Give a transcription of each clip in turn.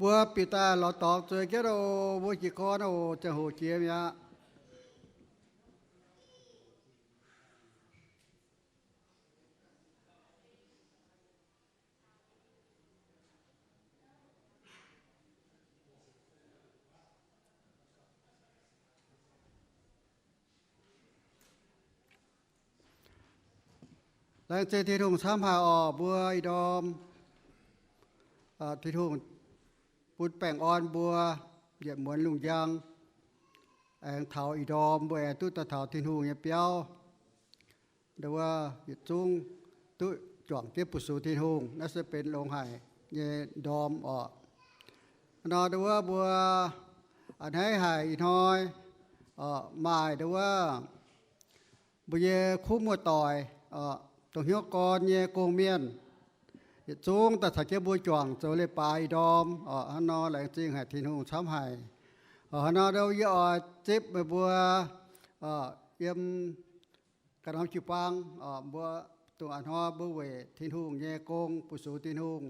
Mbuo bieqc daaih lorz dorngx zueiz jienv oc. Mbuo jiez gorn oc. Ziangh hoc jiex mi'aqv. Laengz zingh Tin-Hungh camv haic oc. Mbuo ih ndorm Tin-Hungh bun baengh orn mbuo yietc muonz lungh njang, aengx taux ih ndorm mbuo aengx duqv daaih taux Tin-Hungh nyei biauv. Nduov, yietc zungv duqv juangc jienv bu sux Tin-Hungh, naaiv se benx longx haic nyei ndorm oc. Nor nduov, mbuo a'hneiv haic ih hnoi maaih nduov, mbuo nyei kuv muoz-doic, dongh hnyouv gorn nyei gong-mienh, yietc zungv daaih caux jienv mbuo juangc zoux leiz-baaix ih ndorm. Hnangv nor laengz zingh haic Tin-Hungh camv haic. Hnangv nor yie oix zipv meih mbuo yiem ganh norm jiu-baang, mbuo dongh a'hnoi mbuo weic Tin-Hungh nyei gong, bu sux Tin-Hungh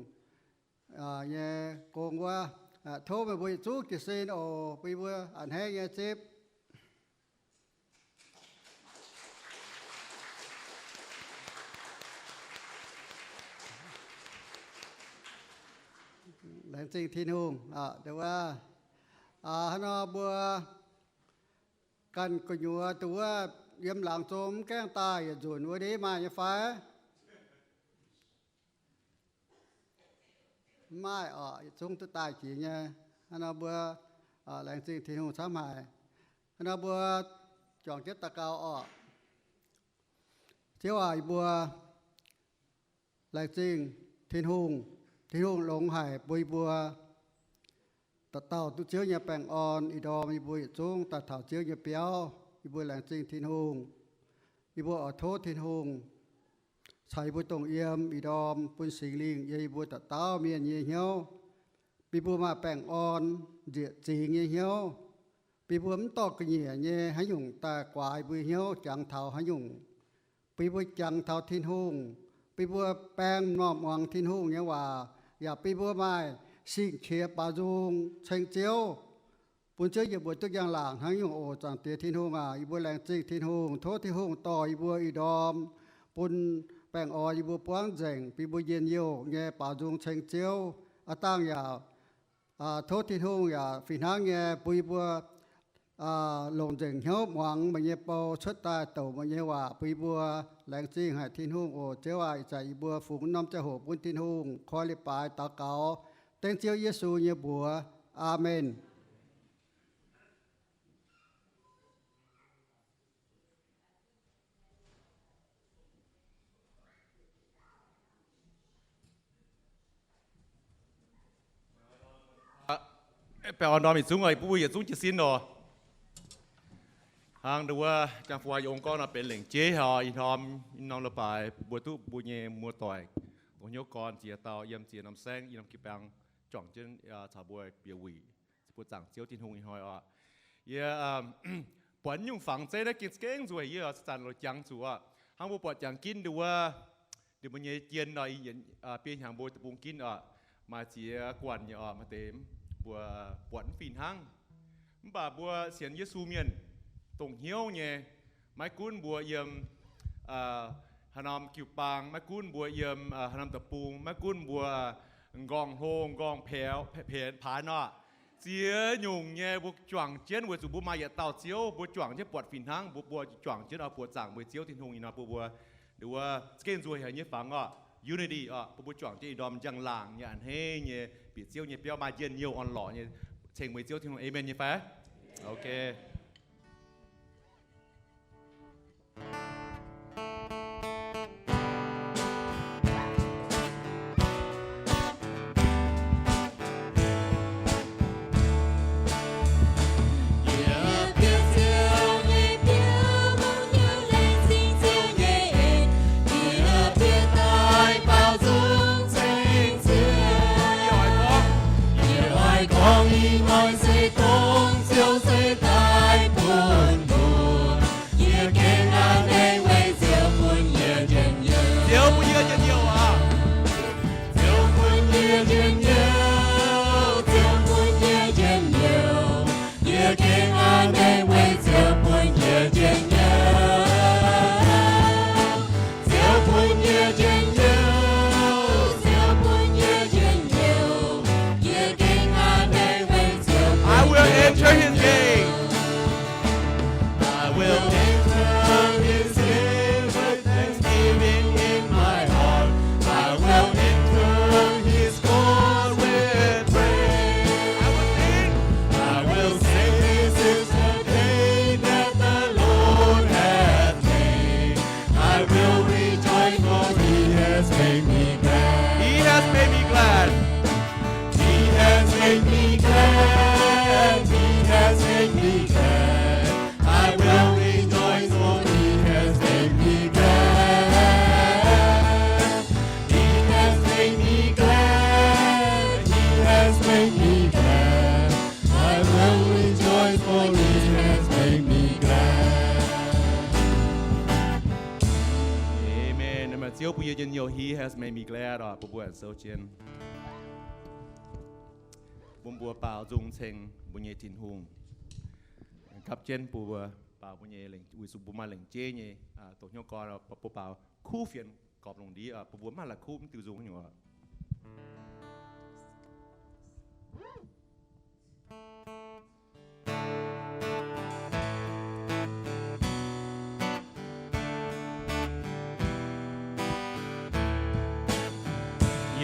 nyei gong wuov, tov meih mbuo yietc zungv jiez sin oc. Bun yie mbuo a'hneiv nyei zipv. Laengz zingh Tin-Hungh. Nduov, hnangv nor mbuo ganh gu'nyuoz nduov, yiem laangz zong mv gaengh daaih yietc nzunc wuov ndiev maaih nyei fai? Mv maaih oc. Yietc zungv duqv daaih jiex nyei. Hnangv nor mbuo laengz zingh Tin-Hungh camv haic. Hnangv nor mbuo juangc jienv daux gaux oc. Ziouv aac, yie mbuo laengz zingh Tin-Hungh. Tin-Hungh longx haic bun yie mbuo dauh dauh duqv Ziouv nyei baengh orn. Ih ndorm yie mbuo yietc zungv daaih taux Ziouv nyei biauv. Yie mbuo laengz zingh Tin-Hungh. Yie mbuo oix tov Tin-Hungh caux yie mbuo dongh yiem ih ndorm, bun Singx Lingh yiem yie mbuo dauh dauh mienh nyei hnyouv, bun yie mbuo maaih baengh orn nzieqc zingx nyei hnyouv, bun yie mbuo mv dorh ga'nyiec nyei haaix nyungc daaih guaax yie mbuo hnyouv jangx taux haaix nyungc. Bun yie mbuo jangx taux Tin-Hungh, bun yie mbuo baeng m'normh muangx Tin-Hungh nyei waac, yaac bun yie mbuo maaih sing-qiex baaux nzung ceng Ziouv, bun Ziouv yiem mbuo duqv njang-laangc hnangv nyungc oc. Zaangc Diex Tin-Hungh aac, yie mbuo laengz zingh Tin-Hungh. Tov Tin-Hungh dorh yie mbuo ih ndorm bun baengh orn yie mbuo buangv nzengc, bun yie mbuo njien-youh nyei baaux nzung ceng Ziouv. Aav dangh yaac tov Tin-Hungh yaac fih hnangv nyei bun yie mbuo longc nzengc hnyouv muangx meih nyei bou, cuotv daaih douc meih nyei waac bun yie mbuo. Laengz zingh haic Tin-Hungh oc. Ziouv aac, ih zanc yie mbuo fungx norm ziangh hoc bun Tin-Hungh koi leiz-baaix daux gaux dengv Ziouv Yesu nyei mbuox. Aamen. Baengh orn ndorm yietc zungv oc. Bun mbuo yietc zungv jiez sin oc. Hnangv nduov wuov jangx-fu aa yie ong gorngv nor, benx lengc jeiv haic oc. Ih norm, ih norm leiz-baaix mbuo duqv mbuo nyei muoz-doic dongh hnyouv gorn ziex dauh yiem ziex norm saengv, ih norm jiu-baang juangc jienv caux mbuo bieqc wuic, mbuo zaangc Ziouv Tin-Hungh ih hnoi oc. Yie buatc nyungc fangx zeiv naaiv gengh za'gengh nzueic, yie zanc-zanc loc jangx zuqc oc. Hnangv mbuo buatc jangx ginv nduov wuov, ninh mbuo nyei jien oc, biei hnyangx mbuo deic-bung ginv oc, maaih ziex guanh nyei oc, maaih deix mbuo buatc mv fih hnangv. Mv baac mbuo sienx Yesu mienh dongh hnyouv nyei, maiv gunv mbuo yiem haaix norm jiu-baang, maiv gunv mbuo yiem haaix norm deic-bung, maiv gunv mbuo nqorngv hlo nqorngv paix nor, ziex nyungc nyei mbuo juangc jienv weic zuqc mbuo maaih yietc dauh Ziouv, mbuo juangc jienv buatc fih hnangv, mbuo, mbuo juangc jienv oix buoqc zaangc weic Ziouv Tin-Hungh ih hnoi bun mbuo. Nduov wuov za'gengh nzueic haic nyei fangx oc, unity oc, bun mbuo juangc jienv ih ndorm njang-laangc nyei, a'hneiv nyei, bieqc Ziouv nyei biauv, maaih njien-youh orn-lorqc nyei, ceng weic Ziouv Tin-Hungh. Aamen nyei fai? Ok. Year in your he has made me glad oc, bun mbuo aengx sou jienv. Bun mbuo baaux nzung ceng mbuo nyei Tin-Hungh. Gapv jienv bun mbuo baaux mbuo nyei, weic zuqc mbuo maaih lengc jeiv nyei doqc hnyouv gorn, mbuo baaux kuv fienx gorpc lungh ndiev, bun mbuo maiv la'kuqv mv diuh nzung nyei oc.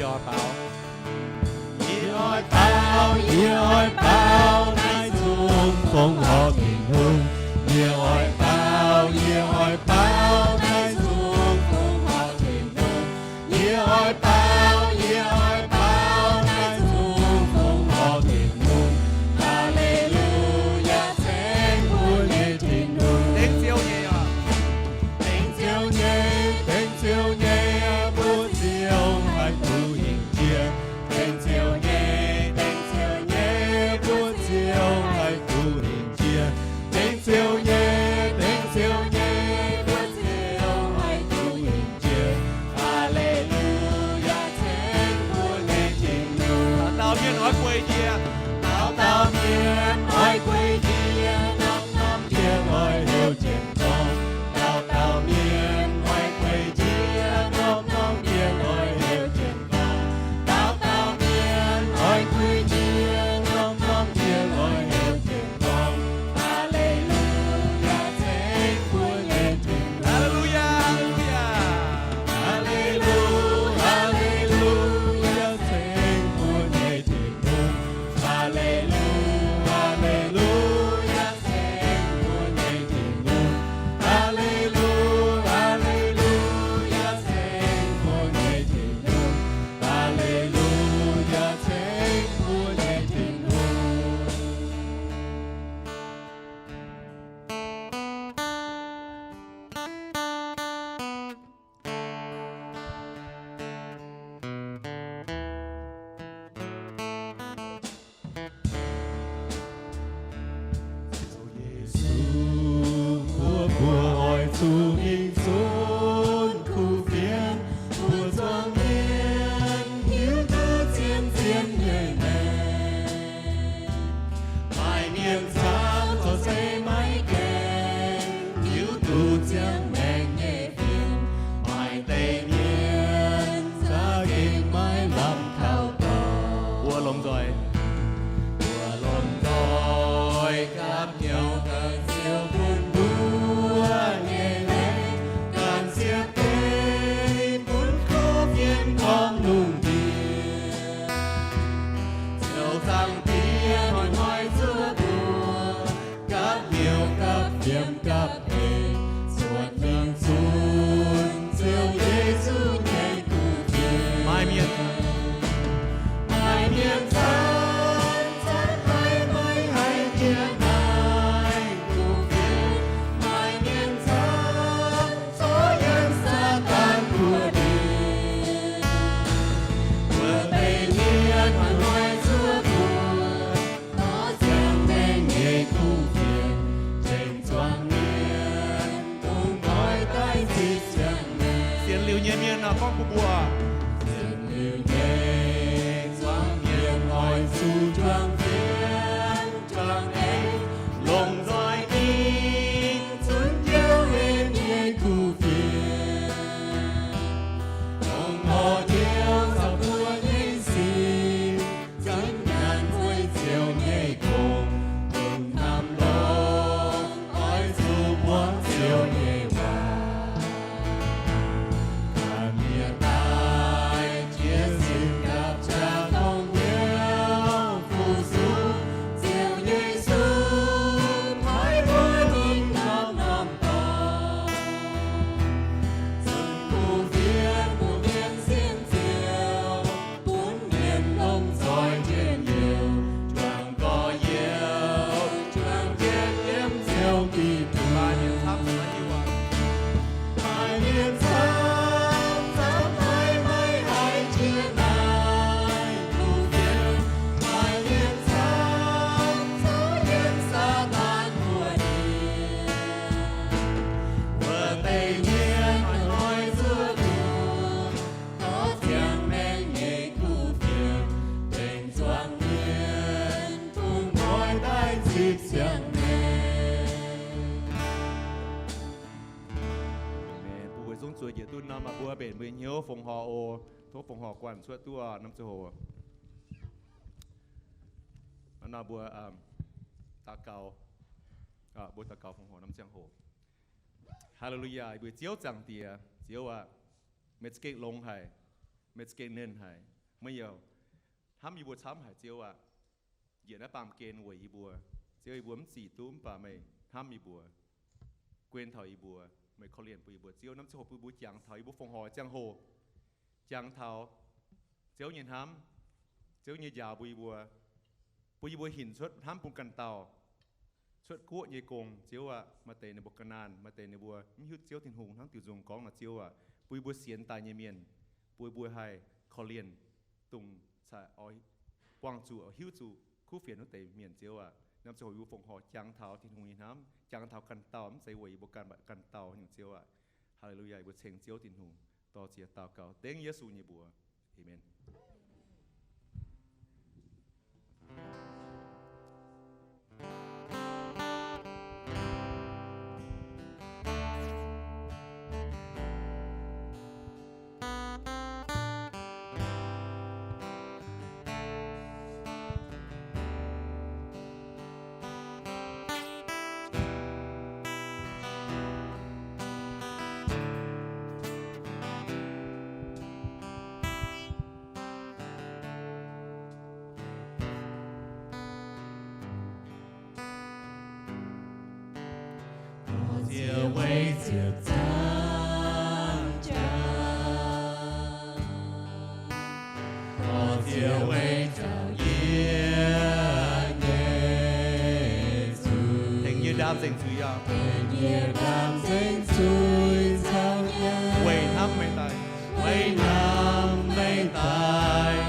Yie oix baaux, yie oix baaux, yie oix baaux naaiv zungv fongc horc Tin-Hungh. Yie oix baaux, yie oix baaux naaiv zungv fongc horc Tin-Hungh. Yie oix baaux, yie oix baaux naaiv zungv fongc horc Tin-Hungh. Haa^le^lu^yaa, ceng mbuo nyei Tin-Hungh. Dengv Ziouv nyei oc. Dengv Ziouv nyei, dengv Ziouv nyei, mbuo Ziouv haih duqv hingh jiex. Dengv Ziouv nyei, dengv Ziouv nyei, mbuo Ziouv haih duqv hingh jiex. Dengv Ziouv nyei, dengv Ziouv nyei, mbuo Ziouv haih duqv hingh jiex. Haa^le^lu^yaa, ceng mbuo nyei Tin-Hungh. Dauh dauh mienh oix gueic njiec. Dauh dauh mienh oix gueic njiec, norm-norm mienh oix heuc jienv gorngv. Dauh dauh mienh oix gueic njiec, norm-norm mienh oix heuc jienv gorngv. Dauh dauh mienh oix gueic njiec, norm-norm mienh oix heuc jienv gorngv. Haa^le^lu^yaa, ceng mbuo nyei Tin-Hungh. Haa^le^lu^yaa, haa^le^lu, haa^le^lu^yaa, ceng mbuo nyei Tin-Hungh. Haa^le^lu, haa^le^lu, yaa, ceng mbuo nyei Tin-Hungh. Haa^le^lu, haa^le^lu, yaa, ceng mbuo nyei Tin-Hungh. Haa^le^lu, yaa, ceng mbuo nyei Tin-Hungh. Zuqc Yesu mbuox mbuo oix zuqc mingh zunv kuv fienx, mbuo zuangx mienh hiuv duqv zien-zien nyei maengc. Maaih mienh camv zoux se maiv gaengh hiuv duqv ziangh maengc nyei fim. Maaih deix mienh za'gengh maiv lamh kaux dorngx. Mbuo lomh nzoih, mbuo lomh nzoih gapv hnyouv daaih Ziouv bun mbuo nyei leiz. Tov fongc horc oc. Tov fongc horc guanh cuotv duqv norm ziangh hoc. Nor mbuo daux gaux, mbuo daux gaux fongc horc norm ziangh hoc. Haa^le^lu^yaa, yie mbuo Ziouv Zaangc Diex, Ziouv aac, meih za'gengh longx haic, meih za'gengh nernh haic, meih yaac hnamv yie mbuo camv haic, Ziouv aac. Njiec naaiv baamh gen weic yie mbuo, Ziouv, yie mbuo mv zic duqv, mv baac meih hnamv yie mbuo, guen taux yie mbuo, meih korv-lienh bun yie mbuo. Ziouv, norm ziangh hoc bun yie mbuo jangx taux yie mbuo fongc horc ziangh hoc, jangx taux Ziouv nyei hnamv, Ziouv nyei njaaux bun yie mbuo, bun yie mbuo hinc cuotv hnamv bun ganh dauh, cuotv guoqv nyei gong. Ziouv aac, maaih deix ninh mbuo ga'naanh, maaih deix ninh mbuo mv hiuv Ziouv Tin-Hungh hnangv diuh nzung gorngv nor, Ziouv aac, bun yie mbuo sienx daaih nyei mienh, bun yie mbuo haih korv-lienh, dongh caux buangh zuqc, hiuv zuqc kuv fienx wuov deix mienh, Ziouv aac. Norm ziangh hoc yie mbuo fongc horc jangx taux Tin-Hungh nyei hnamv, jangx taux ganh dauh, mv zeiz weic yie mbuo ganh, ganh dauh nyungc, Ziouv aac. Haa^le^lu^yaa, yie mbuo ceng Ziouv Tin-Hungh, dor ziec daux gaux dengv Yesu nyei mbuox. Aamen. Dorh Ziouv weic Ziouv zaangc jaax, dorh Ziouv weic zaux yie nyei zuiz. Tengx yie ndaam nzengc zuiz yaac, tengx yie ndaam nzengc zuiz caux yie. Weic hnamv meih daaih, weic hnamv meih daaih,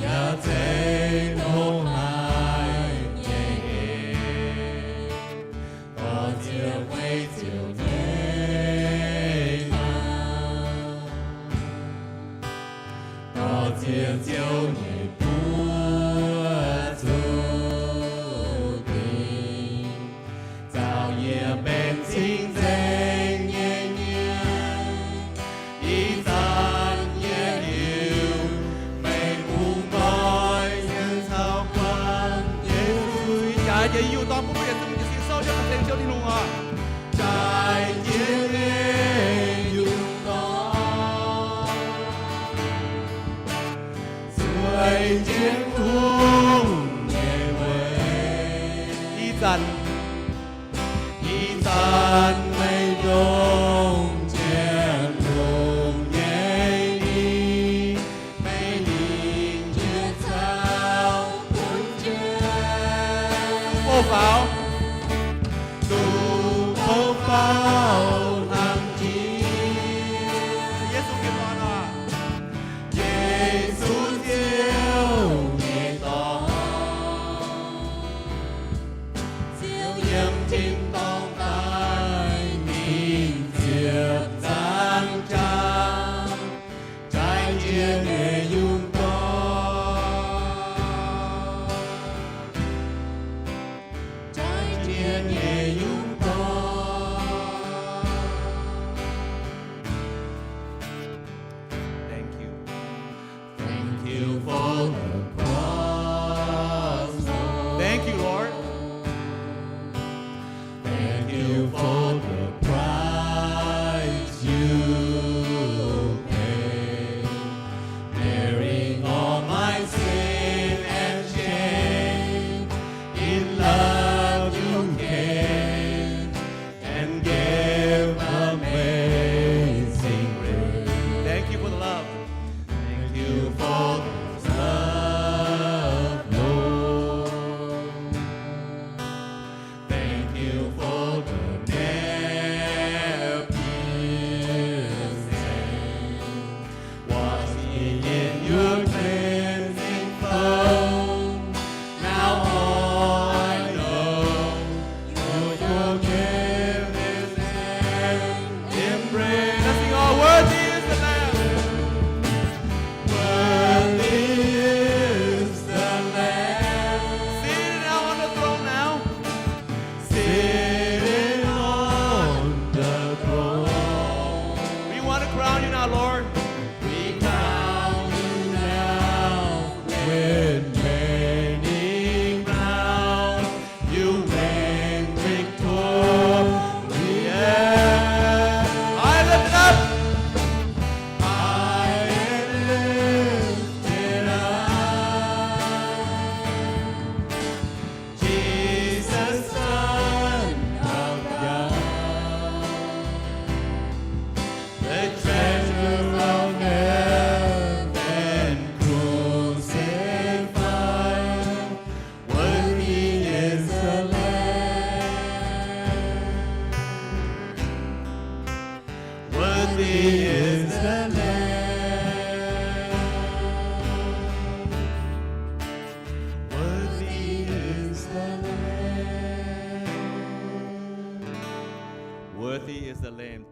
yaac zeiz ndongc haaix nyei eix. Dorh Ziouv weic Ziouv nyei hnamv, dorh Ziouv, Ziouv nyei buoz zuqc dingc, zaux yie benx cing-nzengc nyei nyiemc. Ih zanc yie hiuv meih bungx nqoi yie caux guanh Yesu. Jaaix jiex yie dorh bun mbuo yietc zungv mbuo jiez sin souv jienv ceng Ziouv Tin-Hungh oc. Jaaix jiex yie yungz dorngx zueih jienv Tin-Hungh nyei weic. Ih zanc, ih zanc meih ndongc jienv longx nyei ni, meih lingc jiex caux bun jiex. Duqv bouh faaux, duqv bouh faaux hnangv jiex. Yesu nyei Dorn oc. Yesu Ziouv nyei Dorn, Ziouv yiem tin-dorngh daaih mingh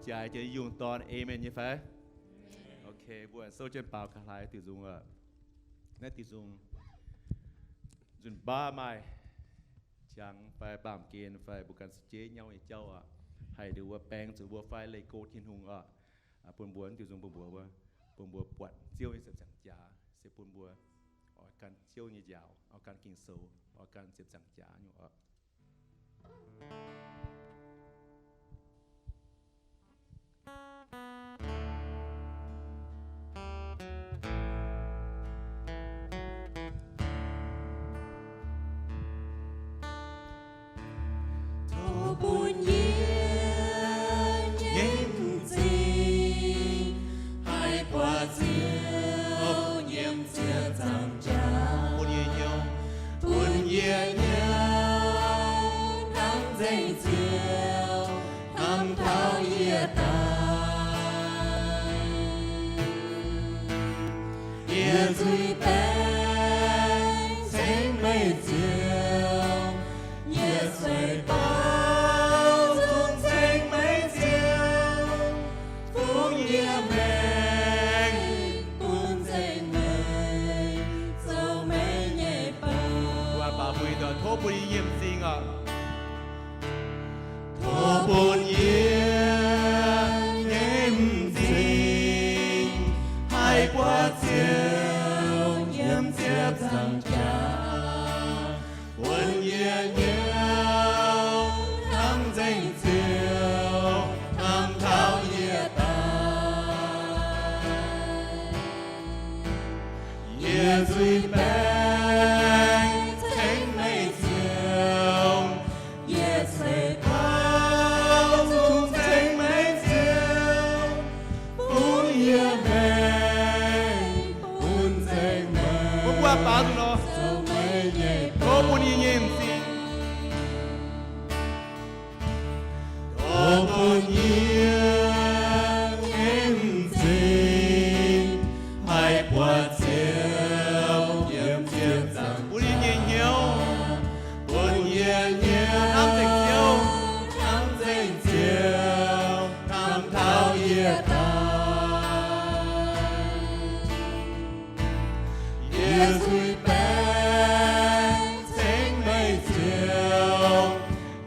Jaaix jienv yungh dorn, aamen nyei fai? Ok, mbuo souv jienv baaux ga'hlaax diuc nzungh oc. Naaiv diuc nzungh nzunc baav maaih qangx fai baamh gen fai mbuo ganh se jeiv nyauv nyei jauv oc, haih nduqc wuov baeng zuqc mbuo fai leih go Tin-Hungh oc. Bun mbuo diuc nzungh bun mbuo, bun mbuo buatc Ziouv nyei ziepc nzaangc jaax, se bun mbuo oix gan Ziouv nyei njaaux, oix gan Ging-Sou, oix gan ziepc nzaangc jaax nyungc oc. Tov bun yie nyei m'zing haih buatc Ziouv nyiemc ziepc nzaangc jaax. Bun yie hnyouv, bun yie hnyouv hnamv nzengc Ziouv, hnamv taux yie daaih. Yie zuiz baengc ceng meih Ziouv, yie zuiz baengc zungv ceng meih Ziouv, fungx yie maengc bun nzengc meih zoux meih nyei bou. Tov bun yie nyei m'zing oc. Tov bun yie nyei m'zing haih buatc Ziouv nyiemc ziepc nzaangc jaax. Bun yie hnyouv hnamv nzengc Ziouv, hnamv taux yie daaih. Yie zuiz baengc ceng meih Ziouv, yie zuiz baengc zungv ceng meih Ziouv, fungx yie maengc bun nzengc meih. Mbuo buatc baaux nzunc nor, tov bun yie nyei m'zing. Tov bun yie nyei m'zing haih buatc Ziouv nyiemc ziepc nzaangc. Bun yie nyei hnyouv, bun yie nyei hnyouv hnamv nzengc Ziouv, hnamv nzengc Ziouv, hnamv taux yie daaih. Yie zuiz baengc ceng meih Ziouv,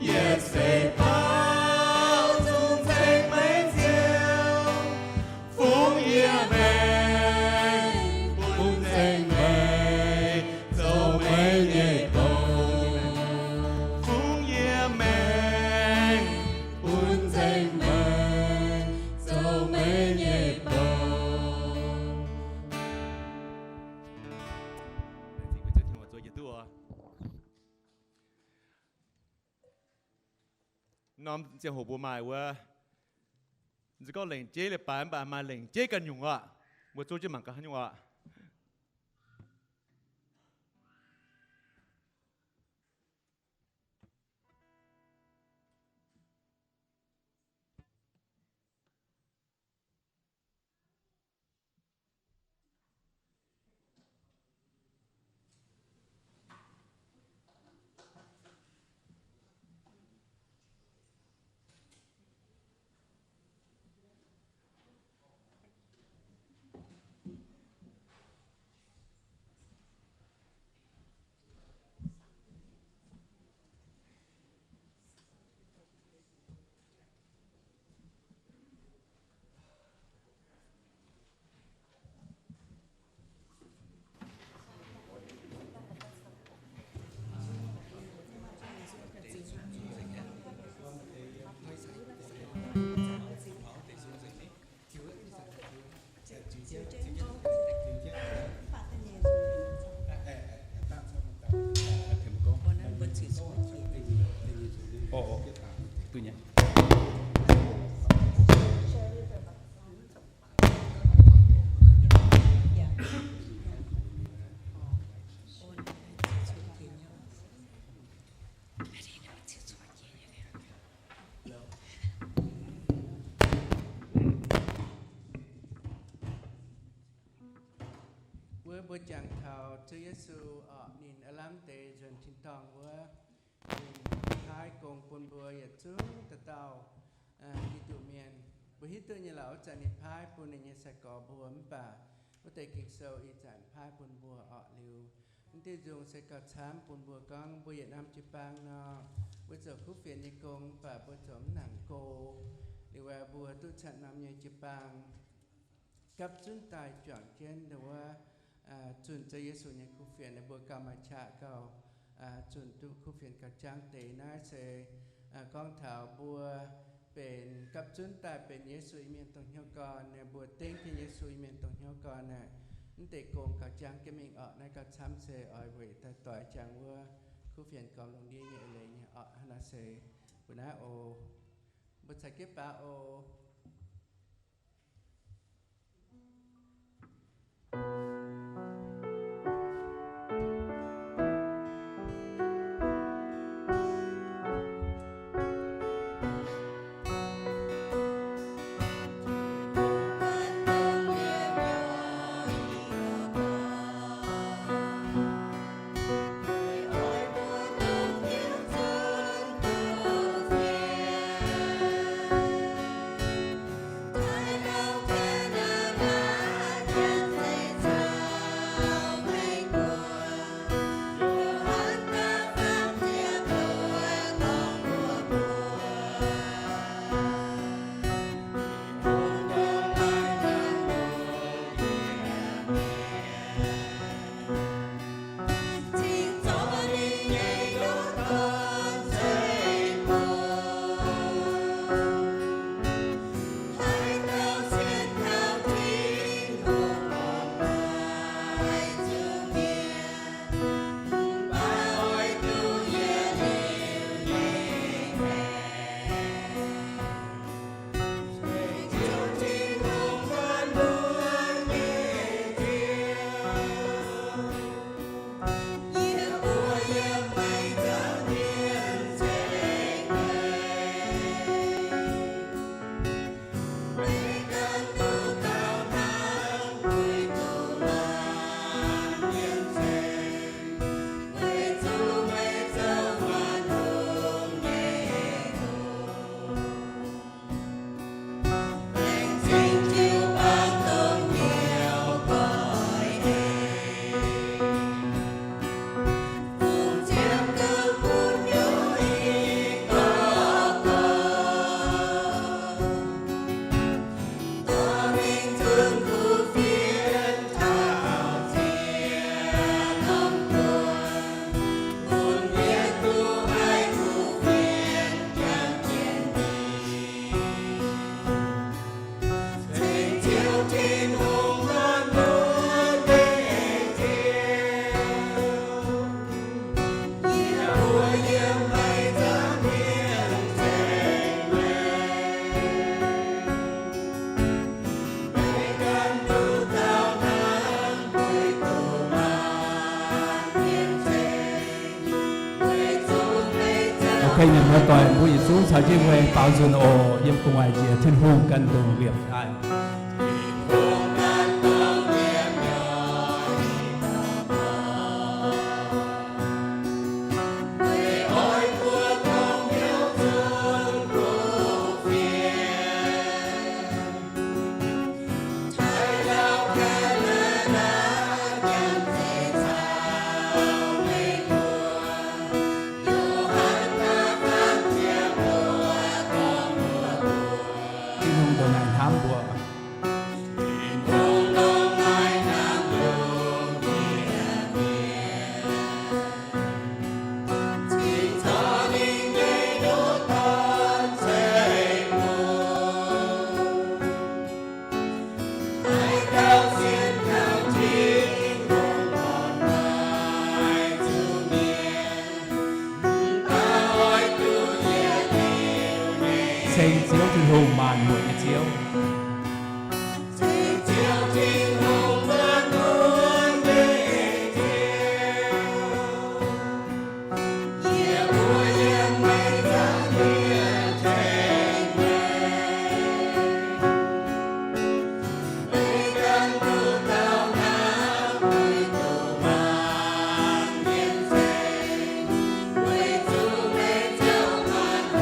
yie zuiz baengc zungv ceng meih Ziouv, fungx yie maengc bun nzengc meih zoux meih nyei bou. Fungx yie maengc bun nzengc meih zoux meih nyei bou. Norm ziangh hoc mbuo maaih wuov, se gorngv lengc jeiv leiz-baaix mv baac maaih lengc jeiv ganh nyungc oc. Mbuo zouv jienv mangc gaax haaix nyungc oc. Wuov mbuo jangx taux Ziouv Yesu orqc, ninh aav lamh deix nzuonx tin-dorngh wuov, ninh haih gong bun mbuo yietc zungv dauh dauh Giduc mienh. Mbuo hiuv duqv nyei lorqc, wuov zanc ninh paaiv bun ninh nyei sai-gorx mbuo, mv baac wuov deix Ging-Sou ih zanc paaiv bun mbuo orqc. Liuz, mv diuh nzung se gauh camv bun mbuo gorngv mbuo yietc norm jiu-baang nor, mbuo zoux kuv fienx nyei gong, mv baac mbuo zoux mv nangc go. Liuz aeqv, mbuo duqv camv norm nyei jiu-baang gapv zunv daaih juangc jienv wuov, zunh zoux Yesu nyei kuv fienx, ninh mbuo gauh maaih qaqv gauh zunh duqv kuv fienx gauh jangv deix. Naaiv se gorngv taux mbuo benx gapv zunv daaih benx Yesu Iu-Mienh dongh hnyouv gorn, ninh mbuo dengv jienv Yesu Iu-Mienh dongh hnyouv gorn aeqv, mv deix gong gauh jangv jienv mingh orqc. Naaiv gauh camv se oix weic daaih doix jangx wuov kuv fienx gormx lungh ndiev nyei eix leiz nyei orqc. Hnangv naaiv se mbuo naaiv oc. Mbuo caux jienv baaux oc. Ok, mienh muoz-doic, mbuo yietc zungv caux jienv mbuo baaux nzunc oc. Yiem gu'nguaaic njiec Tin-Hungh ganh ndongc liepc daaih. Tin-Hungh ndongc naaic hnamv mbuo. Ceng Ziouv Tin-Hungh, maanc muotc nyei Ziouv.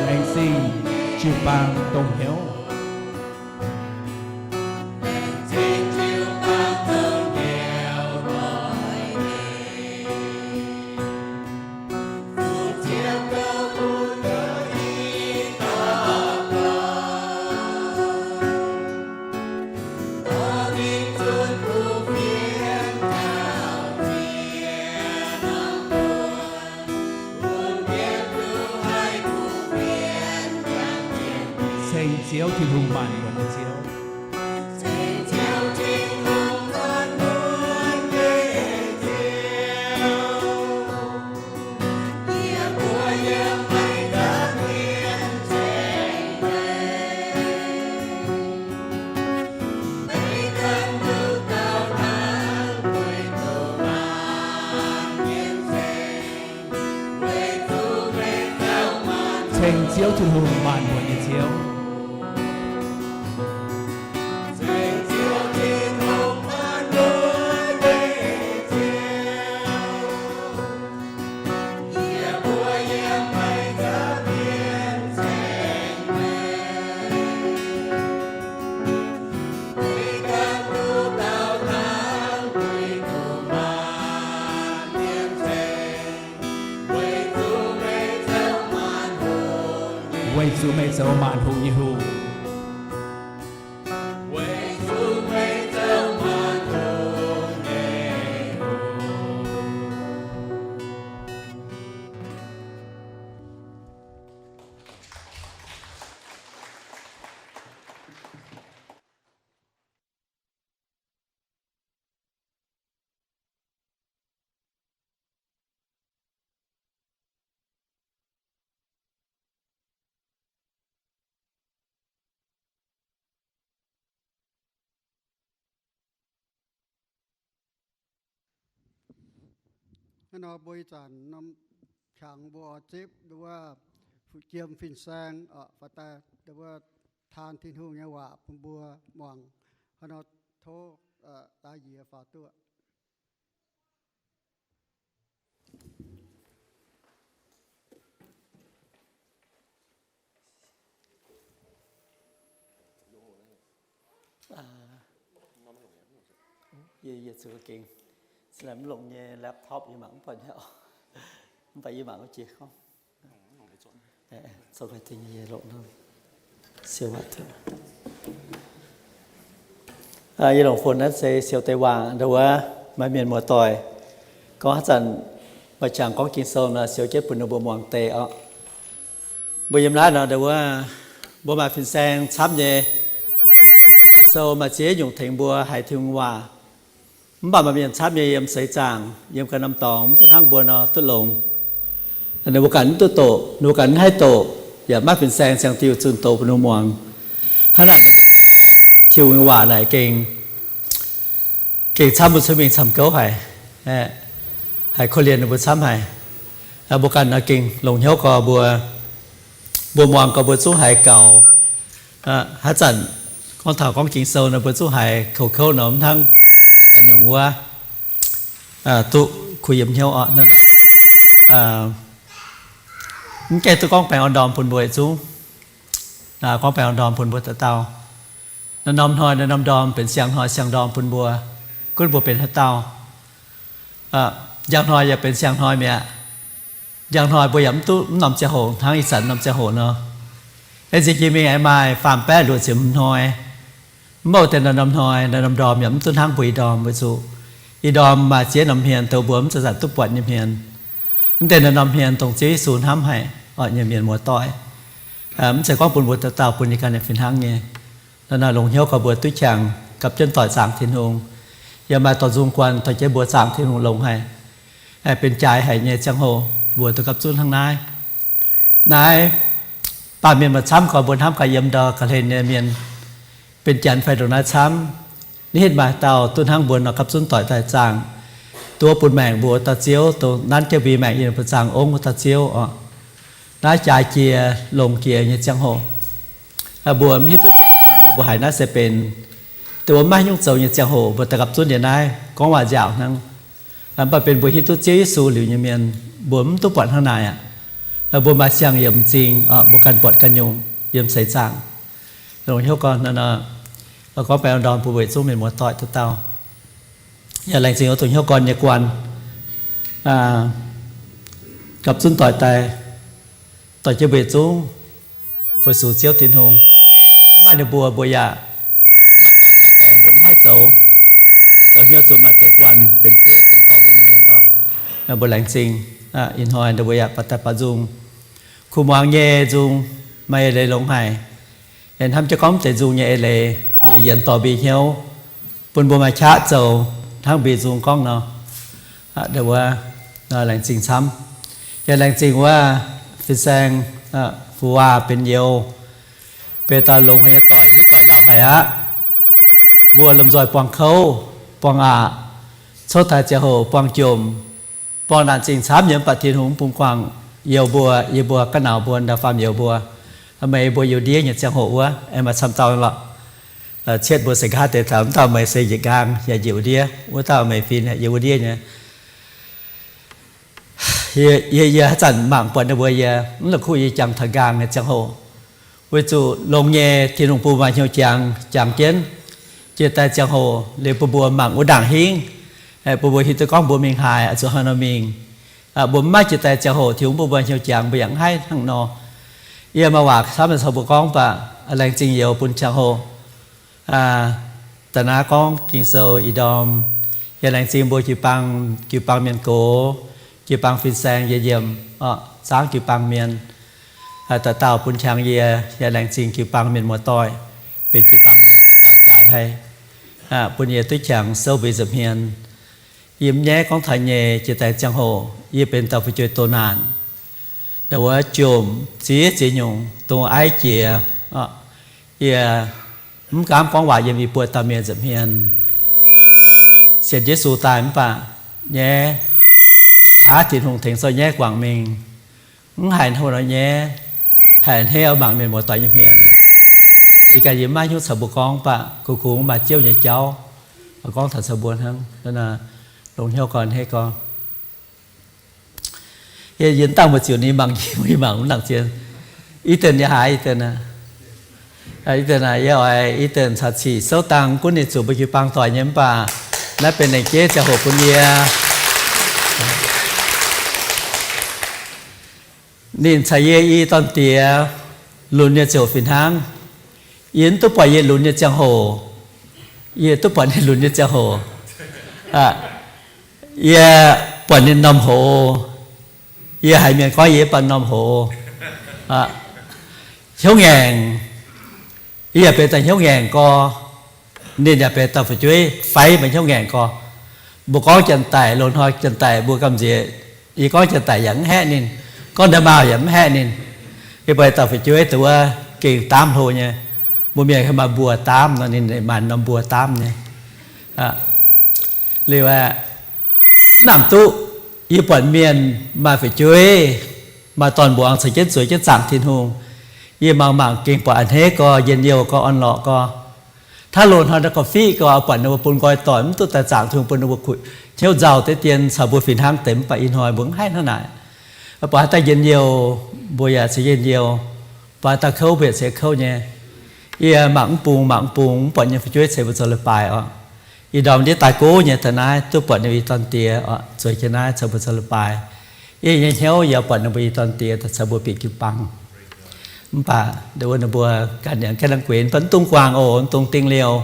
Laengz zingh jiu-baang dongh hnyouv. Ziouv Tin-Hungh maanc muonz nyei Ziouv. Ceng Ziouv Tin-Hungh, maanc muonz nyei Ziouv. Weic zuqc meih zoux maanc hungh nyei Hungh. Hnangv nor mbuo ih zanc norm qangx mbuo oix zipv ndau wuov jiem fin-saeng, fai daaih ndau wuov taan Tin-Hungh nyei waac bun mbuo muangx. Hnangv nor tov daaih yie faaux duqv. Yie, yie zuqc gengh, mv longc nyei laptop yie mangc mv buatc nyei oc. Mv baac yie mangc wuov jiex gorngv. Siou waac, yie longc phone naaiv se siou deix waac ndau wuov maaih mienh muoz-doic gorngv haaix zanc maaih qangx gorngv Ging-Sou nor siou jienv bun ninh mbuo muangx deix oc. Mbuo yiem naaiv nor ndau wuov mbuo maaih fin-saeng camv nyei, maaih sou maaih ziex nyungc tengx mbuo haiz Tin-Hungh waac. Mv baac maaih mienh camv nyei yiem seix zaangc, yiem ganh norm dorngx, mv duqv hnangv mbuo nor duqv longx. Ninh mbuo ganh mv duqv doqc, ninh mbuo ganh mv haih doqc, yaac maiv fin-saeng ziangh diuh zunh doqc bun ninh mbuo muangx. Hnangv naaic, Tin-Hungh nyei waac naaic gengh, gengh camv mbuo cuotv mingh camv gouv haic, haiz korv-lienh ninh mbuo camv haic. Mbuo ganh nor gengh longc hnyouv gorx mbuo, mbuo muangx gorx mbuo zungv haiz gaux. Haaix zanc gorngv taux gorngv Ging-Sou nor mbuo zungv haiz kouv kouv nor, mv hnangv ganh nyungc wuov duqv kuh yiem hnyouv oc. Mv gaengh duqv gorngv baengh orn-ndorm bun mbuo yietc zungv. Gorngv baengh orn-ndorm bun mbuo dauh dauh. Norm-norm hnoi, norm-norm ndorm benx siang hnoi siang ndorm bun mbuo, gunv mbuo benx haaix dauh. Njang hnoi yaac benx siang hnoi mi'aqv. Njang hnoi mbuo yaac mv duqv mv norm ziangh hoc hnangv ih zanc norm ziangh hoc nor. Aengx nziex jiex mingh aengx maaih faam baeqv luoqc ziepc hmz hnoi. Mv baac wuov deix norm-norm hnoi, norm-norm ndorm yaac mv duqv hnangv mbuo ih ndorm weic zuqc ih ndorm maaih ziex norm hmien douh mbuo mv zeiz zanc duqv buatc nyei hmien. Mv deix norm-norm hmien dongh Ziouv Yesu hnamv haic oc, nyei mienh muoz-doic. Mv zeiz gorngv bun mbuo dauh dauh, bun yie ganh yaac fih hnangv nyei. Naaiv longc hnyouv gorx mbuo duqv qangx gapv jienv doic zaangc Tin-Hungh. Yaac maaih dorh nzung guanh dorh jienv mbuo zaangc Tin-Hungh longx haic, benx jaaix haic nyei ziangh hoc mbuo duqv gapv zunv hnangv naaiv. Naaiv baamh mienh maaih camv gorx mbuo hnamv gaax yiem ndau ga'hlen nyei mienh benx janx fai ndongc naaiv camv. Ninh hitv maaih dauh duqv hnangv mbuo nor gapv zunv doic daaih zaangc, duqv bun maengc mbuo dauh Ziouv, dongh nanv jienv mbuo maengc yiem ninh mbuo zaangc ongv wuov dauh Ziouv oc. Naaiv jaaix jiex longx jiex nyei ziangh hoc, mbuo mv hiuv duqv Ziouv Tin-Hungh nor mbuo haiz naaiv se benx dongh mbuo maiv nyungc zoux nyei ziangh hoc mbuo daaih gapv zunv yiem naaiv gorngv waac nziaauc hnangv. Mv baac benx mbuo hiuv duqv Ziouv Yesu liuz nyei mienh, mbuo mv duqv buatc hnangv naaic aqv. Mbuo maaih siang-yiem m'zing, mbuo ganh buatc ganh nyungc yiem seix zaangc. Longc hnyouv gorn, gorngv baengh orn-ndorm bun weic zungv mienh muoz-doic dauh dauh. Yaac laengz zingh oix dongh hnyouv gorn nyei guanh gapv zunv doic daaih, doic jienv mbuo yietc zungv fu-sux Ziouv Tin-Hungh. Mv maaih ninh mbuo, mbuo yaac maiv gorn maiv baengx, mbuo mv haih zoux. Mbuo zoux hnyouv zuqc maaih deix guanh benx bieiv benx dorh mbuo nyei mienh oc. Mbuo laengz zingh ih hnoi ndau mbuo yaac baac daaih baac nzung, kuh muangx nyei nzung, maaih eix leiz longx haic. Hnamv jienv gorngv mv deix nzung nyei eix leiz, yietc yienx dorh mbuo hnyouv, bun mbuo maaih qaqv zoux hnangv mbuo nzung gorngv nor. Aa, wuov, laengz zingh camv. Yaac laengz zingh wuov fin-saeng, fu waac benx youz, benx dauh longx haic nyei doic, hiuv doic lauh haic aqv. Mbuo lomh nzoih buangh kouv, buangh aqc, coqv taux ziangh hoc buangh jomc, buangh naanc zingh camv nyei, mv baac Tin-Hungh mv bung guangc youz mbuo, yie mbuo ga'naaiv mbuo, ndau-faam youz mbuo. Meih mbuo youz ndiev nyei ziangh hoc wuov, aengx maaih camv dauh lorqc, cietv mbuo se nqa'haav deix taux, mv dauh meih se njiec nqaang yaac njiec wuov ndiev, wuov dauh meih fin yaac yiem wuov ndiev nyei. Yie, yie haaix zanc mangc buatc ninh mbuo, yie mv la'kuqv yie jangx taux nqaang nyei ziangh hoc, weic zuqc longx nyei Tin-Hungh bun maaih hnyouv jangx, jangx jienv. Jiex daaih ziangh hoc liuz bun mbuo mangc wuov ndaangc hingv, bun mbuo hiuv duqv gorngv mbuo mingh haaix, zuqc haaix nor mingh. Mbuo mv maaih jiex daaih ziangh hoc Tin-Hungh bun mbuo hnyouv jangx, mbuo yaac mv haih hnangv nor. Yie maaih waac camv caux mbuo gorngv, mv baac laengz zingh youz bun ziangh hoc da'naaiv gorngv Ging-Sou ih ndorm. Yie laengz zingh mbuo jiu-baang, jiu-baang mienh gox, jiu-baang fin-saeng yie nyiemc, zaangv jiu-baang mienh, dauh dauh bun qangx yie. Yie laengz zingh jiu-baang mienh muoz-doic, benx jiu-baang mienh dauh dauh jaaix haih, bun yie duqv qangx souv mbuo nza'hmien. Yie mv nyaiv gorngv taux nyei jiex daaih ziangh hoc yie benx dauh fu'jueiv doh naanc, ndau wuov jomc ziex ziex nyungc, dongh aiv jiex. Yie mv gaamv gorngv waac yiem i buo dauh mienh nza'hmien. Sienx Yesu daaih mv baac nyaiv, aav, Tin-Hungh tengx sortv nyaiv guangc mingh, mv haiz hnangv nor nyaiv, haiz a'hneiv oix mangc mienh muoz-doic nyei hmien. Ih ganh yie maiv hiuv caux mbuo gorngv, mv baac kungx kungx maaih Ziouv nyei jauv gorngv taux caux mbuo hnangv. Longx hnyouv gorn a'hneiv gorngv. Yie, yie dangh mbu'ziex ninh mangc yie, mangc mv nangc zien. Ethan yie haiz Ethan, Ethan aac, yie oix Ethan caux cic souv dangh gunv ninh zuqc mbuo jiu-baang doic nyei mv baac naaiv benx lengc jeiv ziangh hoc bun yie. Ninh caux yie i dorn-diex lunx nyei ziouc fih hnangv. Yie mv duqv buatc yie lunx nyei ziangh hoc. Yie duqv buatc ninh lunx nyei ziangh hoc. Yie buatc ninh norm hoz. Yie haiz mienh gorngv yie mv baac norm hoz, hnyouv ngaengc. Yie yaac benx dauh hnyouv ngaengc gorx. Ninh yaac benx dauh fu'jueiv fai maaih hnyouv ngaengc gorx. Mbuo gorngv janx-daic, loz-hnoi janx-daic mbuo gamh nziex, yie gorngv janx-daic yaac mv haeqv ninh, gorngv nda'maauh yaac mv haeqv ninh. Yie mbuo dauh fu'jueiv dongh wuov gengh daamv hlo nyei. Mbuo mienh maaih mbuo daamv nor, ninh maaih norm mbuo daamv nyei. Liuz aeqv, mv nangc duqv, yie buatc mienh maaih fu'jueiv, maaih dorn-muangz caux jienv zueiz jienv zaangc Tin-Hungh. Yie mangc mangc gengh buatc a'hneiv gorx, njien-youh gorx, orn-lorqc gorx. Hnangv loz-hnoi naaiv gorngv fiqv gorx, buatc ninh mbuo bun nqoi doic mv duqv daaih zaangc Tin-Hungh, bun ninh mbuo kuh hnyouv nzauh deix dien caux mbuo fih hnangv deix, mv baac ih hnoi mbuo mv haih hnangv naaic. Buatc haaix dauh njien-youh, mbuo yaac ceix njien-youh. Buatc haaix dauh kouv, mbuo yaac ceix kouv nyei. Yie mangc mv bung, mangc mv bung, mv buatc nyei fu'jueiv ceix mbuo zoux leiz-baaix oc. Ih ndorm ndiev daaih gouv nyei taux naaiv duqv buatc ninh mbuo i dorn-diex oc, zueiz jienv naaiv caux mbuo zoux leiz-baaix. Yie nyei hnyouv yaac buatc ninh mbuo i dorn-diex caux mbuo bieqc jiu-baang. Mv baac ndau wuov ninh mbuo ganh niangx gaengh laengh gueix, mv baac mv dungx guangc oc, mv dungx dingh liouh,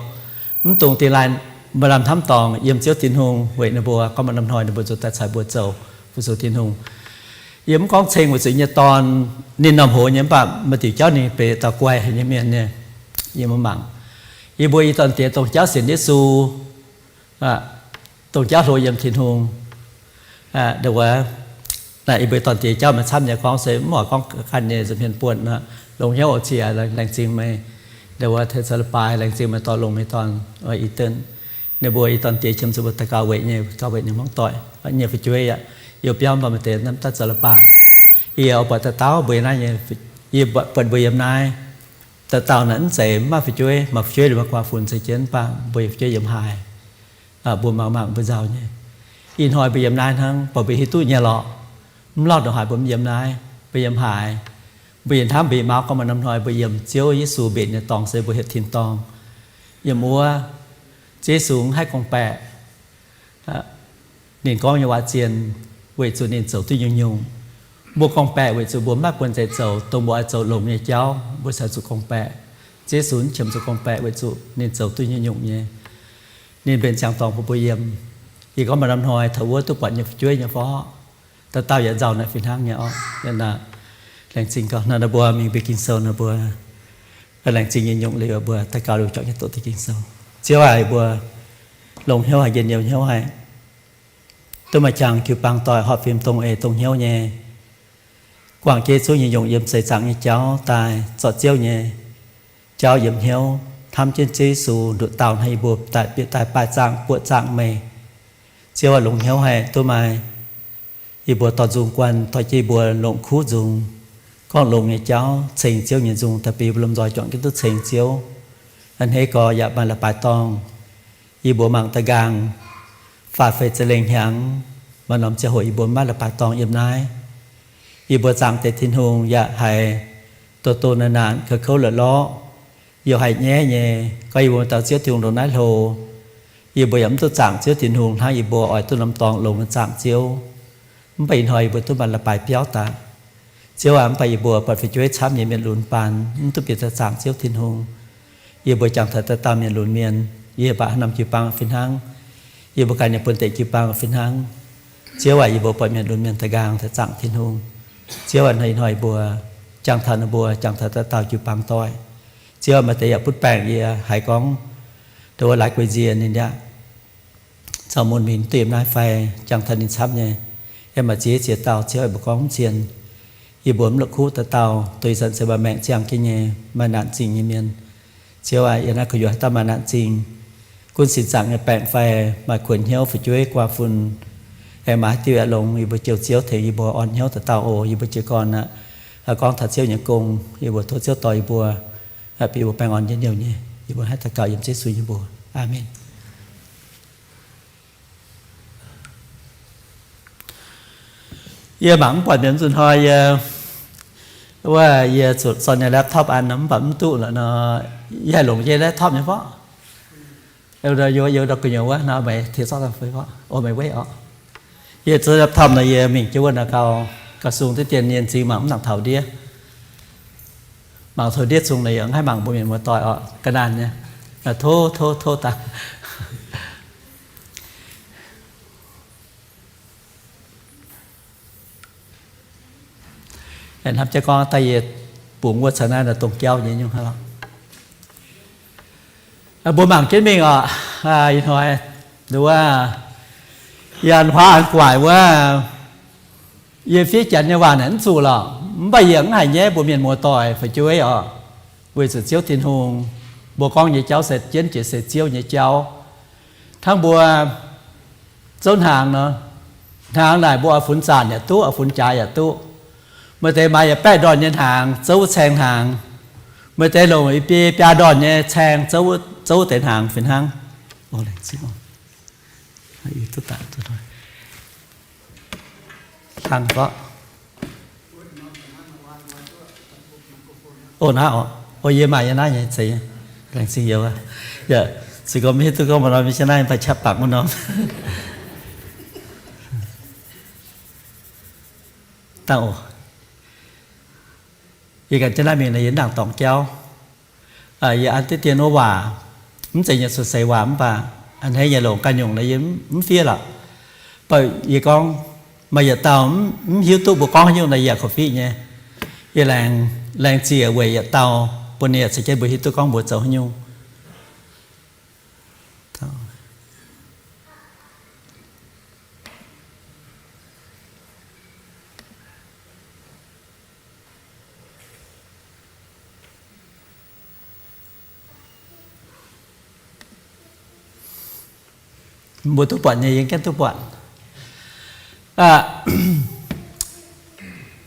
mv dungx dingh laanh, maaih lamh hnamv dorngc yiem Ziouv Tin-Hungh weic ninh mbuo gorngv maaih norm hnoi ninh mbuo zuqc daaih caux mbuo zoux fu-sux Tin-Hungh. Yie mv gorngv ceng weic zuqc yie nyei dorn ninh norm hoz nyei, mv baac maaih diuc jauv ninh benx dauh guai haic nyei mienh nyei. Yie mbuo mangc, yie mbuo i dorn-diex dongh jauv sienx Yesu, dongh jauv hlo yiem Tin-Hungh. Ndau wuov, naaic yie mbuo i dorn-diex jauv maaih camv nyei, gorngv se mv oix gorngv ganh nyei nza'hmien buonc nor. Longx hnyouv oc, cie laengz zingh meih. Ndau wuov tengx zoux leiz-baaix, laengz zingh meih dorh longx meih dorn, Ethan. Ninh mbuo i dorn-diex qiemx zuqc mbuo daux gaux weic nyei, gaux weic ninh hmuangv doic, nyei fu'jueiv aqv. Youh biauv mv baac maaih deix hnamv daaih zoux leiz-baaix. Yie oix buatc dauh dauh mbuo yiem naaiv nyei, yie buatc mbuo yiem naaiv, dauh dauh naaic mv zeiz mv maaih fu'jueiv, maaih fu'jueiv liuz maaih guaax funx ceix jienv, mv baac mbuo yiem fu'jueiv yiem haaix. Mbuo mangc mangc mbuo nzauh nyei. Ih hnoi mbuo yiem naaiv hnangv, mbuo hiuv duqv nyei lorqc. Mv lauh ndongc haaix mbuo mv yiem naaiv, mbuo yiem haaix? Mbuo yietc hnamv mbuo i mauz gorngv maaih norm hnoi mbuo yiem Ziouv Yesu mbenc nyei dorngx se mbuo hietv tin-dorngh. Yiem wuov, Ziouv Yesu mv haih gorngv-baeqc. Ninh gorngv nyei waac zien, weic zuqc ninh zoux duqv nyungc-nyungc. Mbuo gorngv-baeqc weic zuqc mbuo mv maaih buonv-zeic zoux dongh mbuo oix zoux longx nyei jauv, mbuo caux zuqc gorngv-baeqc. Ziouv Yesu mv qiemx zuqc gorngv-baeqc weic zuqc ninh zoux duqv nyungc-nyungc nyei. Ninh mbenc ziangx dorngx bun mbuo yiem. Yie gorngv maaih norm hnoi taux wuov duqv buatc nyei fu'jueiv nyei fov, dauh dauh yaac nzauh naaic fih hnangv nyei orqc. Laengz zingh gauh nor, mbuo mingh mbuo Ging-Sou nor mbuo Laengz zingh nyei nyungc liuz mbuo daux gaux liuz juangc jienv doqc deix Ging-Sou. Ziouv aac, mbuo longx hnyouv haic, njien-youh hnyouv haic, duqv maaih jangx jiu-baang doic horpc fim dongh eix dongh hnyouv nyei, guangc jienv Yesu nyei nyungc yiem seix zaangc nyei jauv daaih zorc Ziouv nyei jauv yiem hnyouv, hnamv jienv Ziouv Yesu nduqc dauh hnangv yie mbuo daaih bieqc daaih baaih zaangc buoqc zaangc meih. Ziouv aac, longx hnyouv haic duqv maaih yie mbuo dorh nzung guanh dorh jienv yie mbuo longc kuv nzung, gorngv longx nyei jauv ceng Ziouv nyei nzung daaih bun yie mbuo lomh nzoih juangc jienv duqv ceng Ziouv. A'hneiv gorx yaac maaih leiz-baaix dorngh, yie mbuo mangc da'nqaang faah fei za'lengh hnyangx, maaih norm ziangh hoc yie mbuo maiv maaih leiz-baaix dorngh yiem naaiv. Yie mbuo zaangc deix Tin-Hungh yaac haiz doh doh naanc naanc, kouv kouv lorqc lorqc, youh haih nyaiv nyei. Gorngv yie mbuo dauh Ziouv Tin-Hungh ndongc naaiv hlo, yie mbuo yaac mv duqv zaangc Ziouv Tin-Hungh hnangv yie mbuo oix duqv norm dorngx longx nyei zaangc Ziouv. Mv baac ih hnoi yie mbuo duqv maaih leiz-baaix biauv daaih. Ziouv aac, mv baac yie mbuo buatc fu'jueiv camv nyei mienh lunx baan, mv duqv bieqc daaih zaangc Ziouv Tin-Hungh. Yie mbuo jangx taux dauh dauh mienh lunx mienh, yie mbuo baac haaix norm jiu-baang fih hnangv. Yie mbuo ganh nyei bun deix jiu-baang fih hnangv. Ziouv aac, yie mbuo buatc mienh lunx mienh da'nqaang daaih zaangc Tin-Hungh. Ziouv aac, ih hnoi yie mbuo jangx taux ninh mbuo, jangx taux dauh dauh jiu-baang doic. Ziouv aac, maaih deix yaac butv baengc yie haiz gorngv, ndongc wuov laaix guei nzie ninh yaac caux mun mingh duqv yiem naaiv fai, jangx taux ninh camv nyei. Yiem maaih ziex ziex dauh Ziouv aac, mbuo gorngv mv cien, yie mbuo mv la'kuqv dauh dauh, dongh ih zanc se maaih maengc ziangh jienv nyei, maaih naanc zingh nyei mienh. Ziouv aac, yiem naaiv gu'nyuoz haaix dauh maaih naanc zingh, gunv sin zaangc nyei baengc fai maaih kuonx hnyouv fu'jueiv guaa fun, aengx maaih haaix diuh yaac longx, yie mbuo jouh Ziouv tengx yie mbuo orn hnyouv dauh dauh oc. Yie mbuo jiez gorn aqv, gorngv taux Ziouv nyei gong, yie mbuo tov Ziouv dorh yie mbuo, bun yie mbuo baengh orn njien-youh nyei. Yie mbuo hnangv naaiv daux gaux yiem Yesu nyei mbuox. Aamen. Yie mangc mv buatc mienh nzunc hnoi yie, wuov yie zuqc zorqv nyei laptop an nor, mv baac mv duqv lorqc nor, yie haih longc yie laptop nyei fov. Youz ndau gu'nyuoz wuov nor meih tiex zorqv daaih fai fov, o meih weiv orqc. Yie zuqc laptop nor yie mingh jienv wuov nor gau, gauh sung diqv dien nyei, m'zing mangc mv nangc taux ndiev. Mangc taux ndiev zungh nor yie mv haih mangc mbuo mienh muoz-doic orqc, ga'naanh nyei. Tov tov tov dangh. Hnamv jienv gorngv daaih yie bungx wuov caux naaiv nor dongh jauv nyei nyungc hnangv lorqc. Mbuo mangc jienv mingh orqc. Ih hnoi nduov, yie an huaav an gu'nguaaic wuov, yie fiev Janx nyei waac naaic mv zuqc lorqc, mv baac yie mv haiz nyaiv mbuo mienh muoz-doic fu'jueiv orqc, weic zuqc Ziouv Tin-Hungh, mbuo gorngv nyei jauv se jienv jiex se Ziouv nyei jauv. Hnangv mbuo zouv hnaangx nor, hnaangx naaic mbuo oix funx zaanc yaac duqv, oix funx jaax yaac duqv. Maaih deix maaiz yietc baeqv ndorn nyei hnaangx zouv wuov caeng hnaangx. Maaih deix longc i biaa ndorn nyei caeng zouv wuov deix hnaangx fih hnangv. Naaiv oc, o yie maaih yie naaiv nyei zeiz, laengz zingh youz. Yaac se gorngv mv hiuv duqv gorngv maaih norm mv jiex naaiv mv baac qaqv bangc wuov norm. Dangh oc. Yie ganh jienv naaiv mingh nor yie mv nangc dorngc jauv. Yie an diqv dien wuov waac, mv zeiz nyei cuotv seix waac mv baac a'hneiv nyei longc ganh nyungc nor yie mv fiev lorqc. Baac yie gorngv, maaih yietc dauh mv hiuv duqv mbuo gorngv haaix nyungc nor yie yaac korv-fiqv nyei. Yie laengz, laengz zingh weic yietc dauh bun ninh yaac ceix jienv mbuo hiuv duqv gorngv mbuo zoux haaix nyungc. Mbuo duqv buatc nyei, yie gengh duqv buatc.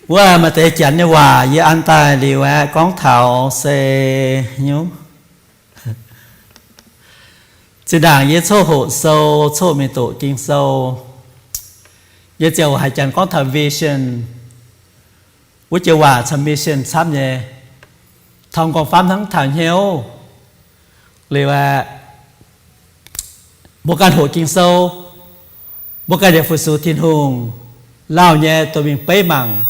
Wuov maaih deix Janx nyei waac yie an daaih liuz aeqv, gorngv taux se nyungc. Zinh ndaangc yie coqv hoqc sou, coqv mingh doqc Ging-Sou, yie ziouc haiz Janx gorngv taux vision. Wuov joux waac caux mission camv nyei, tong gorngv faamv hnangv taux hnyouv. Liuz aeqv, mbuo ganh hoqc Ging-Sou, mbuo ganh yaac fu-sux Tin-Hungh lauh nyei dorh mingh beiv mangc.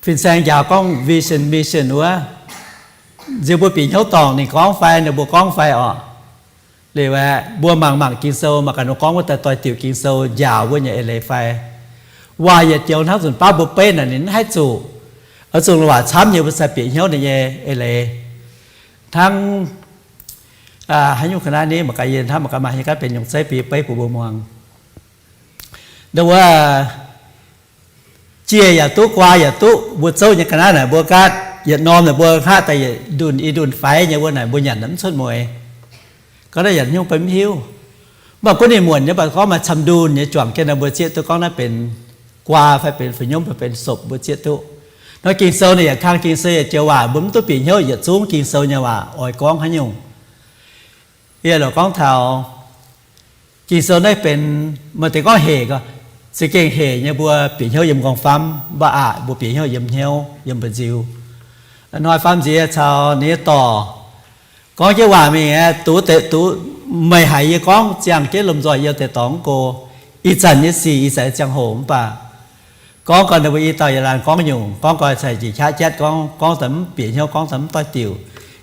Fin-saeng njaaux gorngv vision, mission wuov, nziex mbuo bieqc hnyouv dorngc ninh gorngv fai ninh mbuo gorngv fai orqc. Liuz aeqv, mbuo mangc mangc Ging-Sou mangc gaax ninh gorngv wuov daaih doix-diuc Ging-Sou njaaux wuov nyei eix leiz fai. Waac yietc joux hnangv nzunc baav mbuo beiv naaic ninh mv haih zuqc. Oix zuqc waac camv nyei mbuo sai bieqc hnyouv ninh nyei eix leiz. Hnangv haaix nyungc ga'naaiv ni, mangc gaax yie hnamv mangc gaax maaih nyei gaav benx nyungc zeiv bun yie beiv bun mbuo muangx. Ndau wuov, jiex yaac duqv, guaa yaac duqv, mbuo zouv nyei ga'naaiv naaic mbuo gaatv yietc norm naaic mbuo hngaqv daaih yietc ndunh i ndunh faix nyei, mbuo naaic mbuo nyanc mv cuotv mueiz. Gorngv naaiv yietc hnyouv bun mv hiuv. Mv baac gunv ninh muonc nyei, mv baac gorngv maaih camv ndunh nyei juangc jienv naaic mbuo zieqv duqv gorngv naaiv benx guaa fai benx fu'nyumpv fai benx sopc mbuo zieqv duqv. Nor Ging-Sou naaic yaac kang Ging-Sou yietc joux waac, mbuo mv duqv bieqc hnyouv yietc zungv Ging-Sou nyei waac oix gorngv haaix nyungc. Yie lorz gorngv taux Ging-Sou naaiv benx maaih deix gorngv hec, za'gengh hec nyei mbuo bieqc hnyouv yiem m'nqorngv-famv, mv baac aqc mbuo bieqc hnyouv yiem hnyouv, yiem mba'nziu. Hnoi faam nziex caux ninh nyei dorc gorngv jienv waac mingh aeqv, duqv deix duqv, meih haiz yie gorngv ziangh jienv lomh nzoih yiem deix dorngx mv go. Ih zanc nyei sic ih zanc nyei ziangh hoc mv baac gorngv gau ninh mbuo i dauh yaac laanh gorngv nyungc, gorngv gau cai njiec qaqv jatv gorngv, gorngv daaih mv bieqc hnyouv, gorngv daaih mv doix diuc.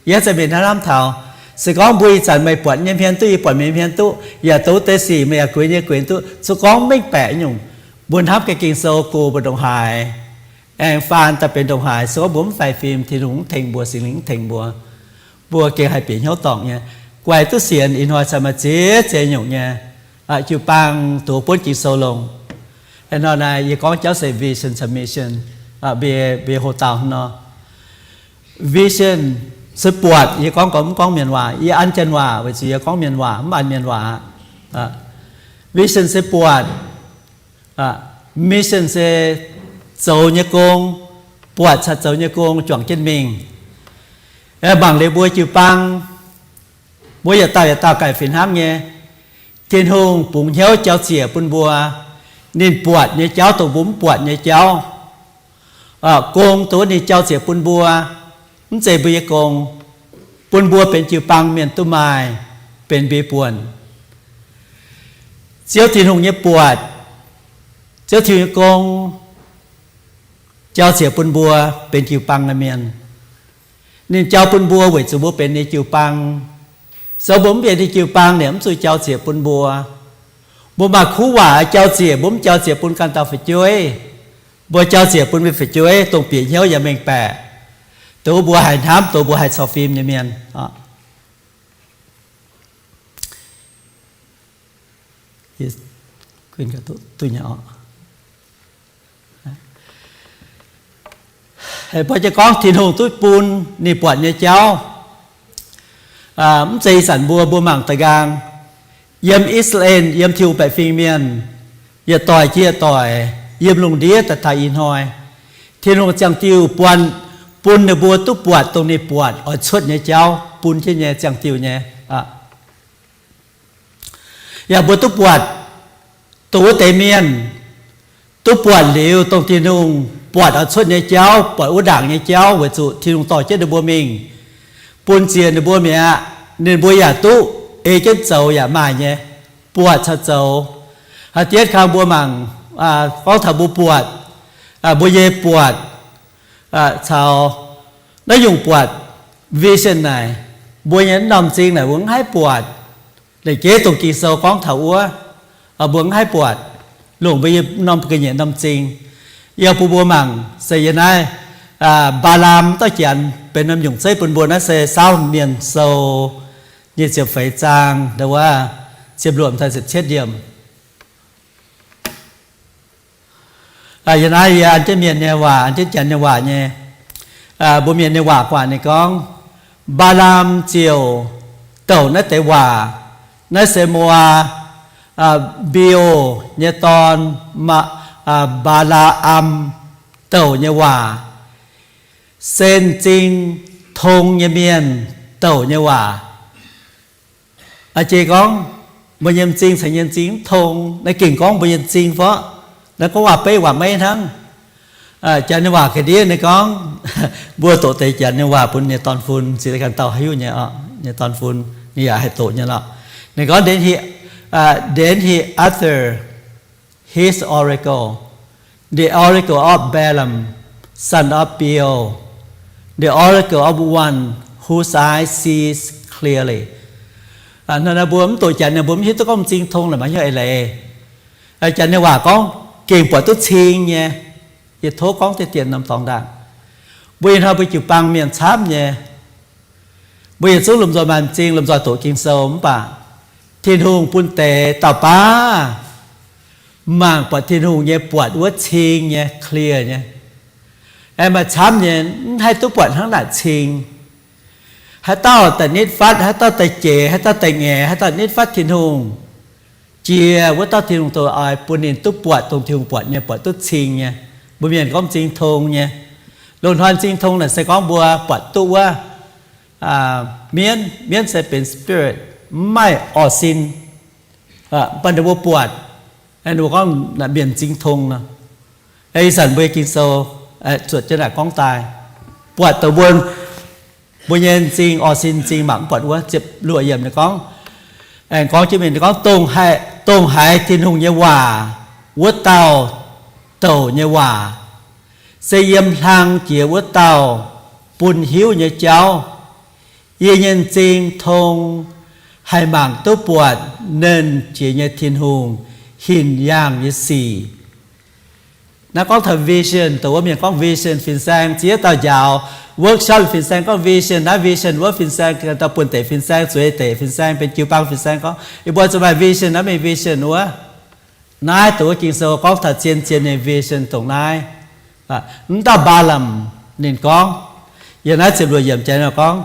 Yie haaix zanc mienh hnamv hnamv taux, se gorngv mbuo ih zanc meih buatc nyei hmien duqv, yie buatc meih hmien duqv, yaac duqv deix sic meih yaac gueix nyei gueix duqv, se gorngv mv mengh baeqc nyungc, mbuo hnamv ganh Ging-Sou go mbuo ndongc haaix, aengx faan daaih benx ndongc haaix. Se gorngv mbuo mv faix fim, Tin-Hungh mv tengx mbuo, Singx Lingh mv tengx mbuo, mbuo gengh haih bieqc hnyouv dorngc nyei. Guaix duqv sienx ih hnoi cai maaih ziex zeiz nyungc nyei. Jiu-baang duqv buonv Ging-Sou longx. Ih hnoi naaiv yie gorngv jauv se vision caux mission, mbuo houx dauh nor. Vision se buatc, yie gorngv gorngv mv gorngv mienh waac, yie an janx waac weic zuqc yie gorngv mienh waac mv an mienh waac. Vision se buatc, mission se zoux nyei gong, buatc caux zoux nyei gong juangc jienv mingh. Mangc liuz mbuo jiu-baang, mbuo yietc dauh yietc dauh ganh fih hnangv nyei. Tin-Hungh bungx hnyouv jauv-ziec bun mbuo. Ninh buatc nyei jauv dongh mbuo mv buatc nyei jauv. Gong dongh wuov ninh jauv-ziec bun mbuo, mv zeiz mbuo nyei gong, bun mbuo benx jiu-baang mienh duqv maaih benx mbuo buonc. Ziouv Tin-Hungh nyei buatc, Ziouv Tin-Hungh nyei gong, jauv-ziec bun mbuo benx jiu-baang nyei mienh. Ninh jauv bun mbuo weic zuqc mbuo benx ninh jiu-baang. Se mbuo mv benx ninh jiu-baang, ninh mv zuqc jauv-ziec bun mbuo. Mbuo maaih kuv waac jauv-ziec, mbuo mv jauv-ziec bun ganh dauh fu'jueiv. Mbuo jauv-ziec bun mbuo fu'jueiv dongh bieqc hnyouv yaac mengh baeqc, dongh mbuo haih hnamv, dongh mbuo haih caux fim nyei mienh. Mbuo jiez gorngv Tin-Hungh duqv bun ninh buatc nyei jauv, mv zeiz ih zanc mbuo, mbuo mangc da'nqaang. Yiem I^saa^laa^en, yiem Tin-Hungh baeqc fingx mienh, yietc doic jiex yietc doic, yiem lungh ndiev daaih taux ih hnoi, Tin-Hungh ziangh diuh buatc, bun ninh mbuo duqv buatc dongh ninh buatc oix cuotv nyei jauv bun jienv nyei ziangh diuh nyei. Yaac mbuo duqv buatc dongh wuov deix mienh duqv buatc liuz dongh Tin-Hungh buatc oix cuotv nyei jauv, buatc wuov ndaangc nyei jauv weic zuqc Tin-Hungh dorh jienv ninh mbuo mingh, bun ziex ninh mbuo mi'aqv. Ninh mbuo yaac duqv ei jienv zoux yaac maaih nyei, buatc caux zoux. Haaix dietv kang mbuo mangc, gorngv taux mbuo buatc, mbuo nyei buatc caux naaiv nyungc buatc, vision naaic, mbuo nyei norm m'zing naaic mbuo mv haih buatc. Lengc jeiv dongh Ging-Sou gorngv taux wuov, mbuo mv haih buatc, longc mbuo nyei norm ga'nyiec norm m'zing. Yie bun mbuo mangc se yie naaiv, Mbaa^laam dauh janx benx norm nyungc zeiv bun mbuo. Naaiv se Saauv Mienh Sou nyic ziepc feix zaang, wuov, ziepc luoqc taux ziepc cietv yiemc. Yie naaiv yie an jienv mienh nyei waac, an jienv janx nyei waac nyei. Mbuo mienh nyei waac guaax ninh gorngv, Mbaa^laam ziouc douc naaiv deix waac. Naaiv se Moaa, Mbi^o nyei dorn, Mbaa^laa^am, douc nyei waac. Se m'zing tong nyei mienh douc nyei waac. A'jeix gorngv mbuo nyei m'zing caux nyei m'zing mv tong, naaiv gengh gorngv mbuo nyei m'zing fov. Naaiv gorngv waac-beiv waac-meiv hnangv. Janx nyei waac ga'ndiev ninh gorngv, mbuo doqc deix janx nyei waac bun nyei dorn-fun, ziouc ganh dauh haaix nyungc nyei, nyei dorn-fun, ninh yaac haih doqc nyei lorqc. Ninh gorngv, Then he uttered his oracle, the oracle of Balaam, son of Beor, the oracle of one whose eyes sees clearly. Hnangv naaiv mbuo mv doqc janx, ninh mbuo mv hiuv duqv gorngv m'zing tong la'maah hnyouv eix leiz. Janx nyei waac gorngv gengh buatc duqv cing nyei. Yie tov gorngv deix dien norm dorngx ndaangc. Mbuo ih hnoi mbuo jiu-baang mienh camv nyei. Mbuo yietc zungv lomh nzoih maaih m'zing, lomh nzoih doqc Ging-Sou, mv baac Tin-Hungh bun deix dauh baav mangc buatc Tin-Hungh nyei buatc wuov cing nyei, clear nyei. Aengx maaih camv nyei mv haih duqv buatc hnangv naaic cing. Haaix dauh daaih nitv fatv, haaix dauh daaih jeiz, haaix dauh daaih ngaeqv, haaix dauh nitv fatv Tin-Hungh, jiex wuov dauh Tin-Hungh dongh oix bun ninh duqv buatc dongh Tin-Hungh buatc nyei, buatc duqv cing nyei. Mbuo mienh gorngv m'zing tong nyei. Loz-hnoi m'zing tong naaic se gorngv mbuo buatc duqv wuov, mienv, mienv se benx spirit, mv maaih orv sin, mv baac ninh mbuo buatc, ninh mbuo gorngv naaic mienh m'zing tong nor. Ih zanc mbuo Ging-Sou zuotc jienv naaic gorngv daaih, buatc dongh mbuo, mbuo nyei m'zing, orv sin m'zing mangc mv buatc wuov. Ziepc luoqc yiemc ninh gorngv, aengx gorngv jienv mingh, ninh gorngv, dongh haiz Tin-Hungh nyei waac wuov dauh douc nyei waac, se yiem hlang jiex wuov dauh bun hiuv nyei jauv. Yie nyei m'zing tong haih mangc duqv buatc Nernh Jiex nyei Tin-Hungh hinc yaangh nyei sic. Naaiv gorngv taux vision, dongh wuov mienh gorngv vision fin-saeng, ziex dauh njaaux workshop fin-saeng gorngv vision. Naaiv vision wuov fin-saeng, dauh buonv-deic fin-saeng, zueiz deic fin-saeng, benx jiu-baang fin-saeng gorngv, yie mbuo zuqc maaih vision, naaiv mingh vision wuov. Naaiv dongh wuov Ging-Sou gorngv taux zien-zien nyei vision dongh naaiv. Mv dauh Mbaalamc ninh gorngv, yiem naaiv ziepc luoqc yiemc jiex gorngv,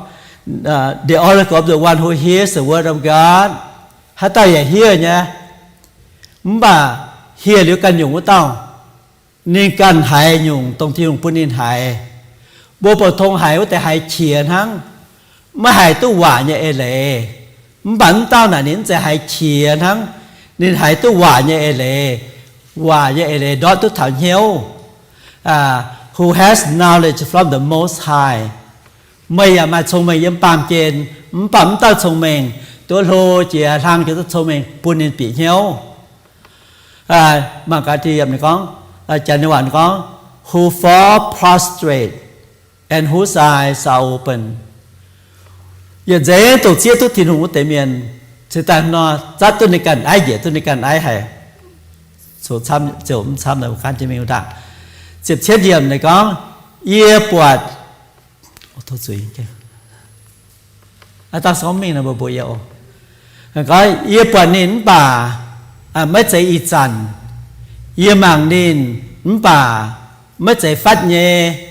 The oracle of the one who hears the word of God. Haaix dauh yaac hear nyei, mv baac hear liuz ganh nyungc wuov dauh, ninh ganh haiz nyungc dongh Tin-Hungh bun ninh haiz. Mbuo bouc tong haiz wuov deix haiz qiex hnangv, maiv haiz duqv waac nyei eix leiz. Mv baac mv dauh naaic ninh mv zeiz haiz qiex hnangv, ninh haiz duqv waac nyei eix leiz. Waac nyei eix leiz ndortv duqv taux hnyouv. Who has knowledge from the Most High. Meih yaac maaih cong-mengh yiem baamh gen, mv baac mv dauh cong-mengh duqv hlo jiex hlang jiex duqv cong-mengh bun ninh bieqc hnyouv. Mangc gaax, ninh gorngv, janx nyei waac ninh gorngv, Who fall prostrate and whose eyes are open. Yietc nzengc dongh zieqv duqv Tin-Hungh wuov deix mienh, cingx daaih nor zatv duqv ninh ganh aiv, njiec duqv ninh ganh aiv haic. Ziepc cietv yiemc ninh gorngv, yie buatc, yie buatc ninh mv baac maiv zeiz ih zanc. Yie mangc ninh mv baac maiv zeiz fatv nyei.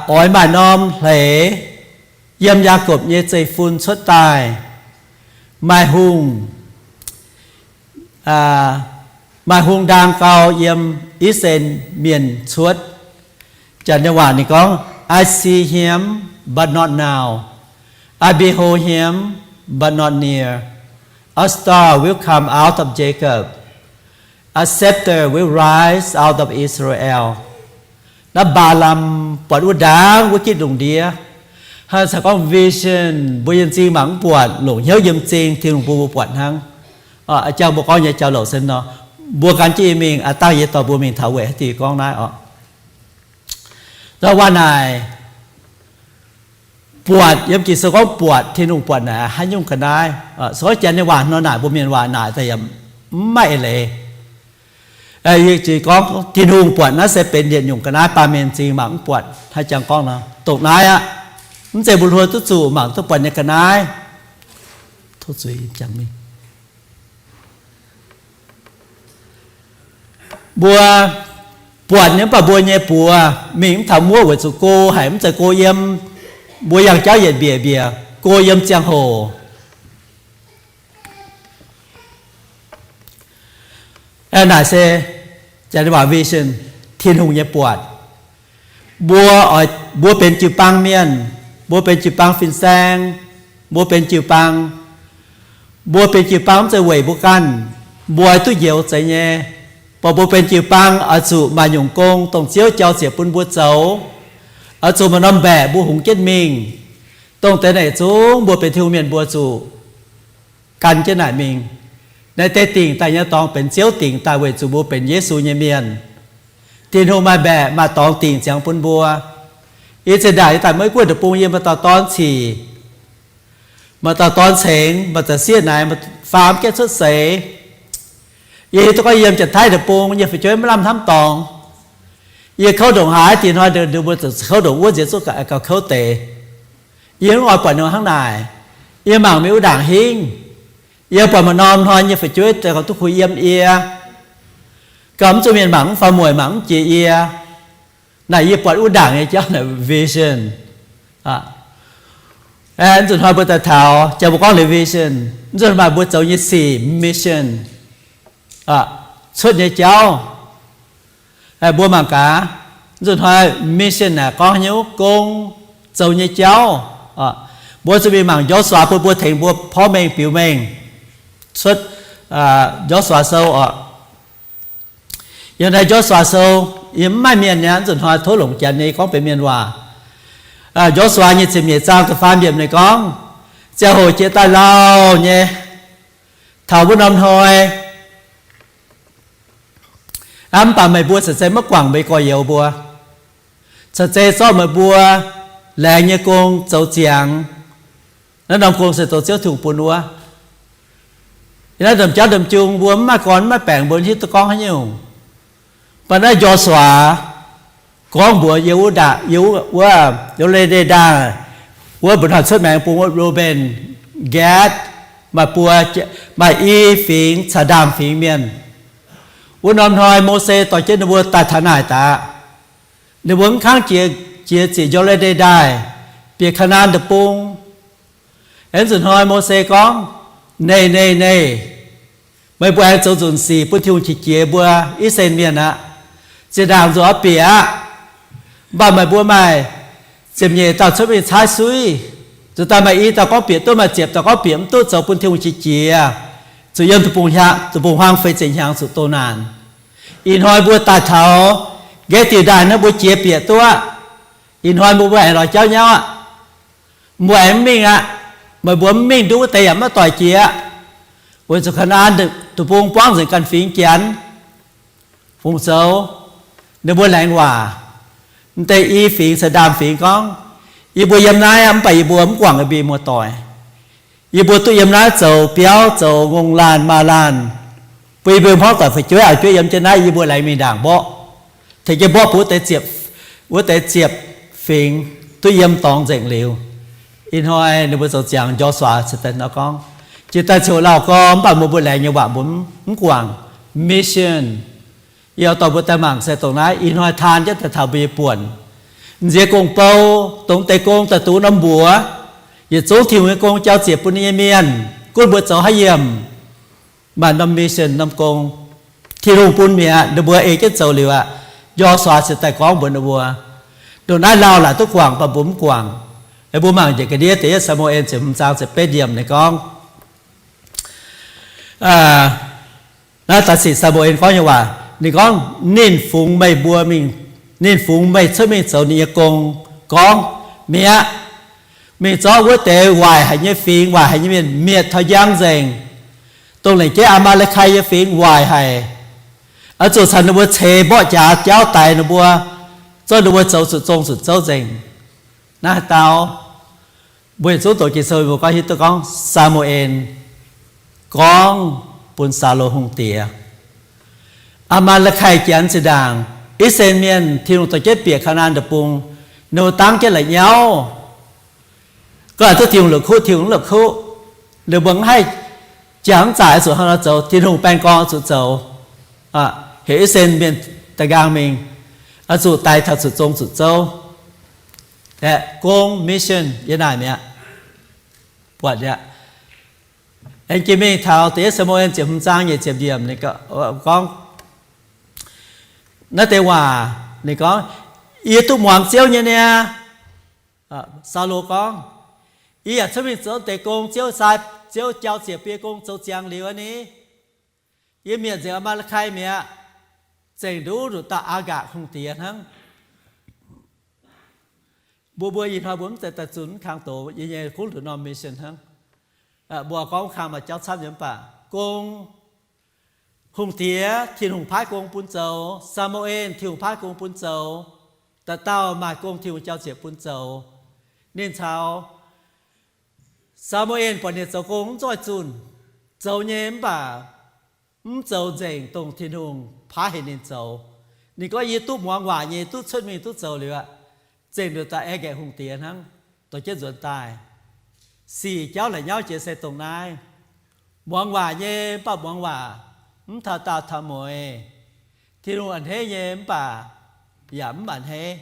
Oix maaih norm hleix yiem Yaakopv nyei zeiv-fun cuotv daaih, maaih hungh, maaih hungh ndaang gau yiem I^saa^laa^en Mienh cuotv. Janx nyei waac ninh gorngv, I see him, but not now. I behold him, but not near. A star will come out of Jacob. A scepter will rise out of Israel. Naaiv Mbaalam buatc wuov ndaangc wuov gitv lungh ndiev. Hnangv caux gorngv vision, mbuo yiem m'zing mangc mv buatc, longc hnyouv yiem m'zing, Tin-Hungh bun mbuo buatc hnangv. Jang mbuo gorngv nyei jauv-louc se nor, mbuo gan jienv yie mingh, aa dangh yie dorh mbuo mingh taux weic haaix diuc gorngv naaiv oc. Ndau waac naaic, buatc, yiem Ging-Sou gorngv buatc, Tin-Hungh buatc naaic haaix nyungc ga'naaiv. Se gorngv janx nyei waac nor naaic, mbuo mienh waac naaic daaih yaac mv maaih eix leiz. Yie ziouc gorngv Tin-Hungh buatc naaiv se benx yietc nyungc ga'naaiv, baamh mienh m'zing mangc mv buatc. Hnangv jangx gorngv nor, dongh naaiv aqv, mv zeiz mbuo hluo duqv zuqc mangc duqv buatc nyei ga'naaiv. Mbuo buatc nyei mv baac mbuo nyei buoz mingh mv taux muoqv weic zuqc go haic, mv zeiz go yiem mbuo yangh jauv yietc mbiec mbiec, go yiem ziangh hoc. Naaic se vision, Tin-Hungh nyei buatc. Mbuo, mbuo benx jiu-baang mienh, mbuo benx jiu-baang fin-saeng, mbuo benx jiu-baang, mbuo benx jiu-baang mv zeiz weic mbuo ganh. Mbuo oix duqv njoux zeiz nyei, mv baac mbuo benx jiu-baang oix zuqc maaih nyungc gong dongh Ziouv jauv ziec bun mbuo zoux. Oix zuqc maaih norm mbaeqc mbuo hungx jienv mingh. Dongh deix naaic zungv mbuo benx Tin-Hungh mienh mbuo zuqc gan jienv naaic mingh. Naaiv deix dingc daaih nyei dorngx benx Ziouv dingc daaih weic zuqc mbuo benx Yesu nyei mienh. Tin-Hungh maaih mbaeqc maaih dorngx dingc ziangx bun mbuo. Ih zinh ndaangc yie daaih Meiv Guoqv deic-bung, yie maaih dauh dorn cic, maaih dauh dorn cengx, maaih dauh sieqv naaic, faam gaeqv cuotv seix. Yie hiuv duqv gorngv yiem Janx-Taiv deic-bung yie fu'jueiv maiv lamh hnamv dorngx. Yie kouv ndongc haaix, diex hnoi mbuo kouv ndongc wuov nziex zuqv gauh kouv deix. Yie mv oix buatc ninh hnangv naaic. Yie mangc mingh wuov ndaangc hingv. Yie buatc maaih norm hnoi nyei fu'jueiv daaih gorngv duqv kuh yiem yie, gauh mv zuqc mienh mangc mv faaux mueic, mangc mv jiex yie. Naaic yie buatc wuov ndaangc nyei jauv naaic vision. Mv nzunc hnoi mbuo daaih taux jauv mbuo gorngv liuz vision, mv nzunc maaih mbuo zoux nyei sic mission, cuotv nyei jauv. Mbuo mangc gaax, mv nzunc hnoi mission naaic gorngv haaix nyungc, gong, zoux nyei jauv. Mbuo zuqc mingh mangc Njosua bun mbuo tengx mbuo porv mengh biux mengh cuotv Njosua Sou oc. Yiem naaiv Njosua Sou, yie mv maaih mienh nyei, mv nzunc hnoi tov longc janx nyei gorngv benx mienh waac. Njosua nyei ziepc nyeic zaang da'faam yiemc ninh gorngv, ziangh hoc jiex daaih lauh nyei, taux wuov norm hnoi, mv baac meih mbuo caux zei maiv guangc meih gorx-youz mbuo, caux zei zorqv meih mbuo laengz nyei gong zoux ziangx. Naaiv norm gong se doh Ziouv Tin-Hungh bun wuov. Yiem naaiv domh jauv domh jung mbuo mv maaih gorn mv maaih baengc mbuo hiuv duqv gorngv haaix nyungc. Mv baac naaiv Njosua gorngv mbuox yiem wuov, yiem wuov, Yo^le^nden Ndaangh wuov, mbuo hnoi cuotv maengx bung wuov Reu^mben, Gaatv, maaih buo, maaih i fingx caux ndaamv-fingx mienh. Wuov norm hnoi Mose dorh jienv ninh mbuo daaih taux naaic daaih, ninh mbuo mv kangv jiex, jiex ziqc Yo^le^nden Ndaaih, bieqc Kaa^naa^an Deic-Bung. Aengx nzunc hnoi Mose gorngv, Neih, neih, neih, meih mbuo aengx zoux nzunc sic bun Tin-Hungh qiex jiez mbuo I^saa^laa^en Mienh aqv. Zinh ndaangc nzuqc oix bieqc aqv. Mv baac meih mbuo maaih ziepc nyeic dauh cuotv mingh caaiv suiv, nzuqc daaih maaih i dauh gorngv bieqc duqv, maaih ziepc dauh gorngv bieqc mv duqv, zoux bun Tin-Hungh qiex jiez, zuqc yiem deic-bung hmuangv feix ziepc hnyangx zuqc doh naanc. Ih hnoi mbuo daaih taux Nqaeqv Diuh Ndaaih naaiv mbuo jiex bieqc duqv aqv. Ih hnoi mbuo, mbuo aengx lorz jauv nyauv aqv. Mbuo aengx mv mingh aqv. Meih mbuo mv mingh nduov wuov deix yaac maiv doix jiex aqv. Weic zuqc Kaa^naa^an Deic-Bung buangv nzengc ganh fingx Janx fungc zoux. Ninh mbuo laengz waac. M'deix i fingx caux ndaamv-fingx gorngv, Yie mbuo yiem naaiv aqv, mv baac yie mbuo mv guangc ga'mbie muoz-doic. Yie mbuo duqv yiem naaiv zoux biauv, zoux ngongh laanh maaz laanh, bun yie mbuo hmuangv doic fu'jueiv auv-jueiv yiem jienv naaiv, yie mbuo laengz mingh ndaangc mborqv, tengx jienv mborqv bun wuov deix ziepc, wuov deix ziepc fingx duqv yiem dorngx nzengc liuz. Ih hnoi ninh mbuo zoux ziangx, Njosua ceix daaih nor gorngv, Jiex daaih ziouc lauh gorx, mv baac mbuo, mbuo laengz nyei waac mbuo mv guangc. Mission, yie oix dorh mbuo daaih mangc se dongh naaiv ih hnoi taan jienv daaih taux mbuo nyei buonc. M'nziex gong-bou, dongh deix gong daaih duqv norm mbuox, yietc zungv Tin-Hungh nyei gong jauv ziec bun ninh nyei mienh, gunv mbuo zoux haaix yiemc, maaih norm mission, norm gong, Tin-Hungh bun mi'aqv, ninh mbuo ei jienv zoux liuz aqv. Njosua ceix daaih gorngv mbuox ninh mbuo, Ndongc naaiv lauh laaic duqv guangc, mv baac mbuo mv guangc. Mbuo mangc njiec ga'ndiev da'yietv Saa^mu^en ziepc hmz zaang ziepc betv yiemc ninh gorngv, naaiv Da'sic Saa^mu^en gorngv nyei waac. Ninh gorngv, Ninh fungx meih mbuo mingh, ninh fungx meih cuotv mingh zoux ninh nyei gong gorngv, Mi'aqv, mingh zorqv wuov deix waaic haic nyei fingx, waaic haic nyei mienh mietc taux njang nzengc, dongh lengc jeiv Aa^maa^li^kai nyei fingx waaic haic. Oix zuqc caux ninh mbuo ceix mborqv jaax jauv daix ninh mbuo, zorqv ninh mbuo zoux zuqc zong zuqc zouv nzengc. Naaiv haaix dauh? Mbuo yietc zungv doqc Ging-Sou mbuo gorngv hiuv duqv gorngv Saa^mu^en gorngv bun Saulo hungh diex, Aa^maa^li^kai Janx zinh ndaangc, I^saa^laa^en Mienh, Tin-Hungh dorh jienv bieqc Kaa^naa^an Deic-Bung, ninh mbuo dangv jienv la'nyauv. Gorngv haaix duqv Tin-Hungh la'kuqv, Tin-Hungh mv la'kuqv, ninh mbuo mv haih jangx mv zaaic, zuqc hnangv nor zoux. Tin-Hungh baeng gorn zuqc zoux, heuc I^saa^laa^en Mienh da'nqaang mingh, oix zuqc daix taux zuqc zong zuqc zouv. Aeqv, gong mission yiem naaic mi'aqv. Buatc aqv. Aengx jiex mingh taux da'yietv Saa^mu^en ziepc hmz zaang nyeic ziepc yiemc ninh gorngv naaiv deix waac. Ninh gorngv, Yie duqv muangx Ziouv nyei niaa. Saulo gorngv, Yie yaac cuotv mingh zoux deix gong, Ziouv sai, Ziouv jauv ziec bun yie gong zoux ziangx liuz aqv ni. Yie mietc nzengc Aa^maa^li^kai mi'aqv, zengc nduqc nduqc dauh Aa^gakc hungh diex hnangv. Mbuo, mbuo ih hnoi mbuo mv zeiz daaih zunh mv kang doz, yie nyei gunv nduqc norm mission hnangv. Mbuo gorngv mv kang maaih jauv camv nyei mv baac gong, hungh diex Tin-Hungh paaiv gong bun zoux, Saa^mu^en Tin-Hungh paaiv gong bun zoux, dauh dauh maaih gong Tin-Hungh jauv ziec bun zoux. Ninh caux Saa^mu^en buatc ninh zoux gong mv zoih zunh, zoux nyei mv baac mv zoux nzengc dongh Tin-Hungh paaiv heuc ninh zoux. Ninh gorngv, Yie duqv muangx waac nyei, duqv cuotv mingh duqv zoux liuz aqv, zengc nduqc dauh Aa^gakc hungh diex hnangv. dorh jienv nzuonx daaih. Sic jauv la'nyauv jiex se dongh naaiv. Muangx waac nyei mv baac muangx waac mv taux daauh taux mueiz. Tin-Hungh a'hneiv nyei mv baac yaac mv a'hneiv.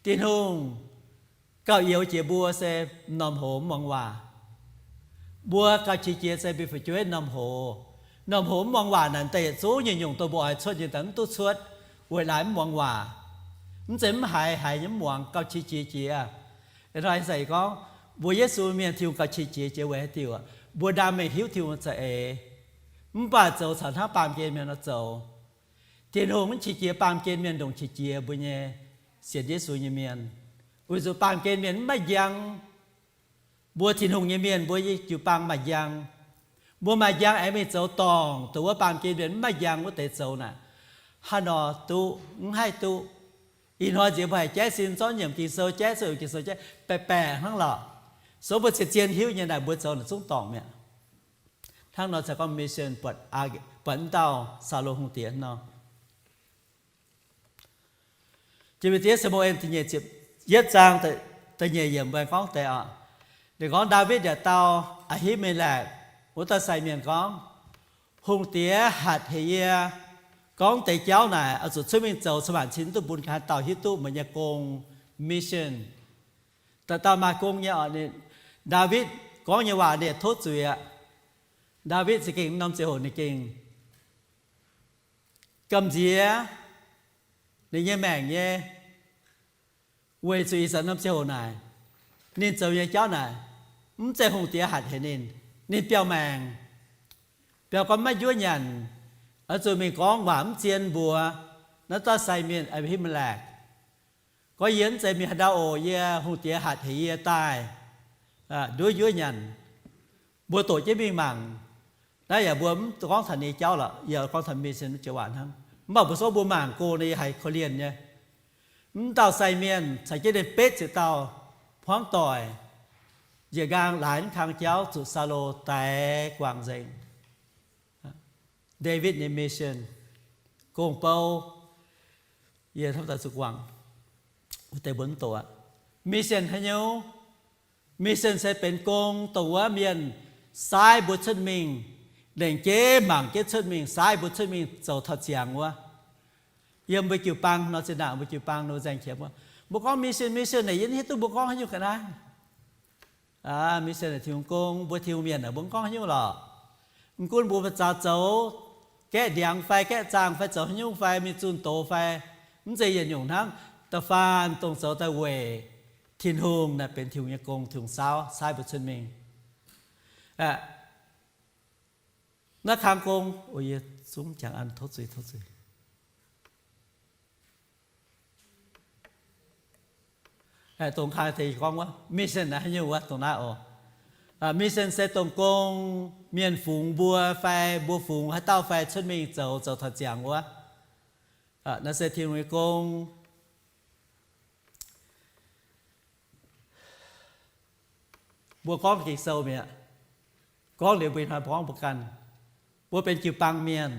Tin-Hungh gauh youx jiex mbuo se m'normh hoz mv muangx waac. Mbuo gauh qiex jiez se mbuo fu'jueiv m'normh hoz. M'normh hoz mv muangx waac naaic, daaih yietc zungv nyungc-nyungc dongh mbuo oix cuotv nyei daaih mv duqv cuotv, weic laaix mv muangx waac. Mv zeiz mv haiz, haiz nyei mv muangx, gauh qiex jiez jiex. Ih hnoi se gorngv mbuo Yesu mienh Tin-Hungh gauh qiex jiez jiex weic haaix diuc? Mbuo ndaam mengh hiuv Tin-Hungh za'eix, mv baac zoux caux hnangv baamh gen mienh nor zoux. Tin-Hungh mv qiex jiez baamh gen mienh ndongc qiex jiez mbuo nyei sienx Yesu nyei mienh. Weic zuqc baamh gen mienh mv maaih njang. Mbuo Tin-Hungh nyei mienh mbuo jiu-baang maaih njang. Mbuo maaih njang aengx mingh zoux dorngc dongh wuov baamh gen mienh mv maaih njang wuov deix zoux naaic, haaix nor duqv? Mv haih duqv. Ih hnoi nziex mbuo haiz jaiv sin zorqv nyiemc Ging-Sou jaiv, zorqv Ging-Sou jaiv, baeqc baeqc hnangv lorqc. So mbuo zien-zien hiuv nyei naaic mbuo zoux naaic zungv dorngc mi'aqv. Hnangv nor se gorngv mission buatc, buatc wuov dauh Saulo hungh diex nor. Jiex mingh diev Se^mu^en da'nyeic ziepc yietv zaang da'nyeic yiemc mbuo gorngv deix oc. Ninh gorngv Ndaawitv yaac dau Aa^hi^me^lakc wuov dauh sai mienh gorngv, Hungh diex hatc heuc yie gorngv deix jauv naaic oix zuqc cuotv mingh zoux, cin-maanc cin duqv bun ganh dauh hiuv duqv meih nyei gong, mission. Dauh dauh maaih gong nyei oc. Ndaawitv gorngv nyei waac ninh tov zuiz aqv. Ndaawitv za'gengh norm ziangh hoc ninh gengh gamh nziex ninh nyei maengc nyei, weic zuqc ih zanc norm ziangh hoc naaic ninh zoux nyei jauv naaic mv zeiz hungh diex hatc heuc ninh. Ninh biauv maengc, biauv gorngv maiv njuov nyanc, oix zuqc mingh gorngv waac mv zien mbuox naaiv dauh sai mienh Aa^hi^me^lakc, gorngv, Yie mv zeiz mingh haaix ndau oc. Yie, hungh diex hatc heuc yie daaih nduov njuov nyanc. Mbuo doqc jienv mingh mangc. Naaiv yaac mbuo mv gorngv taux ninh nyei jauv lorqc, yie gorngv taux mission joux waac hnangv. Mv baac mbuo sou mbuo mangc go ninh yaac haiz korv-lienh nyei. Mv dauh sai mienh caux jienv ninh betv ziepc dauh hmuangv doic njiec nqaang laaix mv kang jauv zuqc Saulo daix guangc nzengc. Ndaawitv nyei mission, gong-bou, yie hnamv daaih zuqc guangc wuov deix mbuo mv doqc aqv. Mission haaix nyungc? Mission se benx gong dongh wuov mienh saaiv mbuo cuotv mingh, lengc jeiv mangc jienv cuotv mingh, saaiv mbuo cuotv mingh zoux taux ziangx wuov. Yiem mbuo jiu-baang nor, zinh ndaangc mbuo jiu-baang nor nzaeng qiemx wuov, mbuo gorngv mission, mission naaic yie mv hiuv duqv mbuo gorngv haaix nyungc ga'naaiv. Mission naaic Tin-Hungh gong, mbuo Tin-Hungh mienh naaic mbuo mv gorngv haaix nyungc lorqc. Mv gunv mbuo mbuo zaux zoux gaeqv ndiangx fai gaeqv zaangh fai zoux haaix nyungc fai mingh zunh doz fai, mv zeiz yietc nyungc hnangv. Da'faanh dongh zoux daaih weic Tin-Hungh naaic benx Tin-Hungh nyei gong, Tin-Hungh saauv, saaiv mbuo cuotv mingh. Naaiv kang gong, o, yie zungv jangx an, tov zuiz, tov zuiz. Dongh kang deix gorngv wuov, mission naaiv haaix nyungc wuov, dongh naaiv oc. Mission se dongh gong mienh fungx mbuo fai mbuo fungx haaix dauh fai cuotv mingh zoux, zoux taux ziangx wuov. Naaiv se Tin-Hungh nyei gong. Mbuo gorngv Ging-Sou mi'aqv. Gorngv liuz mbuo ih hnoi mbuo gorngv mbuo ganh, mbuo benx jiu-baang mienh,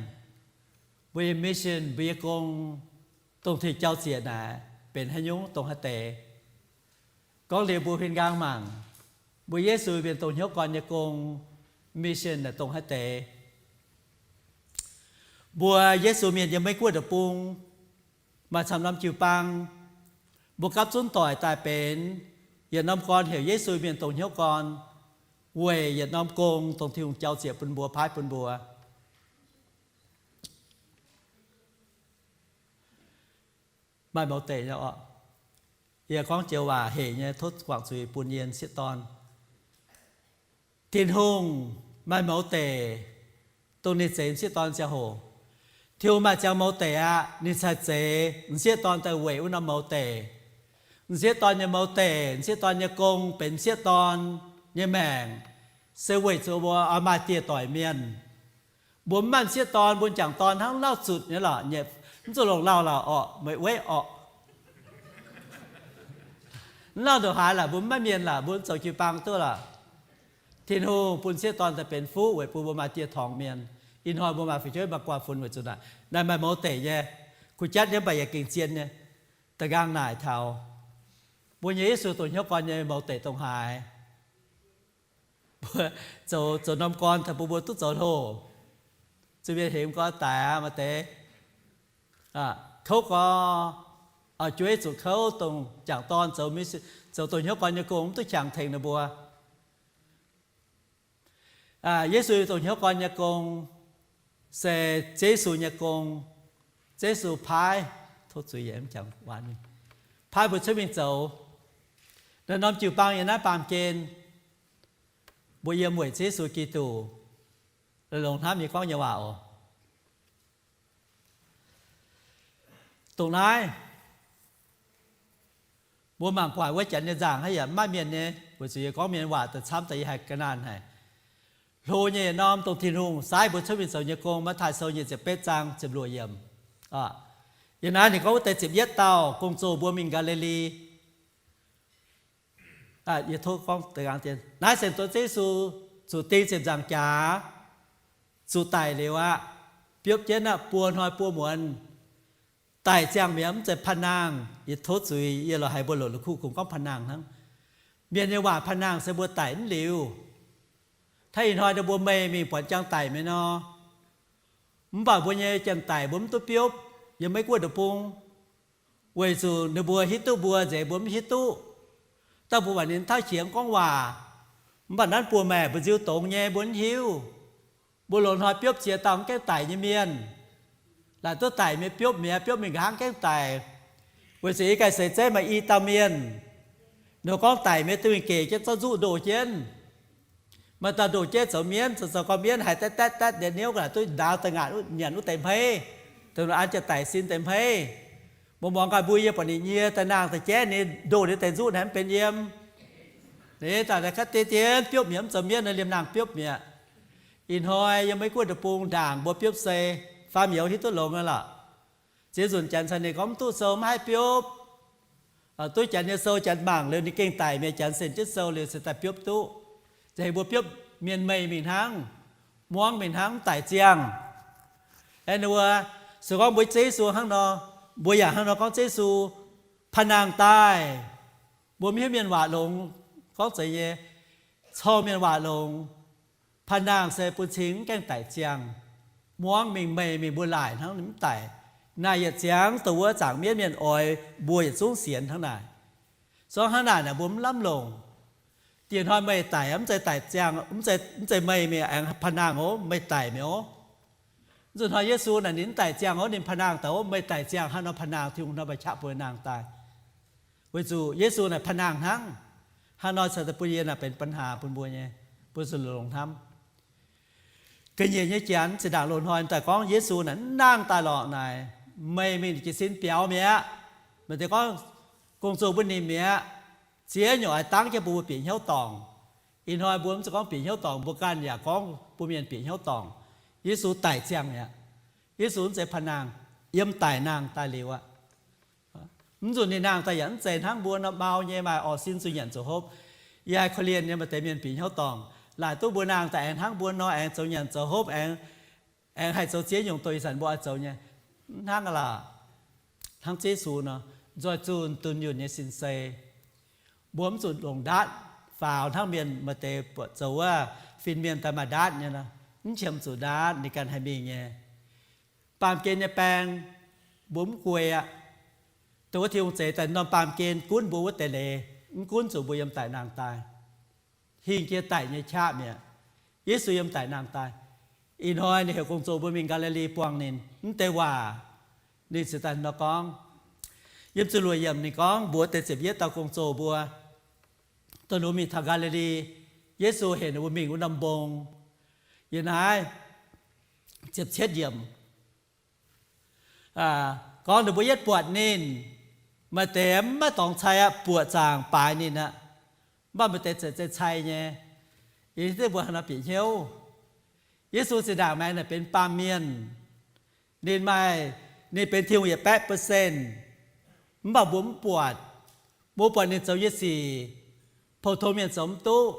mbuo nyei mission, mbuo nyei gong, dongh Tin-Hungh jauv-ziec naaic benx haaix nyungc, dongh haaix deix. Gorngv liuz mbuo huin nqaang mangc, mbuo Yesu mienh dongh hnyouv gorn nyei gong, mission naaic dongh haaix deix. Mbuo Yesu mienh yiem Meiv Guoqv deic-bung maaih camv norm jiu-baang, mbuo gapv zunv doic daaih benx yietc norm gorn heuc Yesu mienh dongh hnyouv gorn, weic yietc norm gong dongh Tin-Hungh jauv-ziec bun mbuo, paaiv bun mbuo. Maaih mouz deic nyei oc. Yie gorngv joux waac hec nyei, tov guangc zuiz bun yie m'sieqv dorn. Tin-Hungh maaih mouz deic, dongh ninh zeix m'sieqv dorn ziangh hoc. Tin-Hungh maaih ziangx mouz deic aqv, ninh cingx zeix m'sieqv dorn daaih weic wuov norm mouz deic. M'sieqv dorn nyei mouz deic, m'sieqv dorn nyei gong benx m'sieqv dorn nyei maengc, se weic zuqc mbuo oix maaih dieh doic mienh. Mbuo mv maaih m'sieqv dorn, mbuo m'jangc dorn hnangv lauh zutc nyei lorqc, mv zuqc longc lauh lorqc, orqc, meih weiv orqc. Mv lauh ndongc haaix lorqc, mbuo mv maaih mienh lorqc, mbuo mv zoux jiu-baang duqv lorqc. Tin-Hungh bun m'sieqv dorn daaih benx fuqv weic bun mbuo maaih dieh torngx mienh. Ih hnoi mbuo maaih fu'jueiv maaih guaa funx weic zuqc naaic. Naaiv maaih mouz deic nyei. Kuh jatv nyei mv baac yaac gengh zien nyei. Da'nqaang naaic taux Mbuo nyei Yesu dongh hnyouv gorn nyei mouz deic dongh haaix. Mbuo zoux, zoux norm gorn taux mbuo, mbuo duqv zoux hlo. Zuiz-mienh hemx gorn daic aqv, maaih deix kouv gorn, auv-jueiv zuqc kouv, dongh jangc dorn zoux, zoux dongh hnyouv gorn nyei gong mv duqv qangx tengx ninh mbuo. Yesu dongh hnyouv gorn nyei gong se Ziouv Yesu nyei gong. Ziouv Yesu paaiv, tov zuiz, paaiv mbuo cuotv mingh zoux. Naaiv norm jiu-baang yiem naaiv baamh gen, mbuo yiem weic Ziouv Yesu Giduc, longc hnamv nyei gorngv nyei waac oc. Dongh naaiv, mbuo mangc gu'nguaaic wuov janx nyei nzaangc haiv yaac maiv mienh nyei, weic zuqc yie gorngv mienh waac daaih camv daaih yie haih ga'naanh haic. Hlo nyei yietc norm dongh Tin-Hungh saaiv mbuo cuotv mingh zoux nyei gong, Matv^taai Sou nyic ziepc betv zaang ziepc luoqc yiemc. Yiem naaiv ninh gorngv wuov deix ziepc yietv dauh gong-zoh mbuo mingh Gaa^li^li. Yie tov gorngv, naaiv se dongh Ziouv Yesu zuqc ding ziepc nzaangc jaax, zuqc daic liuz aqv, biopv jienv aqv, buo hnoi buo muonz, daic ziangh mi'aqv, mv zeiz panh nangh. Yie tov zuiz, yie lorz haiz mbuo longc la'kuqv kungx gorngv panh nangh hnangv. Mienh nyei waac panh nangh se mbuo daic mv liuz. Hnangv ih hnoi mbuo meih mingh buatc jang daic mi'aqv nor, mv baac mbuo nyei janx-daic mbuo mv duqv biopv yiem Meiv Guoqv deic-bung, weic zuqc ninh mbuo hiuv duqv mbuo nzengc, mbuo mv hiuv duqv. Dangh mbuo buatc ninh tauv qiex gorngv waac, mv baac nanv buoz-maeqc mbu'nziu dongz nyei, mbuo mv hiuv. Mbuo loz-hnoi biopv ziex dauh mv gaengh daic nyei mienh, laaic duqv daic mi'aqv, biopv mi'aqv, biopv mingh nqa'haav gaengh daic. Weic zuqc yie ganh seix zeiv maaih i dauh mienh, ninh gorngv daic mi'aqv, duqv mingh gec jienv zorqv nzuqv ndoh jienv. Maaih dauh ndoh jienv zoux mienv, zoux zoux gau mienv haiz daetv daetv daetv, nienx niouv laaic duqv ndaaux daaih ngaatc nyanc wuov deix hmeiv, dongh ninh an jienv daic sin deix hmeiv. Mbuo muangx gaax mbuo, yie buatc ninh nyie daaih nangh daaih jaiv ninh ndoh ninh deix nzuqv naaiv mv benx yiem. Ninh daaih naaiv ka'diev dien biopv mi'aqv, mv zoux mienv, liemh nangh biopv mi'aqv. Ih hnoi yiem Meiv Guoqv deic-bung ndaangc mbuo biopv sei, faam youz hiuv duqv longx aqv lorqc. Ziex nzunc janx caux ninh gorngv mv duqv sou mv haih biopv. Duqv janx nyei sou, janx mangc liuz ninh gengh daic mi'aqv, janx sienx jienv sou liuz se daaih biopv duqv. Za'heix mbuo biopv mienh meih mingh hnangv, muangv mingh hnangv, mv daic ziangh. Aeqv, ninh mbuo se gorngv mbuo Ziouv Yesu hnangv nor, mbuo yaac hnangv nor gorngv Ziouv Yesu panh nangh daaih. Mbuo mv hiuv mienh waac longx, gorngv zeiz nyei, corng mienh waac longx. Panh nangh se bun cing mv gaengh daic ziangh, muangv mingh meih mingh mbuo laaic hnangv, ninh mv daic. Naaic yietc ziangx dongh wuov zaangc mienv mienh oix mbuo yietc zungv sienx hnangv naaic. Zorngv hnangv naaic naaic mbuo mv lamh longc. Dieh hnoi meih daic, mv zeiz daic ziangh, mv zeiz meih mingh aengx panh nangh oc, meih daic mi'aqv oc. Nzunc hnoi Yesu naaic ninh mv daic ziangh oc, ninh panh nangh daaih oc, meih daic ziangh hnangv nor panh nangh, Tin-Hungh hnoi mbuo qaqv bun nangh daaih. Weic zuqc Yesu naaic panh nangh hnangv. Hnangv nor cingx daaih bun yie naaic benx ปัญหา bun mbuo nyei, mbuo zuqc longx hnamv. Ga'nyiec nyei janx zinh ndaangc loz-hnoi daaih gorngv Yesu naaic mv nangh daaih lorqc naaic, meih mingh jiez sin biaux mi'aqv. Maaih deix gorngv gong-zoh mbuo nimc mi'aqv. Ziex nyungc oix dangv jienv bun mbuo bieqc hnyouv dorngc. Ih hnoi mbuo mv zeiz gorngv bieqc hnyouv dorngc, mbuo ganh yaac gorngv bun mienh bieqc hnyouv dorngc. Yesu daic ziangh mi'aqv. Yesu mv zeiz panh nangh, yiem daic nangh daaih liuz aqv. Mv nzunc ninh nangh daaih yaac mv zeiz hnangv mbuo nor mau nyei maaih orv sin zuqc nyanc zoux hopv. Yie haih korv-lienh nyei maaih deix mienh bieqc hnyouv dorngc, laaic duqv mbuo nangh daaih aengx hnangv mbuo nor aengx zoux nyanc zoux hopv, aengx, aengx haih zoux ziex nyungc dongh ih zanc mbuo oix zoux nyei. Mv hnangv aqv lorqc. Hnangv Yesu nor, nzoih zunh dunh yunh nyei sin sei. Mbuo mv zuqc longc ndaatv faaux hnangv mienh maaih deix buatc zoux wuov fin-mienh daaih maaih ndaatv nyei nor, mv qiemx zuqc ndaatv, ninh ganh haih mingh nyei. Baamh gen nyei baeng, mbuo mv guei aqv. Dongh wuov Tin-Hungh zeix daaih norm baamh gen gunv mbuo wuov deix leiz, mv gunv zuqc mbuo yiem daic nangh daaih. Hingh jiex daic nyei qaqv mi'aqv. Yesu yiem daic nangh daaih. Ih hnoi ninh heuc gong-zoh mbuo mingh Gaa^li^li buangh ninh. Mv deix waac ninh cingx daaih nor gorngv. Yiem ziepc luoqc yiemc ninh gorngv mbuox deix ziepc yietv dauh gong-zoh mbuo, dongh ninh mbuo mingh taux Gaa^li^li, Yesu heuc ninh mbuo mingh wuov norm mbong. Yiem naaiv ziepc cietv yiemc gorngv ninh mbuo yietv buatc ninh, maaih deix maiv dorngx cai aqv, buoqc zaangc baaix ninh aqv. Mv baac maaih deix zeiz cai nyei. Yie hiuv duqv mbuo haaix nor bieqc hnyouv. Yesu zinh ndaangc maengx naaic benx baamh mienh. Ninh maaih, ninh benx Tin-Hungh yietc baeqv percent. Mv baac mbuo mv buatc. Mbuo buatc ninh zoux nyei sic, pou-tong mienh zoux mv duqv.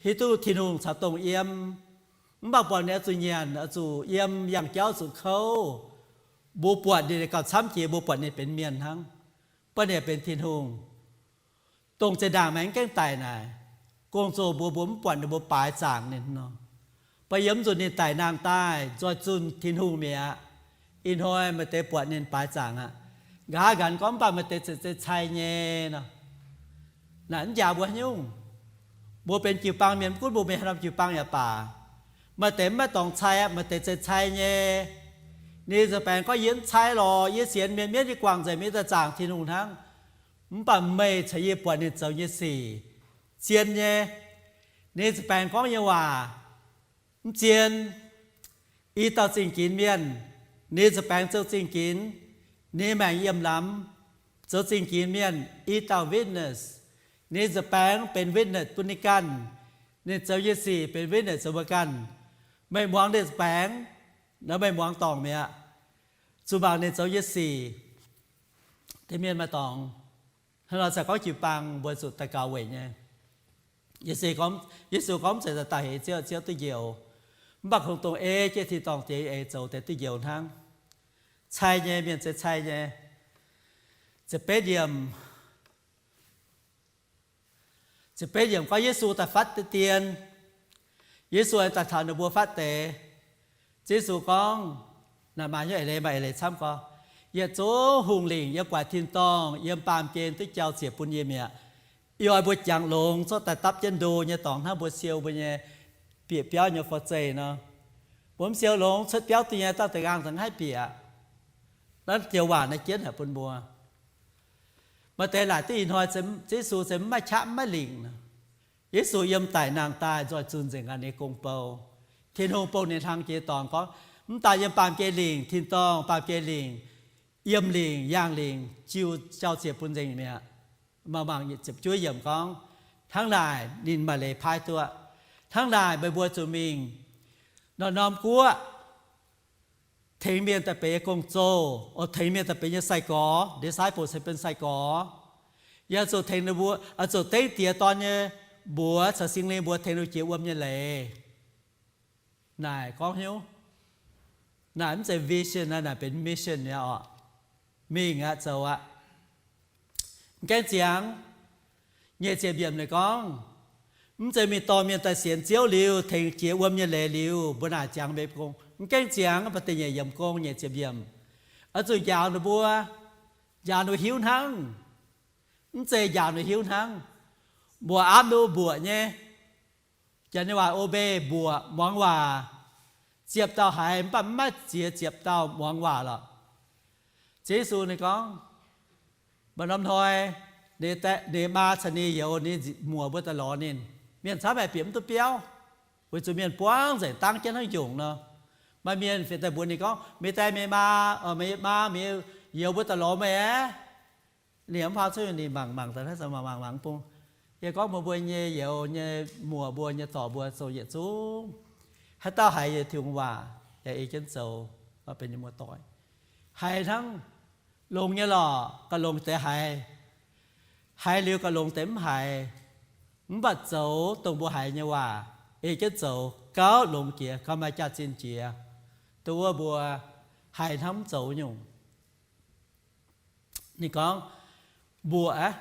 Hiuv duqv Tin-Hungh caux dongh yiem. Mv baac buatc ninh oix zuqc nyanc, oix zuqc yiem, yangh jauv zuqc kouv. Mbuo buatc ninh gauh camv jiex, mbuo buatc ninh benx mienh hnangv. Mv baac ninh benx Tin-Hungh. dongh zinh ndaangc maengx gaengh daic naaic, gong-zoh mbuo, mbuo mv buatc ninh mbuo baaix zaangc ninh nor. Mv baac yiem nzunc ninh daic nangh daaih nzoih zunh Tin-Hungh mi'aqv. Ih hnoi maaih deix buatc ninh baaix zaangc aqv. Nqa'haav nqanx gorngv mv baac maaih deix ziouc cai-cai nyei nor. Naaic mv jaax mbuo haaix nyungc. Mbuo benx jiu-baang mienh, mv gunv mbuo mingh haaix norm jiu-baang yaac baac, maaih deix mv maaih dorngx cai aqv, maaih deix cai-cai nyei. Ninh nza'baengx gorngv, yie mv cai lorqc, yie sienx mienh mienv, yie guangc nzengc, mingh daaih zaangc Tin-Hungh hnangv. Mv baac meih caux yie buatc ninh zoux nyei sic zien nyei. Ninh nza'baengx gorngv nyei waac mv zien. I dauh zingh ginx mienh, ninh nza'baengx zoux zingh ginx, ninh maengc yiem lamz, zoux zingh ginx mienh i dauh witness. Ninh nza'baengx benx witness bun ninh ganh. Ninh zoux nyei sic benx witness zoux mbuo ganh. Meih muangx ninh nza'baengx, nor meih muangx dorngc mi'aqv. Zuqc mangc ninh zoux nyei sic. Deix mienh maaih dorngx, hnangv nor caux gorngv jiu-baang mbuo zuqc daux gaux weic nyei. Yesu gorngv, Yesu gorngv mv zeiz daaih heix Ziouv, Ziouv duqv njoux. Mv baac kungx dongh ei jienv tin-dorngh jiex eix zoux deix duqv njoux hnangv. Cai nyei, mienh se cai nyei. Ziepc betv yiemc, ziepc betv yiemc gorngv Yesu daaih fatv deix dien. Yesu daaih taux ninh mbuo fatv deix. Ziouv Yesu gorngv, naaic maaih nyei eix leiz, maaih eix leiz camv gorngv, yietc zungv hungh lingc yiem gu'nguaaic tin-dorngh yiem baamh gen duqv jauv ziec bun yie mi'aqv. Ih oix mbuo jangx longx cuotv daaih dapv jienv ndo nyei dorngx hnangv mbuo siou mbuo nyei bieqc biauv nyei forv-zeih nor. Mbuo mv siou longx cuotv biauv duqv nyei, dauh da'nqaang za'gengh haih bieqc. Naaiv joux waac naaiv jienv haic bun mbuo. Maaih deix laaic duqv ih hnoi Ziouv Yesu se mv maaih qaqv mv maaih lingc. Yesu yiem daic nangh daaih nzoih zunh nzengc ganh nyei gong-bou. Tin-Hungh bun ninh hlang jiex dorngx gorngv, mv daaih yiem baamh gen lingc, tin-dorngh baamh gen lingc, yiem lingc, yangh lingc, jiu jauv ziec bun nzengc mi'aqv. Mangc mangc ziepc juov yiemc gorngv, hnangv naaic ninh maaih leiz paaiv duqv, hnangv naaic meih mbuo zuqc mingh norm-norm guoqv, tengx mienh daaih benx yie gong-zoh, oix tengx mienh daaih benx yie sai-gorx, disciple se benx sai-gorx. Yie zuqc tengx ninh mbuo, zuqc dengv Diex, Dorn nyei mbuox caux Singx Lingh mbuox tengx ninh jiex wuom nyei leiz. Naaic gorngv hnyouv, naaic mv zeiz vision, naaic benx mission nyei oc. Mingh aqv, zoux aqv. Mv gaengh ziangx, nyic ziepc yiemc ninh gorngv, mv zeiz mingh dorh mienh daaih sienx Ziouv liuz, tengx jiex wuom nyei leiz liuz, mbuo naaic ziangx mbuo gong. Mv gaengh ziangx, mv baac da'nyeic yiemc gong, nyic ziepc yiemc, oix zuqc njaaux ninh mbuo, njaaux ninh mbuo hiuv hnangv. Mv zeiz njaaux ninh mbuo hiuv hnangv, mbuoqc aapv ninh mbuo mbuoqc nyei. Janx nyei waac obey, mbuoqc, muangx waac. Ziepc dauh haiz mv baac mv maaih ziex ziepc dauh muangx waac lorqc. Ziouv Yesu ninh gorngv, maaih norm hnoi, ninh maa caux ninh youz, ninh muoc mbuo daaih lorz ninh. Mienh camv haic bieqc mv duqv biauv, weic zuqc mienh buangv nzengc dangv jienv hnangv njongc nor. Maaih mienh fiev daaih mbuox ninh gorngv, meih die meih maa, meih maa, meih youz mbuo daaih lorz meih aqv. Ninh mv paan cuotv, ninh mangc mangc daaih, mangc mangc mv bung. Yie gorngv mbuox mbuo nyei youz nyei muoc mbuo nyei dorc mbuo zoux yietc zungv, haaix dauh haiz yietc Tin-Hungh waac yaac ei jienv zoux, benx ninh muoz-doic. Haiz hnangv longx nyei lorqc, gauh longx deix haiz. Haiz liuz gauh longx deix mv haiz. Mv baac zoux dongh mbuo haiz nyei waac, ei jienv zoux, gauh longx jiex, gauh maaih jaax-zinh jiex. Dongh wuov mbuo haiz hnangv mv zoux nyungc. Ninh gorngv, mbuoqc aqv,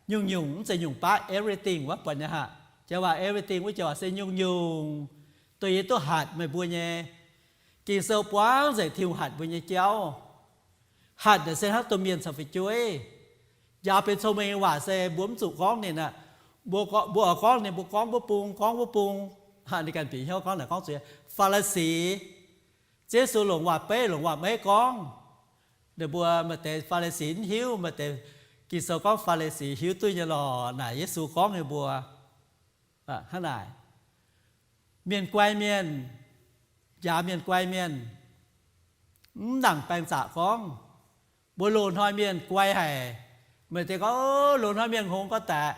nyungc-nyungc, mv zeiz nyungc baav, everything wuov buatc nyei haic. Jiex waac everything wuov jiex waac se nyungc-nyungc, dongh yie duqv hatc meih mbuo nyei. Ging-Sou buangv nzengc Tin-Hungh hatc mbuo nyei jauv. Hatc naaic se hnangv domh mienh caux fu'jueiv. Njaaux benx cong-mengh nyei waac se mbuo mv zuqc gorngv ninh aqv. Mbuo oix gorngv ninh, mbuo gorngv wuov bung, gorngv wuov bung. Ninh ganh bieqc hnyouv gorngv naaic gorngv zuqc Faa^li^si. Ziouv Yesu longc waac-beiv longc waac-meiv gorngv. Ninh mbuo maaih deix Faa^li^si mv hiuv, maaih deix Ging-Sou gorngv Faa^li^si hiuv duqv nyei lorqc. Naaic Yesu gorngv nyei mbuo hnangv naaic. Mienh guai mienh, njaaux mienh guai mienh, mv nangc baeng zaqc gorngv. Mbuo loz-hnoi mienh guai haic. Maaih deix gorngv, loz-hnoi mienh hngongx gorngv daic,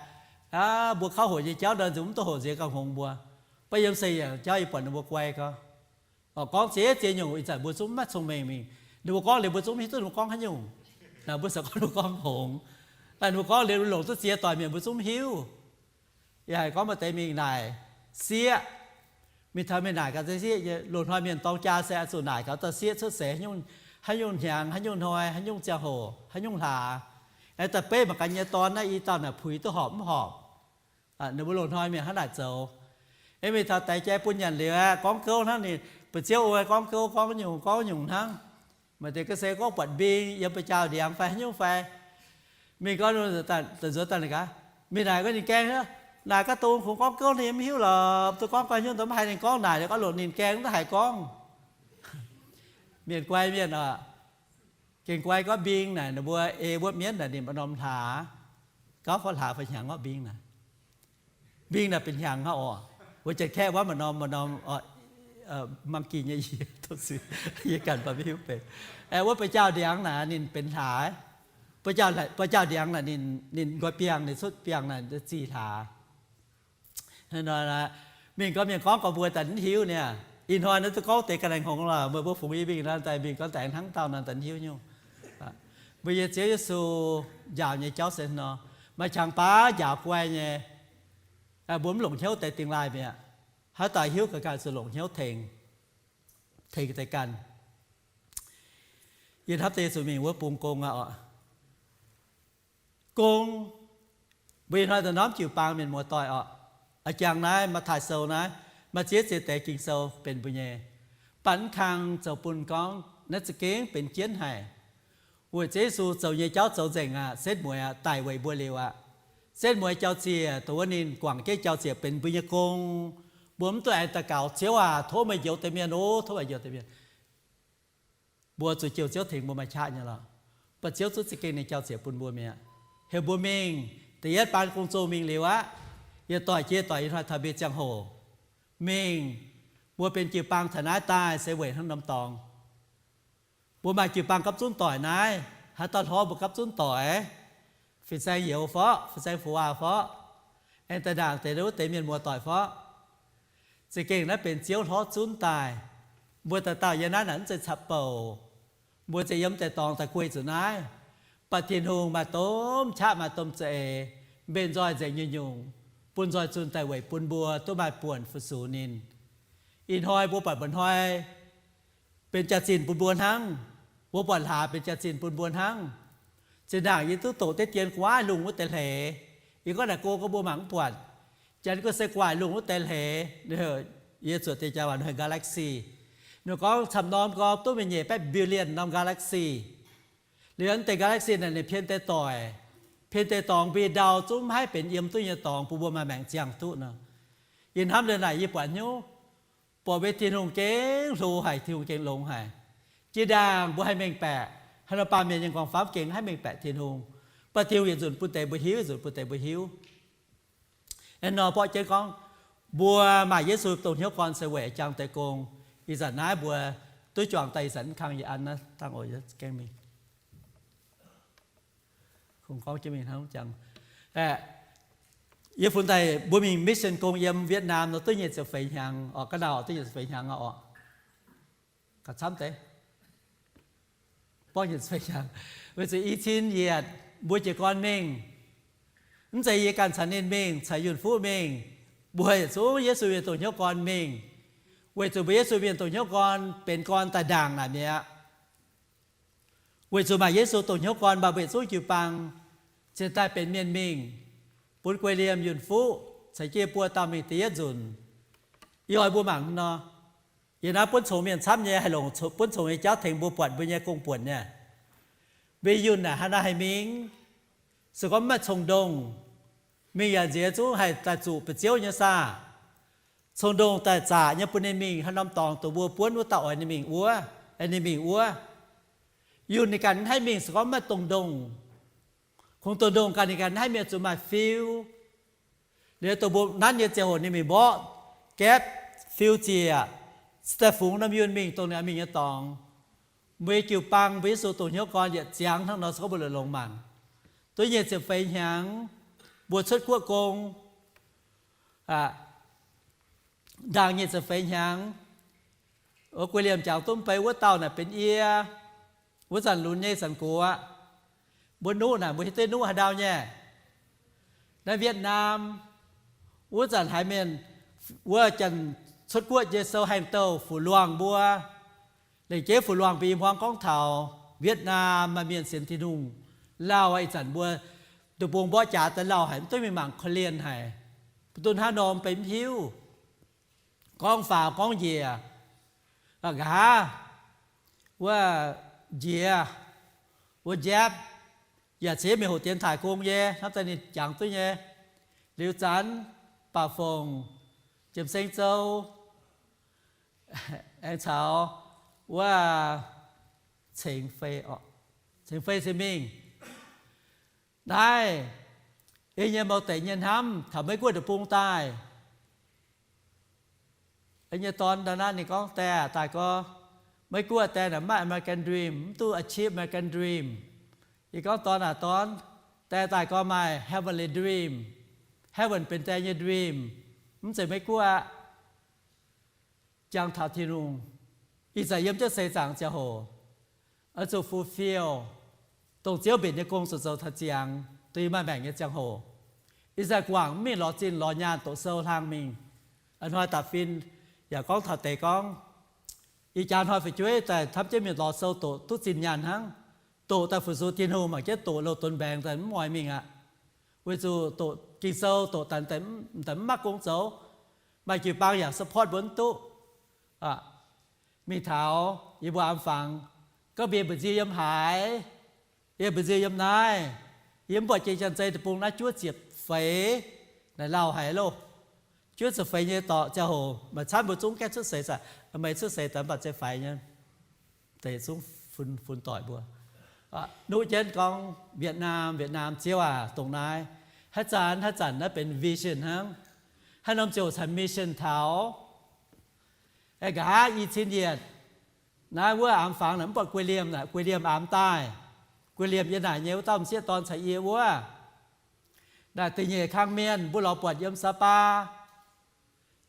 mbuo kauv hoqc nyei jauv ndau nzunc mv duqv hoqc nziex gauh hngongx mbuo. Mv baac yiem seix yangh jauv yie buatc ninh mbuo guai gorngv. Oc, gorngv ziex ziex nyungc ih zanc mbuo zungv maiv cong-mengh mingh. Ninh mbuo gorngv liuz mbuo zungv mv hiuv duqv ninh mbuo gorngv haaix nyungc. Naaic mbuo se gorngv ninh mbuo gorngv hngongx. Naaic ninh mbuo gorngv liuz longc duqv ziex doic mienh mbuo zungv mv hiuv. Yaac haiz gorngv maaih deix mingh naaic sieqv, mingh taux mingh naaic gaax sieqv. Loz-hnoi mienh dorng jaa se oix zuqc naaic gaax dauh sieqv cuotv seix haaix nyungc hnyangx, haaix nyungc hnoi, haaix nyungc ziangh hoc, haaix nyungc hlaax. Aengx da'beiv mangc gaax nyei dorn naaiv i dauh naaic puix duqv horpc mv horpc. Ninh mbuo loz-hnoi mienh hnangv naaic zoux. Aengx mingh taux daix jai bun nyanc liuz aqv, gorngv gouv hnangv ninh, mbu'ziex oix gorngv gouv gorngv nyungc gorngv nyungc hnangv. Maaih deix ga'sie gorngv buatc mbing yiem ba'jaauh ndiangx fai haaix nyungc fai. Mingh gorngv nzuonx daaih gaax, mingh naaic gorngv ninh gaeng hnangv, naaic gaav dongh kungx gorngv gouv ninh mv hiuv lorqc, duqv gorngv gorngv hnyouv daaih mv haiz ninh gorngv naaic, gorngv longc ninh gaeng mv haiz gorngv. Mienh guai mienh oc. Gengh guai gorngv mbing naaic, ninh mbuo ei wuov mienv naaic ninh maaih norm hlaax, gauv fai hlaax fai hnyangx orqc mbing naaic. Mbing naaic benx hnyangx hnangv oc. Wuov janx-kaeqv wuov maaih norm, maaih norm, monkey nyei, yie ganh mv hiuv benx. Wuov ba'jaauh ndiangx naaic ninh benx hlaax. Ba'jaauh ndiangx naaic ninh nqoi biangh, ninh cuotv biangh naaic zih hlaax. Mingh gorngv mienh gorngv gorngv mbuo daaih mv hiuv niaa. Ih hnoi naaiv duqv gorngv deix ga'naaiv hngongx lorqc, meih mbuo fungx yie mingh nor daaih mingh gorngv daaih hnangv dauh nor daaih mv hiuv nyungc. Mbuo nyei Ziouv Yesu njaaux nyei jauv se nor, maaih qangx baav njaaux guai nyei. Mbuo mv longc hnyouv deix dingh laaih mi'aqv. Haaix dauh hiuv ga'ganh zuqc longc hnyouv tengx, tengx deix ganh. Yie hnamv deix zuqc mingh wuov bung gong aqv oc. Gong, mbuo ih hnoi daaih norm jiu-baang mienh muoz-doic oc. A'jangv naaiv Matv^taai Sou naaiv, maaih ziex ziepc deix Ging-Sou benx mbuo nyei. Mv baac mv kang zoux bun gorngv naaiv za'gengh benx jienv haic. Weic Ziouv Yesu zoux nyei jauv zoux nzengc aqv, setv mueiz aqv, daic weic mbuo liuz aqv. Setv mueiz jauv-ziec, dongh wuov ninh guangc jienv jauv-ziec benx mbuo nyei gong. Mbuo mv duqv aengx daux gaux, Ziouv aac, tov meih njoux deix mienh oc, tov meih njoux deix mienh. Mbuo zuqc jouh Ziouv tengx mbuo maaih qaqv nyei lorqc. Mv baac Ziouv zungv za'gengh ninh jauv-ziec bun mbuo mi'aqv. Heuc mbuo mingh, da'yietv baan gong-zoh mingh liuz aqv, yietc doic jiex doic ih hnoi taux mbuo ziangh hoc mingh. Mbuo benx jiu-baang taux naaiv daaih se weic hnangv norm dorngx. Mbuo maaih jiu-baang gapv zunv doic naaiv, haaix dauh hlorv mbuo gapv zunv doic, fin-saeng youz forqv, fin-saeng fu-waac forqv, aengx daaih ndaangc deix wuov deix mienh muoz-doic forqv. Za'gengh naaiv benx Ziouv hlorv zunv daaih. Mbuo dauh dauh yiem naaiv naaic mv zeiz caqv-bouc. Mbuo zeiz yiem deix dorngx daaih guei zuqc naaiv. Mv baac Tin-Hungh maaih domh qaqv maaih domh za'eix, mbenc nzoih nzengc nyungc-nyungc, bun nzoih zunh daaih weic bun mbuo duqv maaih buonc fu-sux ninh. Ih hnoi mbuo buatc mba'hnoi benx jaax-zinh bun mbuo hnangv. Mbuo buatc hlaax benx jaax-zinh bun mbuo hnangv. Zinh ndaangc yie duqv doqc deix dien gu'nguaaic lungh wuov deix hleix. Yie gorngv naaic go gorngv mbuo mangc mv buatc. Janx gorngv se gu'nguaaic lungh wuov deix hleix, yie zuotc deix jaax waac galaxy. Ninh gorngv camv-norm gorngv duqv mingh nyeic baeqv billion norm galaxy. Liuz deix galaxy naaic ninh pien deix doic, pien deix dorngx mbuo ndau zungv mv haih benx yiem duqv nyei dorngx bun mbuo maaih maengc ziangh duqv nor. Yie hnamv liuz naaic yie buatc hnyouv, buatc mbuo Tin-Hungh gengh hlo haic, Tin-Hungh gengh longx haic. Jiex ndaangc mbuo haih mengh baeqc, haaix nor baamh mienh nyei nqorngv-famv gengh haih mengh baeqc Tin-Hungh. Mv baac Tin-Hungh yietc nzunc bun deix mbuo hiuv, yietc nzunc bun deix mbuo hiuv. Aengx nor mborqv jienv gorngv, mbuo maaih Yesu dongh hnyouv gorn se weic jangx deix gong. Ih zanc naaiv mbuo duqv juangc daaih ih zanc mv kang yietc an naaiv dangh oc, gengh mingh. Kungx gorngv jienv mingh hnangv jangx. Yie funx daaih mbuo mingh mission gong yiem Vietnam nor duqv nyic ziepc feix hnyangx oc, ga'naaiv duqv nyic ziepc feix hnyangx oc. Gauh camv deix, borqv nyic ziepc feix hnyangx, weic zuqc i cin yietc mbuo jiez gorn mingh. Mv zeiz yie ganh caux ninh mingh, caux Yunh Fuqv mingh. Mbuo yietc zungv Yesu mienh dongh hnyouv gorn mingh. Weic zuqc mbuo Yesu mienh dongh hnyouv gorn benx gorn daaih ndaangc naaic mi'aqv. Weic zuqc maaih Yesu dongh hnyouv gorn, mbuo yietc zungv jiu-baang cingx daaih benx mienh mingh, bun Guei Liemh, Yunh Fuqv caux jienv buo dauh mingh da'yietv nzunc. Ih oix mbuo mangc nor, yie naaiv buonv congx mienh camv nyei, haih longc buonv congx nyei jauv tengx mbuo buatc mbuo nyei gong-buonc nyei. Mbuo Yunh naaic haaix nor haih mingh? Se gorngv mv maaih cong-ndongh, mingh yaac nziex zungv haih daaih zuqc ba'ziouv nyei saah. Cong-ndongh daaih zaqc nyei bun ninh mingh haaix norm dorngx dongh mbuo buonv wuov dauh oix ninh mingh wuov, ninh mingh wuov. Yunh ninh ganh mv haih mingh se gorngv mv maaih dongh ndongh. Kungx dongh ndongh ganh ninh ganh mv haih mingh, zuqc maaih fiu. Liuz dongh mbuo nanv nyei ziangh hoc ninh mingh mborqv gaeqv fiu ziec, cingx daaih fungx norm Yunh mingh dongh ninh oix mingh nyei dorngx. Mbuo nyei jiu-baang, mbuo Yesu dongh hnyouv gorn yietc ziangx hnangv nor se gorngv mbuo longx-longx mangc. Duqv nyic ziepc feix hnyangx, mbuo cuotv guoqv gong, ndaangc nyic ziepc feix hnyangx, Guei Liemh jangx duqv mv bei wuov dauh naaic benx yie. Wuov zanc lunx nyei zanc gox aqv. Mbuo nuqv naaic, mbuo hiuv duqv nuqv haaix ndau nyei? Naaiv Vietnam. Wuov zanc haiz mienh wuov janx cuotv guoqv nyei sou haengh douh fu-luangh mbuo. Lengc jeiv fu-luangh bun i hmuangv gorngv taux Vietnam maaih mienh sienx Tin-Hungh Lauh ih zanc mbuo deic-bung mborqv jaax daaih lauh haic, mv duqv mingh mangc korv-lienh haic. Mbuo duqv hnangv norm benx mv hiuv. Gorngv faaux gorngv njiec, nqa'haav wuov njiec, wuov njiepv, yaac ceix mingh hoqc dienx taaix gong nyei, hnamv daaih ninh jangx duqv nyei. Liuz zanc Baac Fongc, Jiem Seng Zou, aengx caux wuov Ceng Fei, Ceng Fei se mingh naaiv, ei nyei mouz deic nyei hnamv taux Meiv Guoqv deic-bung daaih. Ei nyei dorn daaih naaiv ninh gorngv, Die aah, daaih gorx, Meiv Guoqv die naaic mv maaih American dream, mv duqv achieve American dream. Yie gorngv, Dorn aah, dorn, die daaih gorx maaih heavenly dream. Heaven benx die nyei dream, mv zeiz Meiv Guoqv aqv. Jangx taux Tin-Hungh, ih zanc yiem jienv seix zaangc ziangh hoc, oix zuqc fulfill dongh Ziouv mbenc nyei gong zuqc zoux taux ziangx, dongh yie maaih maengc nyei ziangh hoc. Ih zanc guangc mv mingh lorz zinh lorz nyaanh doqc sou hlang mingh. A'hnoi da'fin yaac gorngv taux deix gorngv, ih jaax hnoi fu'jueiv daaih hnamv jienv mingh lorz sou doqc duqv zinh nyaanh hnangv. Doqc daaih fu-sux Tin-Hungh mangc jienv doqc loz-donx mbaengx daaih mv oix mingh aqv. Weic zuqc doqc Ging-Sou doqc daaih m'daaih mv maaih gong zoux. Maaih jiu-baang yaac support mbuo mv duqv. Mingh taux yie mbuo am fangx, gorngv mbuo mba'nziu yiem haaix, yie mba'nziu yiem naaiv, yie mv buatc jiex Janx-Zei deic-bung naaiv juov ziepc feix, naaic lauh haic loh. Juov ziepc feix nyei dorngx ziangh hoc maaih camv mbuo zungv gaengh cuotv seix, meih cuotv seix daaih mv baac zeiz faix nyei. Deix zungv fun, fun doic mbuo nuqv jienv gorngv, Vietnam, Vietnam, Ziouv aac, dongh naaiv haaix zanc haaix zanc naaiv benx vision hnangv. Haaix norm ziouc caux mission taux. Aengx nqa'haav i cin yietc, naaiv wuov am fangx naaic mv buatc Guei Liemh, Guei Liemh am daaih. Guei Liemh yiem naaic nyei wuov dauh m'sieqv dorn caux yie wuov. Naaic da'nyeic kang mienh mbuo lorz buatc yiem Sapa,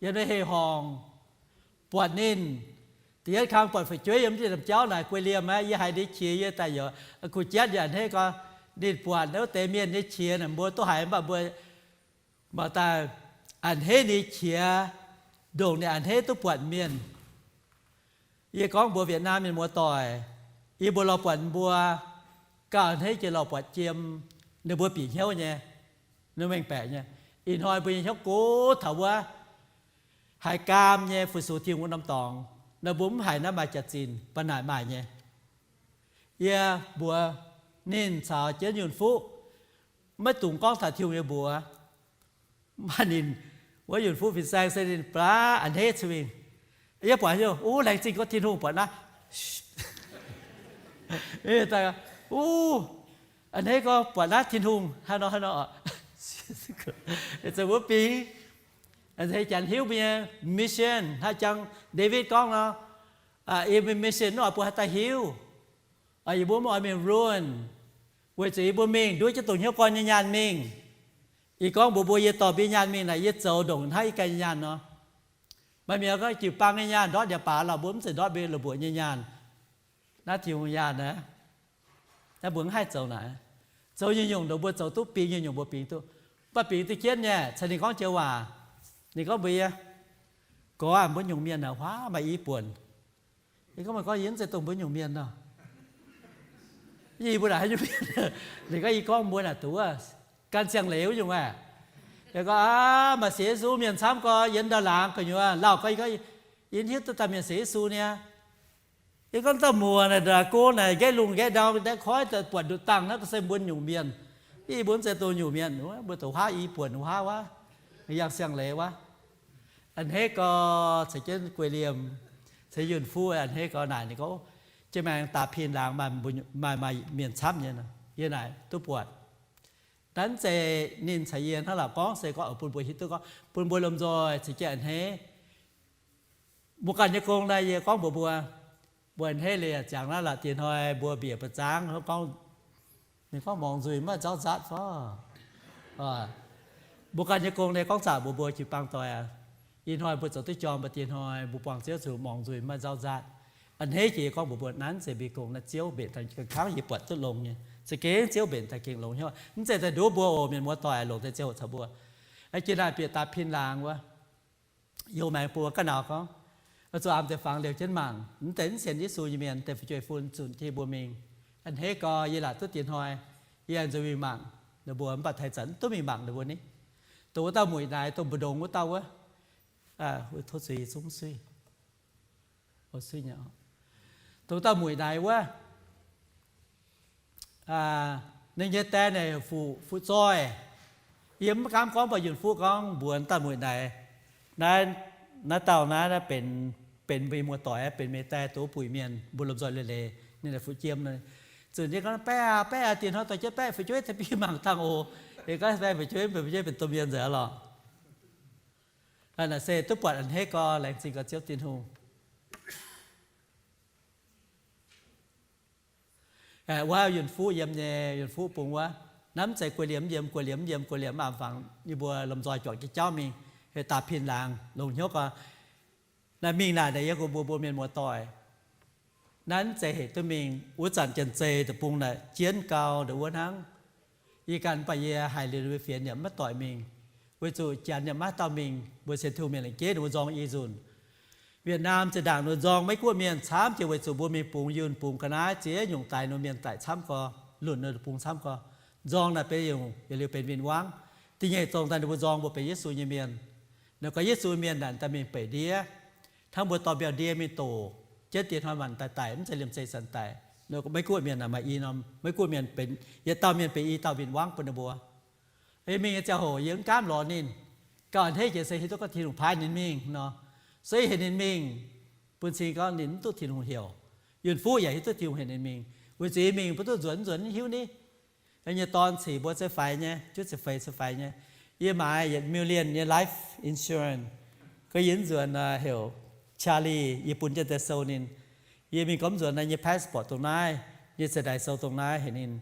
yiem naaiv heh horngc, buatc ninh. Da'yietv kang buatc fu'jueiv yiem naaiv jauv naaic Guei Liemh aqv, yie haiz ninh qiex yie daaih yaac kuh jatv yaac a'hneiv gorngv ninh buatc wuov deix mienh nyei qiex naaic mbuo duqv haiz mv baac mbuo mangc daaih a'hneiv ninh qiex, ndongc ninh a'hneiv duqv buatc mienh. Yie gorngv mbuox Vietnam mienh muoz-doic, yie mbuo lorz buatc mbuo gauh a'hneiv jiex lorz buatc jiem, ninh mbuo bieqc hnyouv nyei, ninh mengh baeqc nyei. Ih hnoi mbuo nyei hnyouv gox taux wuov, haiz gaam nyei fu-sux Tin-Hungh wuov norm dorngx, ninh mbuo mv haiz naaiv maaih jaax-zinh, ba'naaih maaih nyei. Yie mbuox ninh caux jienv Yunh Fuqv, maiv dungx gorngv taux Tin-Hungh nyei mbuox. Maaih ninh wuov Yunh Fuqv fin-saeng se ninh blaav a'hneiv cuotv mingh. Yie buatc hiuv, uv, laengz zingh gorngv Tin-Hungh buatc naaiv. Uv, a'hneiv gorngv buatc naaiv Tin-Hungh haaix nor haaix nor. Zoux wuov bingx, janx hiuv mbuo nyei mission hnangv jangx David gorngv nor, mission mv oix bun haaix dauh hiuv. Yie mbuo mv oix mingh ruin, weic zuqc yie mbuo mingh nduov jienv dongh hnyouv gorn nyei nyaanh mingh. Yie gorngv mbuox mbuo, yie dorh mbuo nyei nyaanh mingh naaic, yie zoux ndongc hnangv yie ganh nyei nyaanh nor. Maaih mienh gorngv jiu-baang nyei nyaanh ndortv yaac baac lorqc, mbuo mv zeiz ndortv mbuo la'buoqc nyei nyaanh. Naaiv Tin-Hungh nyaanh aqv. Naaiv mbuo mv haih zoux naaic. Zoux nyungc-nyungc ndongc mbuo zoux duqv, bingx nyungc-nyungc mbuo bingx duqv. Mv baac bingx duqv jienv nyei, caux ninh gorngv joux waac, ninh gorngv mbuox yie, Gorx aah, mbuo nyungc mienh naaic huaav maaih i buonc. Yie gorngv, Meih gorngv yie mv zeiz dongh mbuo nyungc mienh nor. Yie mbuo naaic haaix nyungc mienh? Ninh gorngv, Yie gorngv mbuo naaic duqv wuov gan siang-leiz wuov nyungc aah. Yie gorngv, Aav, maaih sienx Yesu mienh camv gorx, yiem ndau-laangz gu'nyuoz lauh gorx, yie gorngv, Yie hiuv duqv daaih mienh sienx Yesu niaa. Yie gorngv, Dauh muoc naaic, ndau-laangz go naaic, nqaeqv lungh nqaeqv ndau, nqaeqv koiv daaih buatc nduqc dangh naaiv, ga'sie mbuo nyungc mienh. Yie mbuo mv zeiz dongh nyungc mienh, mbuo duqv huaav i buonc huaav wuov, yangh siang-leiz wuov. A'hneiv gorx caux jienv Guei Liemh, caux Yunh Fuqv a'hneiv gorx naaic, ninh gorngv, Jiex maengx daaih pin laangz maaih, maaih mienh camv nyei. Yie naaic duqv buatc. Naaiv mv zeiz ninh caux yie hnangv la'gorngv, se gorngv oix bun mbuo hiuv duqv gorngv bun mbuo lomh nzoih caux jienv a'hneiv. Mbuo ganh nyei gong naaiv yie gorngv mbuox mbuo, mbuo a'hneiv liuz ziangx naaiv la'dieh hnoi mbuo mbiec ba'zangv gorngv, ninh gorngv morngx nzuih maiv nzauh nzatv fai. Mbuo ganh nyei gong naaiv gorngv zaqc mbuox mbuo jiu-baang doic aac, ih hnoi mbuo zoux duqv jorm, mbuo dieh hnoi mbuo buangh Ziouv zuqc morngx nzuih maiv nzauh nzatv. A'hneiv jiex yie gorngv mbuox mbuo, naaiv mv zeiz mbuo gong, naaiv Ziouv mbenc daaih ga'kangv yie buatc duqv longx nyei. Za'gengh Ziouv mbenc daaih gengh longx hnyouv, mv zeiz daaih nduov mbuo oc, mienh muoz-doic, longc deix ziangh hoc caux mbuo. Jiex naaic bieqc daaih pin laangz wuov, youz maengx buo ga'nauz gorngv, zuqc aamx deix fangx liouh jienv mangc, mv deix mv sienx Yesu nyei mienh, deix fu'jueiv-fun zunc jienv mbuo mingh. A'hneiv gorx yie laatc duqv dieh hnoi Yie aengx nzuonx mingh mangc ninh mbuo, mv baac taux ih zanc mv duqv mingh mangc ninh mbuo ni. Dongh wuov dauh mueic naaic, dongh mbu'ndongx wuov dauh wuov, tov zuiz, zungv suiv. Dongh wuov dauh mueic naaic wuov, ninh nyei die naaic fuqv, fuqv zoih. Yie mv gaamv gorngv mbuox Yunh Fuqv gorngv mbuox dauh mueic naaic, naaiv, naaiv dauh naaiv, naaiv benx, benx meih muoz-doic, benx meih die dongh buic mienh, mbuo lomh nzoih leiz-leiz, ninh naaic fu'jiem. Zuqc yie gorngv, Baeqv aac, baeqv aac, diex hnoi dorh jienv baeqv fu'jueiv taux biei mangc dangh oc. Yie gorngv baeqv fu'jueiv, baeqv fu'jueiv benx domh mienh nzengc lorqc. Naaic se duqv buatc a'hneiv gau, laengz zingh gau Ziouv Tin-Hungh. Wuov Yunh Fuqv yiem nyei, Yunh Fuqv bung wuov, naaiv mv zeiz guei liemh mv yiem, guei liemh mv yiem, guei liemh mv am fangx, yie mbuo lomh nzoih juangc jienv jauv mingh, heuc daaih pin laangz longc hnyouv gau. Naaiv mingh naaic, naaic yie gorngv mbuox mbuo mienh muoz-doic, naaiv mv zeiz heuc duqv mingh. Wuov zanc Janx-Zei deic-bung naaic jienv gau ndongc wuov hnangv. Yie ganh mv baac yie haiz liuz mbuo fienx yaac maiv doic mingh, weic zuqc Janx yaac maiv dauh mingh. Mbuo sienx Tin-Hungh mienh la'jeiv ninh mbuo nzorng i nzunc. Vietnam zinh ndaangc ninh mbuo nzorng Meiv-Guoqv mienh camv jiex weic zuqc mbuo mingh bungx yunh bungx ga'naaiv ziex nyungc daix ninh mbuo mienh daic camv gau, lunc ninh mbuo bungx camv gau. Nzorng naaic benx nyungc, yietc liuz benx win-wangv. Da'nyeic dongh daaih ninh mbuo nzorng mbuo benx Yesu nyei mienh. Ninh gorngv Yesu mienh naaic daaih mingh beic ndiev, hnangv mbuo dorh mbiauh ndie mingh doqc, jienv diex hnoi maanc daaih daic, mv zeiz liemh zeih zanc daic. Ninh Meiv-Guoqv mienh naaic maaih i norm, Meiv-Guoqv mienh benx, yietc dauh mienh benx i dauh win-wangv bun ninh mbuo. Yie mingh nyei ziangh hoc yie mv gaamv lorz ninh. Gauh a'hneiv jiex se hiuv duqv gorngv Tin-Hungh paaiv ninh mingh nor. Se heuc ninh mingh, bun cing gorngv ninh mv duqv Tin-Hungh heuc. Yunh Fuqv yaac hiuv duqv Tin-Hungh heuc ninh mingh, weic zuqc yie mingh mbuo duqv nzuonx, nzuonx hiuv ni. Yie nyei dorn cingx mbuo se faix nyei, juov cingx feix se faix nyei. Yie maaiz yietc million nyei life insurance. Gorngv yie mv nzuonx heuc Charlie, yie bun jienv deix sou ninh. Yie mingh gorngv mv nzuonx naaiv nyei passport dongh naaiv, nyei za'ndaix sou dongh naaiv heuc ninh.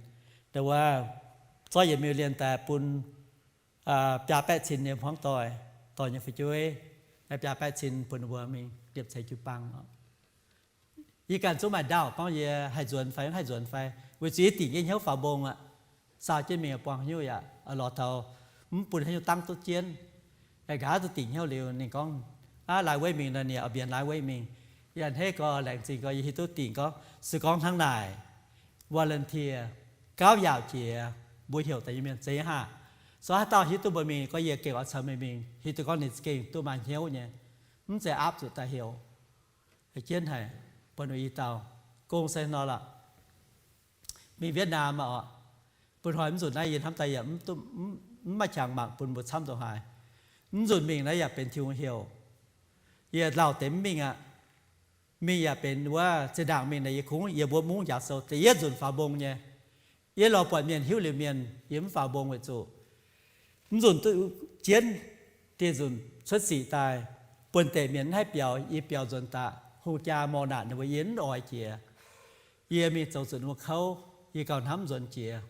Dongh wuov, zorqv yietc million daaih bun biaa baeqv cin nyei hmuangv doic, dorh nyei fu'jueiv, naaiv biaa baeqv cin bun ninh mbuo mingh liepc ceix jiu-baang. Yie ganh zungv maaih ndaauh gorngv yie haih nzuonx fai mv haih nzuonx fai, weic zuqc yie dingc jienv hnyouv faaux mbong aqv. Saau jienv mingh buangh hnyouv yaac lorz taux mv bun haaix nyungc dangv duqv jienv. Nqa'haav duqv dingc hnyouv liuz ninh gorngv, aav, lai wei mingh nor, ninh oix mbienx lai wei mingh. Yie a'hneiv gau, laengz zingh gau, yie hiuv duqv dingc gorngv se gorngv hnangv naaic, volunteer, gauv yaauc jiex, mbuo heuc daaih nyei mienh zeiz haah. Se haaix dauh hiuv duqv mbuo mingh gorngv yie gengh oix caux meih mingh, hiuv duqv gorngv ninh gengh duqv maaih hnyouv nyei, mv zeiz aapv zuqc daaih heuc. Jienv haic, bun i dauh gong se nor lorqc. Mingh Vietnam aqv oc. Bun hnoi mv nzunc naaiv yie hnamv daaih yaac mv maaih qangx mangc bun mbuo camv ndongc haaix. Mv nzunc mingh naaiv yaac benx Tin-Hungh heuc. Yie lauh deix mv mingh aqv. Mingh yaac benx wuov zinh ndaangc mingh naaic yie kungx yiem wuov mungv njaaux sou da'yietv nzunc faaux mbong nyei. Yie lorz buatc mienh hiuv liuz mienh yie mv faaux mbong weic zuqc mv nzunc duqv jienv, dieh nzunc cuotv sic daaih, buonv-deic mienh mv haih biaux, yie biaux nzuonx daaih, hungh jaa morh naanc ninh mbuo yie mv oix jiex. Yie mingh zoux zuqc ninh mbuo kouv, yie gauh hnamv nzuonx jiex.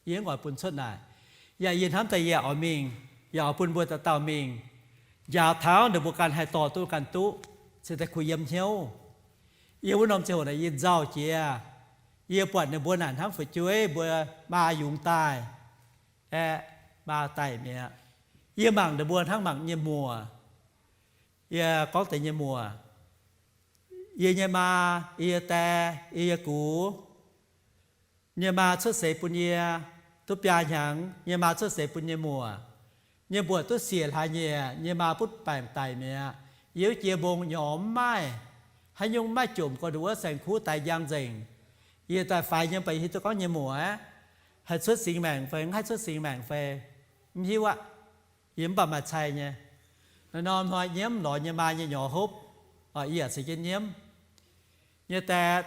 Yie mv oix bun cuotv naaic. Yaac yie hnamv daaih yie oix mingh, yaac oix bun mbuo dauh dauh mingh, njaaux taux ninh mbuo ganh haih dorh duqv ganh duqv, cingx daaih kuh yiem hnyouv. Yie wuov norm ziangh hoc naaic yie nzauh jiex. Yie buatc ninh mbuo naaic hnangv fu'jueiv mbuo maa yungz daaih, aeqv, maa daic mi'aqv. Yie mangc ninh mbuo hnangv mangc nyei muoc. Yie gorngv deix nyei muoc, yie nyei maa, yie nyei die, yie nyei gux. Nyei maa cuotv seix bun yie duqv biaa hnyangx, nyei maa cuotv seix bun nyei muoc. Nyei mbuoqc duqv siec hlaax nyieqc, nyei maa butv baengc daic mi'aqv. Yie wuov jiex mbong nyorx mv maaih, haaix nyungc mv maaih, jomc gorx-ndoqv wuov saeng-kuv daix njang nzengc. Yie daaih faix nyei, mv baac yie hiuv duqv gorngv nyei muoc aeqv, haih cuotv singx maengc fai mv haih cuotv singx maengc fai, mv hiuv aqv. Yie mv baac maaih cai nyei. Naaiv norm hnoi nyiemv lorz nyei maa nyei nyorx hopv, yie yaac ceix jienv nyiemv. Nyei die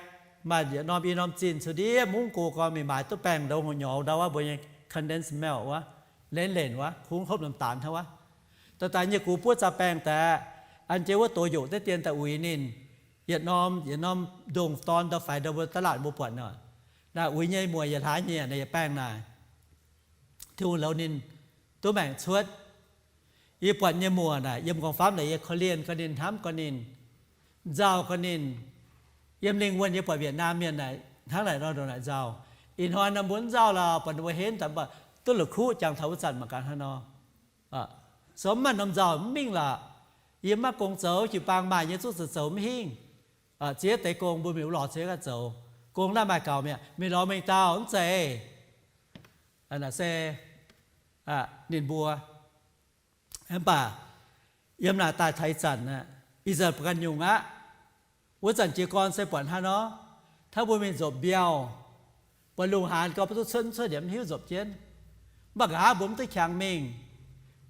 maaih yietc norm i norm zinh cuotv ndiev mungv go gorn mingh maaiz duqv baengh ndou hungh nyorx ndau wuov, mbuo nyei condensed milk wuov, lenv lenc wuov, kungx hopv norm daanx hnangv wuov. Daaih daaih nyei gux buov zaux baengh daaih, an jienv wuov doz yoqc deix dien daaih uix ninh. Yietc norm yietc norm ndongh dorn ndau faix ndau mbuo da'laatc mbuo buatc nor. Naaic uix nyei muoc yietc hlaax nyieqc naaic yietc baengh naaic. Tin-Hungh loux ninh duqv maengc cuotv. Yie buatc nyei muoc naaic yiem nqorngv-famv naaic yie korv-lienh gau ninh, hnamv gau ninh, nzauh gau ninh. Yiem lingh wuonh yie buatc Vietnam mienh naaic hnangv naaic nor ndongc naaic nzauh. Ih hnoi norm mbuo nzauh lorqc, buatc ninh mbuo henv daaih mv baac duqv la'kuqv jangx taux wuov zanc mangc gaax hnangv nor. Se mv maaih norm nzauh mv mingh lorqc. Yie mv maaih gong zoux, jiu-baang maaih nyei zuqc zoux mv hingh. Ziex deix gong mbuo mingh wuov lorz ziex ga'zoux. Gong naaiv maaih gaux mi'aqv, mingh lorz mingh dauh mv zeiz. Naaic se ninh mbuo. Mv baac yiem naaic daaih taux ih zanc, ih zanc ba'ganh nyungc aqv. Wuov zanc jiez gorn se buatc hnangv nor, hnangv mbuo mingh nzopc mbiauh, buatc lungh haanz gau, mbuo duqv cuotv cuotv yaac mv hiuv nzopc jienv. Mv baac nqa'haav mbuo mv duqv qangx mingh,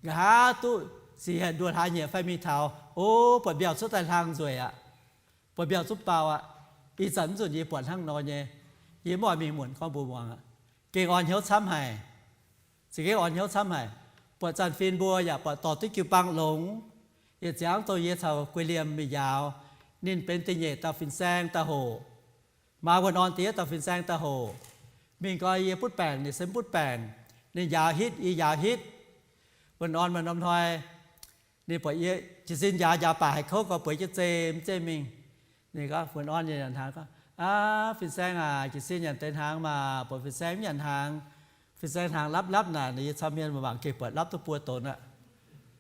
nqa'haav duqv sic hienx nduoh hlaax nyieqc fai mingh taux, o, buatc mbiauh cuotv daaih hlang nzueic aqv, buatc mbiauh zungv bau aqv. Ih zanc mv zunc yie buatc hnangv nor nyei, yie mv oix mingh muonc gorngv mbuo muangx aqv. Gengh orn hnyouv camv haic. Za'gengh orn hnyouv camv haic. Buatc Zanh Fin mbuo yaac buatc dorh duqv jiu-baang longx. Yietc ziangx dongh yie caux Guei Liemh mingh njaaux, ninh benx da'nyeic dauh fin-saeng daaih hoc. Maaih Wuonh Orn da'yietv dauh fin-saeng daaih hoc. Mingh gau yie butv baengc, ninh se mv butv baengc. Ninh njaaux hitv, yie njaaux hitv. Wuonh Orn maaih norm hnoi, ninh buatc yie jiez sin njaaux njaaux baac haiz kouv gau, bueix jienv zei mv zeiz mingh. Ninh gorngv, Wuonh Orn nyanc hnaangx gorngv, Aav, fin-saeng aac, jiez sin nyanc deix hnaangx maah! Buatc fin-saeng mv nyanc hnaangx, fin-saeng hnaangx lapv lapv naaic, ninh yie cau hmien mangc gengh buatc lapv duqv buo donx aqv.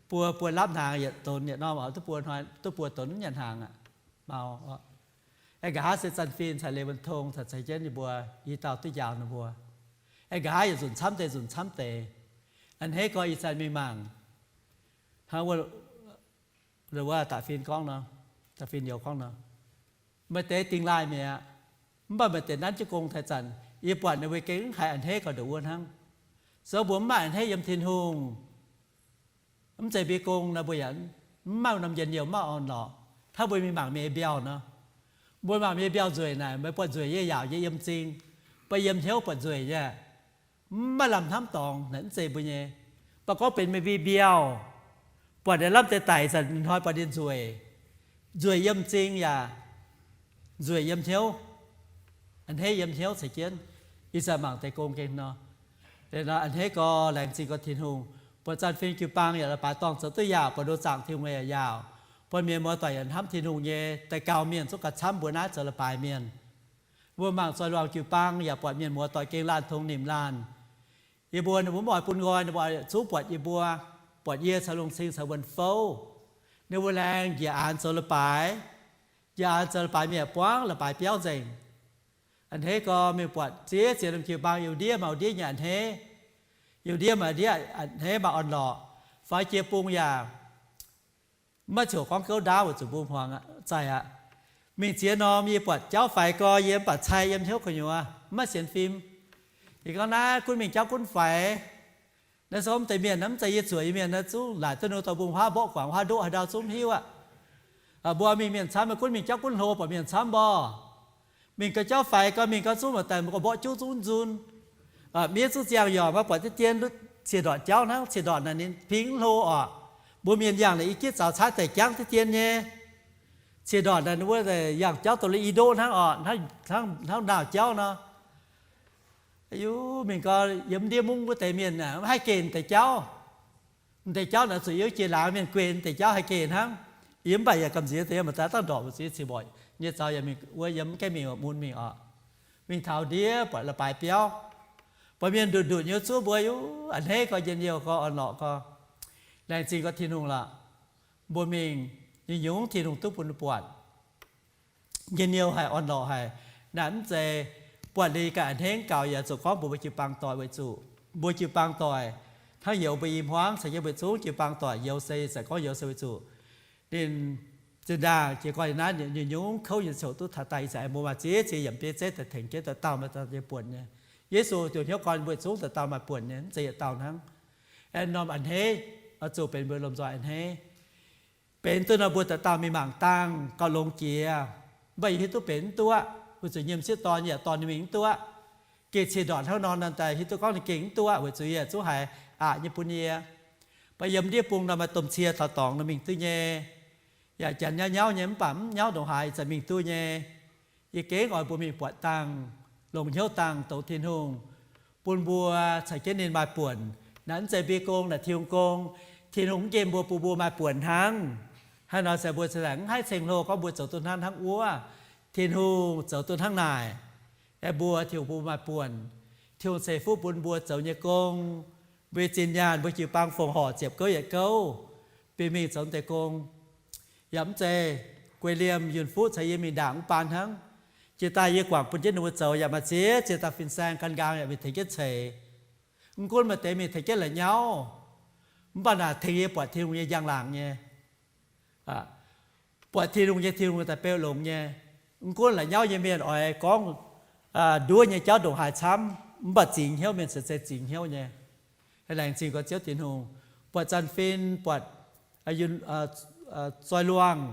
Buo, buo lapv hnaangx yietc donx yietc norm, duqv buo hnoi, duqv buo donx mv nyanc hnaangx aqv. Mau. Aengx nqa'haav se Zanh Fin caux Leiz Wuonh Tong caux ceix jienv ninh mbuo i dauh duqv njaaux ninh mbuo. Aengx nqa'haav yietc nzunc camv deix, nzunc camv deix. A'hneiv gorx ih zanc mingh mangc, hnangv wuov, wuov Da'fin gorngv nor, Da'fin youz gorngv nor, maaih deix dingh laaih mi'aqv. Mv baac maaih deix nanv jienv gong taux zanc, yie buatc ninh mbuo gengh mv haiz a'hneiv gau nduqc wuov hnangv. Se gorngv mbuo mv maaih a'hneiv yiem Tin-Hungh, mv zeiz mbi gong nor, mbuo yaac mv maaih norm njien-youh, mv maaih orn-lorqc. Hnangv mbuo mingh mangc mienh nyei mbiauh nor, mbuo mangc mienh nyei mbiauh nzueic naaic, meih buatc nzueic nyei yaauc nyei yiem m'zing, mv baac yiem hnyouv buatc nzueic nyei. Mv maaih lamh hnamv dorngx naaic, mv zeiz mbuo nyei. Mv baac gorngv benx meih mbi mbiauh, buatc ninh lamh deix daic zanc hnoi buatc ninh nzueic, nzueic yiem m'zing yaac nzueic yiem hnyouv, a'hneiv yiem hnyouv caux jienv. Ih zanc mangc deix gong gengh nor, a'hneiv gorx, laengz zingh gorx Tin-Hungh. Buatc Zanh Fin jiu-baang yaac leiz-baaix dorngh zoux duqv yaauc, buatc ndo zaangc Tin-Hungh yaac yaauc, buatc mienh muoz-doic yaac hnamv Tin-Hungh nyei. Daaih gaux mienh zungv gauh camv mbuo naaiv zoux leiz-baaix mienh. Mbuo mangc zoih luangc jiu-baang yaac buatc mienh muoz-doic gengh laanh tongx nimc laanh. Yie mbuo, ninh mbuo mv oix bun nqoi, ninh mbuo zungv buatc yie mbuo, buatc yie caux Longc Cing caux Wuonh Fouv. Ninh mbuo laengz njiec aanx zoux leiz-baaix. Njiec aanx zoux leiz-baaix mienh buangv leiz-baaix biauv nzengc. A'hneiv gorx mingh buatc ziex ziex norm jiu-baang, youh ndiev maaih ndiev nyei a'hneiv, youh ndiev maaih ndiev a'hneiv, maaih orn-lorqc, faix jiex bung yaac mv maaih coc gorngv gouv ndaauv weic zuqc mbuo hmuangx zaih aqv. Mingh ziex norm yie buatc jauv faix gorx, yie mv baac cai yiem hnyouv gu'nyuoz, mv maaih sienx fim. Yie gorngv naaiv gunv mingh jauv gunv faix. Naaiv se gorngv deix mienh naaiv mv zeiz yie zuoqc nyei mienh, naaiv zungv laaic duqv nor dorh mbuo hmuangv mborqv guangc haaix ndoqv haaix ndau zungv mv hiuv aqv. Mbuo mingh mienh camv, gunv mingh jauv gunv hlo buatc mienh camv mborqv. Mingh gau jauv faix gorx, mingh gau zungv maaih daaih mbuo buatc juv zungv nzun. Miev zungv ziangh yorc maiv buatc diqv dien, ciex ndortc jauv hnangv. Ciex ndortc naaic ninh ping mv hlo orqc. Mbuo mienh yangh naaic i gitv zaux caaiv daic jangv diqv dien nyei. Ciex ndortc naaic ninh mbuo yangh jauv dongh lui i ndoqv hnangv orqc, hnangv naauh jauv nor. Yu, mingh gau yiem ndiev mungv wuov deix mienh mv haih geh deix jauv. Deix jauv naaic zuqc yiem jiex laangz mienh guei deix jauv haih geh hnangv. Yie mv baac yaac gamh nziex deix, maaih daaih dangh ndorqc mbu'ziex ciex mborqc nyei zaux yaac mingh wuov yiem mv gaengh mingh mun mingh orqc. Mingh taux ndiev buatc leiz-baaix biauv, buatc mienh ndutc ndutc nyei zuov mbuo, yu, a'hneiv gorx, njien-youh gorx, orn-lorqc gorx. Laengz zingh gorx Tin-Hungh lorqc. Mbuo mingh nyungc-nyungc Tin-Hungh duqv bun buatc. Njien-youh haic, orn-lorqc haic. Naaic mv zeiz buatc liuz ganh a'hneiv gaux yaac zuqc gorngv mbuox mbuo jiu-baang doic weic zuqc mbuo jiu-baang doic hnangv youz mbuo i hmuangv caux yiem mbuo zungv jiu-baang doic youz se, ih zanc gorngv youz se weic zuqc ninh zinh ndaangc jiez gorn naaiv nyungc-nyungc kouv nyei ziouc duqv taux daaih. Ih zanc mbuo maaih ziex ziex yiemc biei zeiv daaih tengx jienv dauh dauh maaih dauh nyei buonc nyei. Yesu ziouc hnyouv gorn mbuo zungv dauh dauh maaih buonc nyei, mv zeiz yietc dauh hnangv. Aengx norm a'hneiv oix zuqc benx mbuo lomh nzoih a'hneiv. Benx duqv nor mbuo dauh dauh mingh mangc dangh gauh longx jiex. Mv baac yie hiuv duqv benx mv duqv, weic zuqc nyiemc sieqv dorn yaac dorh ninh mingh mv duqv. Geh ciex ndortc hnangv nor, nor daaih hiuv duqv gorngv ninh gengh mv duqv weic zuqc yie zungv haiz aqc nyei bun yie. Mv baac yiem ndiev bung nor maaih domh cie taux dorngx nor mingh duqv nyei. Yaac janx nyauv nyauv nyei mv baac mv nyauv ndongc haaix ih zanc mingh duqv nyei. Yie gengh oix mbuo mingh buatc dangh, longc hnyouv dangh doqc Tin-Hungh bun mbuo caux jienv ninh maaih buonc. Naaiv mv zeiz mbuo gong, naaiv Tin-Hungh gong. Tin-Hungh mv nqemh mbuo bun mbuo maaih buonc hnangv. Hnangv nor se mbuo cingx laengz mv haih ceng-hlo gorngv mbuo zoux duqv hnangv hnangv wuov. Tin-Hungh zoux duqv hnangv naaic. Aeqv, mbuo Tin-Hungh bun maaih buonc. Tin-Hungh ceix fuqv bun mbuo zoux nyei gong, mbuo zinh nyaanh, mbuo jiu-baang fongc horc ziepc gouv yietc gouv, bieqc mingh zoux deix gong. Yaac mv zeiz guei liemh yunh fuqv caux yie mingh ndaangc mv baan hnangv. Jiex daaih yie guangc bun jienv ninh mbuo zoux yaac maaih ziex ziex dauh fin-saeng gan nqaang yaac mingh tengx jienv ceix. Mv gunv maaih deix mingh tengx jienv la'nyauv, mv baac naaic tengx yie buatc Tin-Hungh nyei njang-laangc nyei, buatc Tin-Hungh nyei, Tin-Hungh daaih beu longx nyei. Mv gunv la'nyauv nyei mienh oix gorngv nduov nyei jauv ndongc haaix camv, mv baac zingx hnyouv mienh se zeiz zingx hnyouv nyei. Laengz zingh gorx Ziouv Tin-Hungh. Buatc Zanc Fin, buatc Zoi Luangh,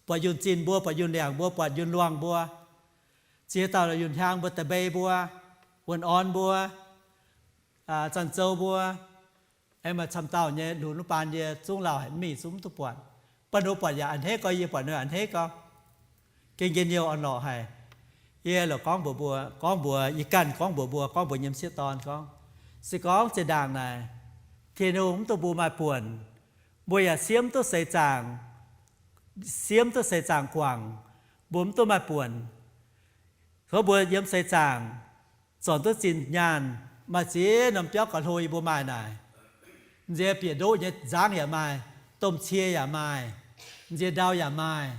buatc Yunh Zinh mbuo, buatc Yunh Liangc mbuo, buatc Yunh Luangh mbuo, ziex dauh Yunh Hiaang mbuo, Da'mbei mbuo, Wuonh Orn mbuo, Zanc Zou mbuo, aengx maaih camv dauh nyei lunx baan yie zungv lauh haic, mv mingh zungv mv duqv buatc. Baac ninh mbuo buatc yaac a'hneiv gorx, yie buatc ninh a'hneiv gorx. Gengh njien-youh orn-lorqc haic. Yie lorqc gorngv mbuox mbuo, gorngv mbuox yie ganh, gorngv mbuox mbuo, gorngv mbuox yiem sieqv dorn gorngv, se gorngv zinh ndaangc naaic Tin-Hungh mv dungx mbuo maaih buonc, mbuo yaac siemv duqv seix zaangc, siemv duqv seix zaangc guangc, mbuo mv duqv maaih buonc. Tov mbuo yiem seix zaangc zornc duqv zinh nyaanh, maaih ziex norm biauv gauh hlo yie mbuo maaih naaic. Nziex bieqc ndoqv nyei nzangv yaac maaih, domh cie yaac maaih, nziex ndau yaac maaih.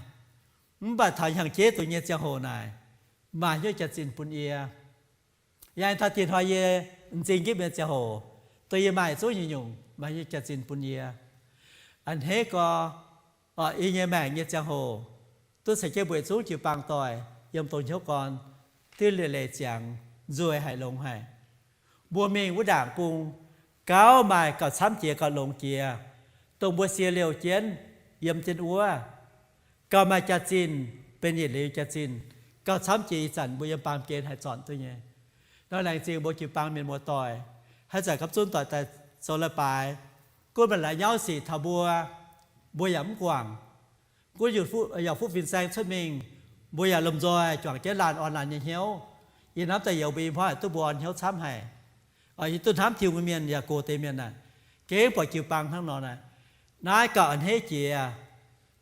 Mv baac taux hnyangx-jeiv dongh nyei ziangh hoc naaic, maaih hnyouv jaax-zinh bun yie. Yangh taux diex hnoi yie m'zing njiec mienh ziangh hoc, dongh yie maaih zungv nyungc-nyungc maaih hnyouv jaax-zinh bun yie. A'hneiv gorx, yie nyei maengc nyei ziangh hoc, duqv ceix jienv mbuo yietc zungv jiu-baang doic yiem dongh hnyouv gorn, div leiz-leiz ziangx nzueic haic, longx haic. Mbuo mingh wuov ndaangc bung, gauh maaih gauh camv jiex gauh longx jiex, dongh mbuo sie liouh jienv yiem jienv wuov, gauh maaih jaax-zinh, benx yietc liuz jaax-zinh, gauh camv jiex ih zanc mbuo yiem baamh gen haih zornc duqv nyei. Nor laengz zingh mbuo jiu-baang mienh muoz-doic, haaix zanc gapv zunv doic daaih zoux leiz-baaix, gunv maaih la'nyauv sic taux mbuo, mbuo yaac mv guangc. Gunv yaac fuqv fin-saeng cuotv mingh, mbuo yaac lomh nzoih juangc jienv laanh orn laanh nyei hnyouv. Yie hnamv daaih youz mbuo i hmuangv haic duqv mbuo orn hnyouv camv haic. Yie duqv hnamv Tin-Hungh mienh yaac gox deix mienh aah, gengh buatc jiu-baang hnangv nor naaic, naaiv gauh a'hneiv jiex.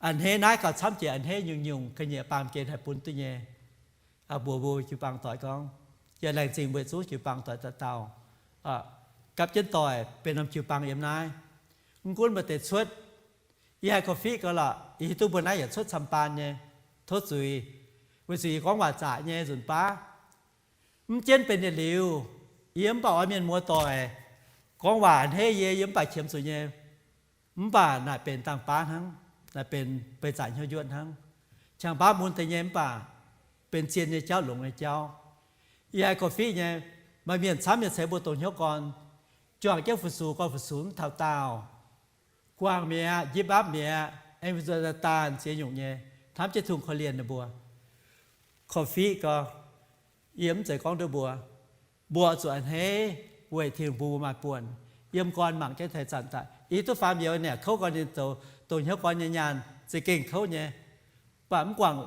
A'hneiv naaiv gauh camv jiex a'hneiv nyungc-nyungc ga'nyiec baamh gen haih bun duqv nyei. Mbuox mbuo jiu-baang doic gorngv, yie laengz zingh mbuo yietc zungv jiu-baang doic dauh dauh gapv jienv doic benx norm jiu-baang yiem naaiv. Mv gunv maaih deix cuotv, yie haih korv-fiqv gau lorqc, yie hiuv duqv mbuo naaiv yaac cuotv camv-baan nyei, tov zuiz, weic zuqc yie gorngv waac zaqc nyei nzunc baav. Mv jienv benx yietc liuz, yie mv baac oix mienh muoz-doic gorngv waac a'hneiv yie, yie mv baac qiemx zuqc nyei. Mv baac naaic benx dangh baav hnangv, naaic benx beiv zaqc hnyouv njuotv hnangv. Qangx baav mun deix nyei mv baac benx zien nyei jauv, longx nyei jauv. Yie haih korv-fiqv nyei, maaih mienh camv nyei ceix mbuo dongh hnyouv gorn, juangc jienv fu-sux gorn fu-sux mv taux daauh, guangc mi'aqv, njipv mapv mi'aqv, aengx mbuo nzuonx daaih daanh ziex nyungc nyei, hnamv jienv Tin-Hungh korv-lienh ninh mbuo. Korv-fiqv gorx, yie mv zeiz gorngv nduov mbuo, mbuo zuqc a'hneiv weic Tin-Hungh bun mbuo maaih buonc. Yiem gorn mangc jienv taux ih zanc daaih, yie duqv faam youz naaic kouv gorn ninh zoux dongh hnyouv gorn nyei nyaanh za'gengh kouv nyei, mv baac mv guangc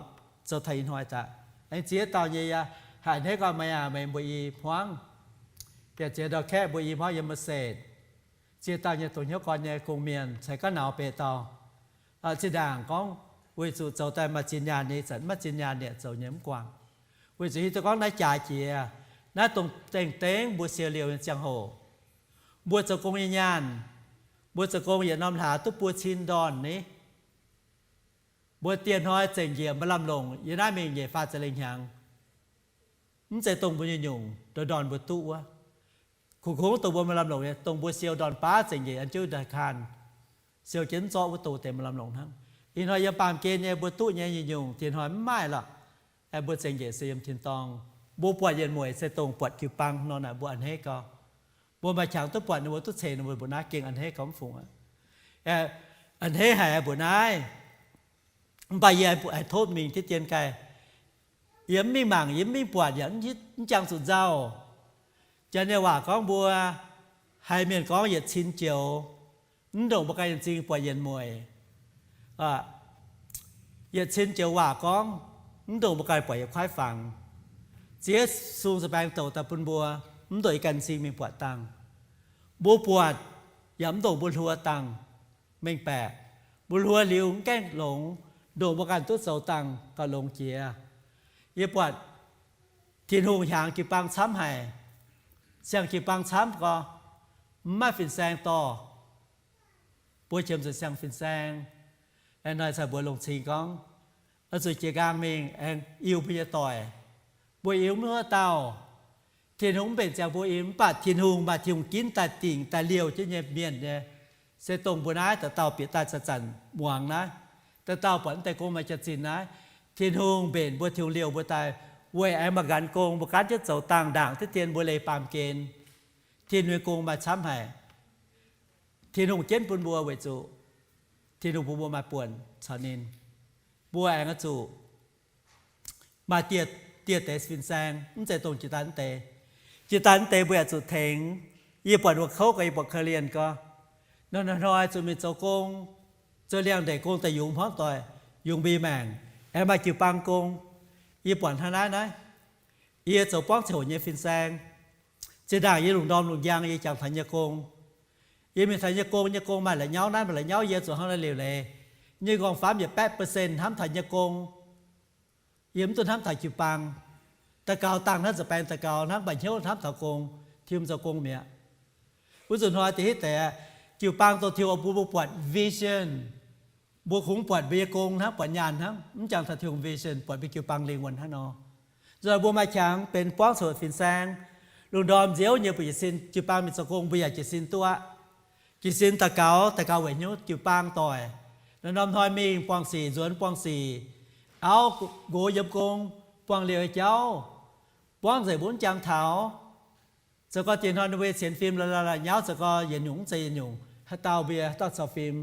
zoux taux ih hnoi daaih. Aengx ziex dauh nyei yaac haiz a'hneiv gorn meih aac, meih mbuo i hmuangv, yaac ziex ndau-kaeqv mbuo i hmuangv yiem Merced, ziex dauh nyei dongh hnyouv gorn nyei gong-mienh ceix gaav nauz beiv dauh. Zinh ndaangc gorngv weic zuqc zoux daaih maaih zinh nyaanh nyei, zanc maiv zinh nyaanh nyei zoux nyei mv guangc. Weic zuqc hiuv duqv gorngv naaiv jaax jiex, naaiv dongh dengh dengv mbuo siou liouh nyei ziangh hoc, mbuo zoux gong nyei nyaanh, mbuo zoux gong yietc norm hlaax duqv buo cin ndorn ni. Mbuo dieh hnoi zengc njiec maaih lamh longc, yie naaiv mingh nyeic faah ziepc lengh hnyangx. Mv zeiz dongh mbuo nyei nyungc ndorn ndorn mbuo duqv wuov. Kungx kungx dongh mbuo maaih lamh longc nyei, dongh mbuo siou ndorn baav zengc njiec an jienv daaih kaanh, siou jienv mv zorqv wuov dongh deix maaih lamh longc hnangv. Ih hnoi yiem baamh gen nyei mbuo duqv nyei nyungc-nyungc dieh hnoi mv maaih lorqc. Aengx mbuo zengc njiec se yiem tin-dorngh. Mbuo buatc yietc mueic se dongh buatc jiu-baang nor naaic mbuo a'hneiv gau. Mbuo maaih qangx duqv buatc ninh mbuo, duqv ceix ninh mbuo mbuoqc naaiv gengh a'hneiv gau mv fungc aqv. A'hneiv haic mbuoqc naaiv. Mv baac yie haih tov mingh diev dien gaaih. Yie mv mingh mangc, yie mv mingh buatc yaac mv jangx zuqc nzauh. Janx nyei waac gorngv mbuo, haiz mienh gorngv yietc cin joux, mv ndongc mbuo ganh nyei m'zing buatc yietc mueic. Yietc cin joux waac gorngv, mv ndongc mbuo ganh buatc yietc kuaaiv fangx. Ziex sung za'baeng douc daaih bun mbuo, mv ndongc yie ganh m'zing mingh buatc dangh. Mbuo buatc yaac mv ndongc mbuo hluo dangh. Mengh baeqc, mbuo hluo liuz mv gaengh longx, ndongc mbuo ganh duqv zoux dangh gauh longx jiex. Yie buatc Tin-Hungh hiaangx jiu-baang camv haic. Siang jiu-baang camv gorx, mv maaih fin-saeng dorh. Mbuo qiemx zuqc siang fin-saeng. Aengx hnoi caux mbuox longc cing gorngv, oix zuqc jiez nqaang mingh aengx iu mbuo nyei doic. Mbuo iu mv haaix dauh, Tin-Hungh mv mbenc ziangx mbuo im, mv baac Tin-Hungh maaih Tin-Hungh ginv daaih dingc daaih liouh jienv nyei mienh nyei, se dongh mbuo naaiv dauh dauh bieqc daaih zanc-zanc muangx naaiv, dauh dauh buatc mv deix gong maaih jaax-zinh naaiv. Tin-Hungh mbenc mbuo, Tin-Hungh liouh mbuo daaih weic aengx maaih nqanx gong, mbuo gaanv jienv zoux dangh ndaangc diqv dien mbuo leiz baamh gen. Tin-Hungh nyei gong maaih camv haic. Tin-Hungh jienv bun mbuo weic zuqc Tin-Hungh bun mbuo maaih buonc caux ninh. Mbuo aengx oix zuqc maaih dieh, dieh deix fin-saeng, mv zeiz dongh jiex daaih mv deix. Jiex daaih mv deix mbuo yaac zuqc tengx. Yie buatc wuov kouv gau, yie buatc korv-lienh gau. Hnoi-hnoi zuqc mingh zoux gong, zoux liangx-ndeic gong daaih yungz hmuangv doic, yungz mbuo nyei maengc, aengx maaih jiu-baang gong. Yie buatc hnangv naaiv naaiv, yie zoux buangv ziangh hoc nyei fin-saeng. Zinh ndaangc yie lungh ndorm lungh njang yie jangx taux nyei gong. Yie mingh taux nyei gong, nyei gong maaih la'nyauv naaiv maaih la'nyauv, yie zuqc hnangv naaiv liuc leiz. Nyei nqorngv-famv yietc baeqv percent hnamv taux nyei gong. Yie mv duqv hnamv taux jiu-baang. Daux gaux dangh hnangv nzuih baeng daux gaux hnangv, mv baac hnyouv hnamv taux gong, tim zoux gong mi'aqv. Wuov nzunc hnoi deix hitv deix, jiu-baang dongh Tin-Hungh bun mbuo buatc vision. Mbuo kungx buatc mbuo nyei gong hnangv, buatc nyaanh hnangv, mv jangx taux Tin-Hungh vision, buatc mbuo jiu-baang lingh wuonh hnangv nor. Nzunc mbuo maaih qangx benx buangv coc fin-saeng, lungh ndorm nziouv nyei mbuo jiez sin, jiu-baang mingh zoux gong mbuo yaac jiez sin duqv aqv. Jiez sin daux gaux, daux gaux weic hnyouv jiu-baang doic. Norm-norm hnoi mingh buangh sic, nzuonx buangh sic, auv nqox yiem gong, buangh liouh nyei jauv, buangv nzengc mbuo mv jangx taux. Zoux gau dieh hnoi ninh mbuo nyei sienx fim la'nyauv, zoux gau yietc nyungc mv zeiz yietc nyungc, haaix dauh mbuo haaix dauh cau fim.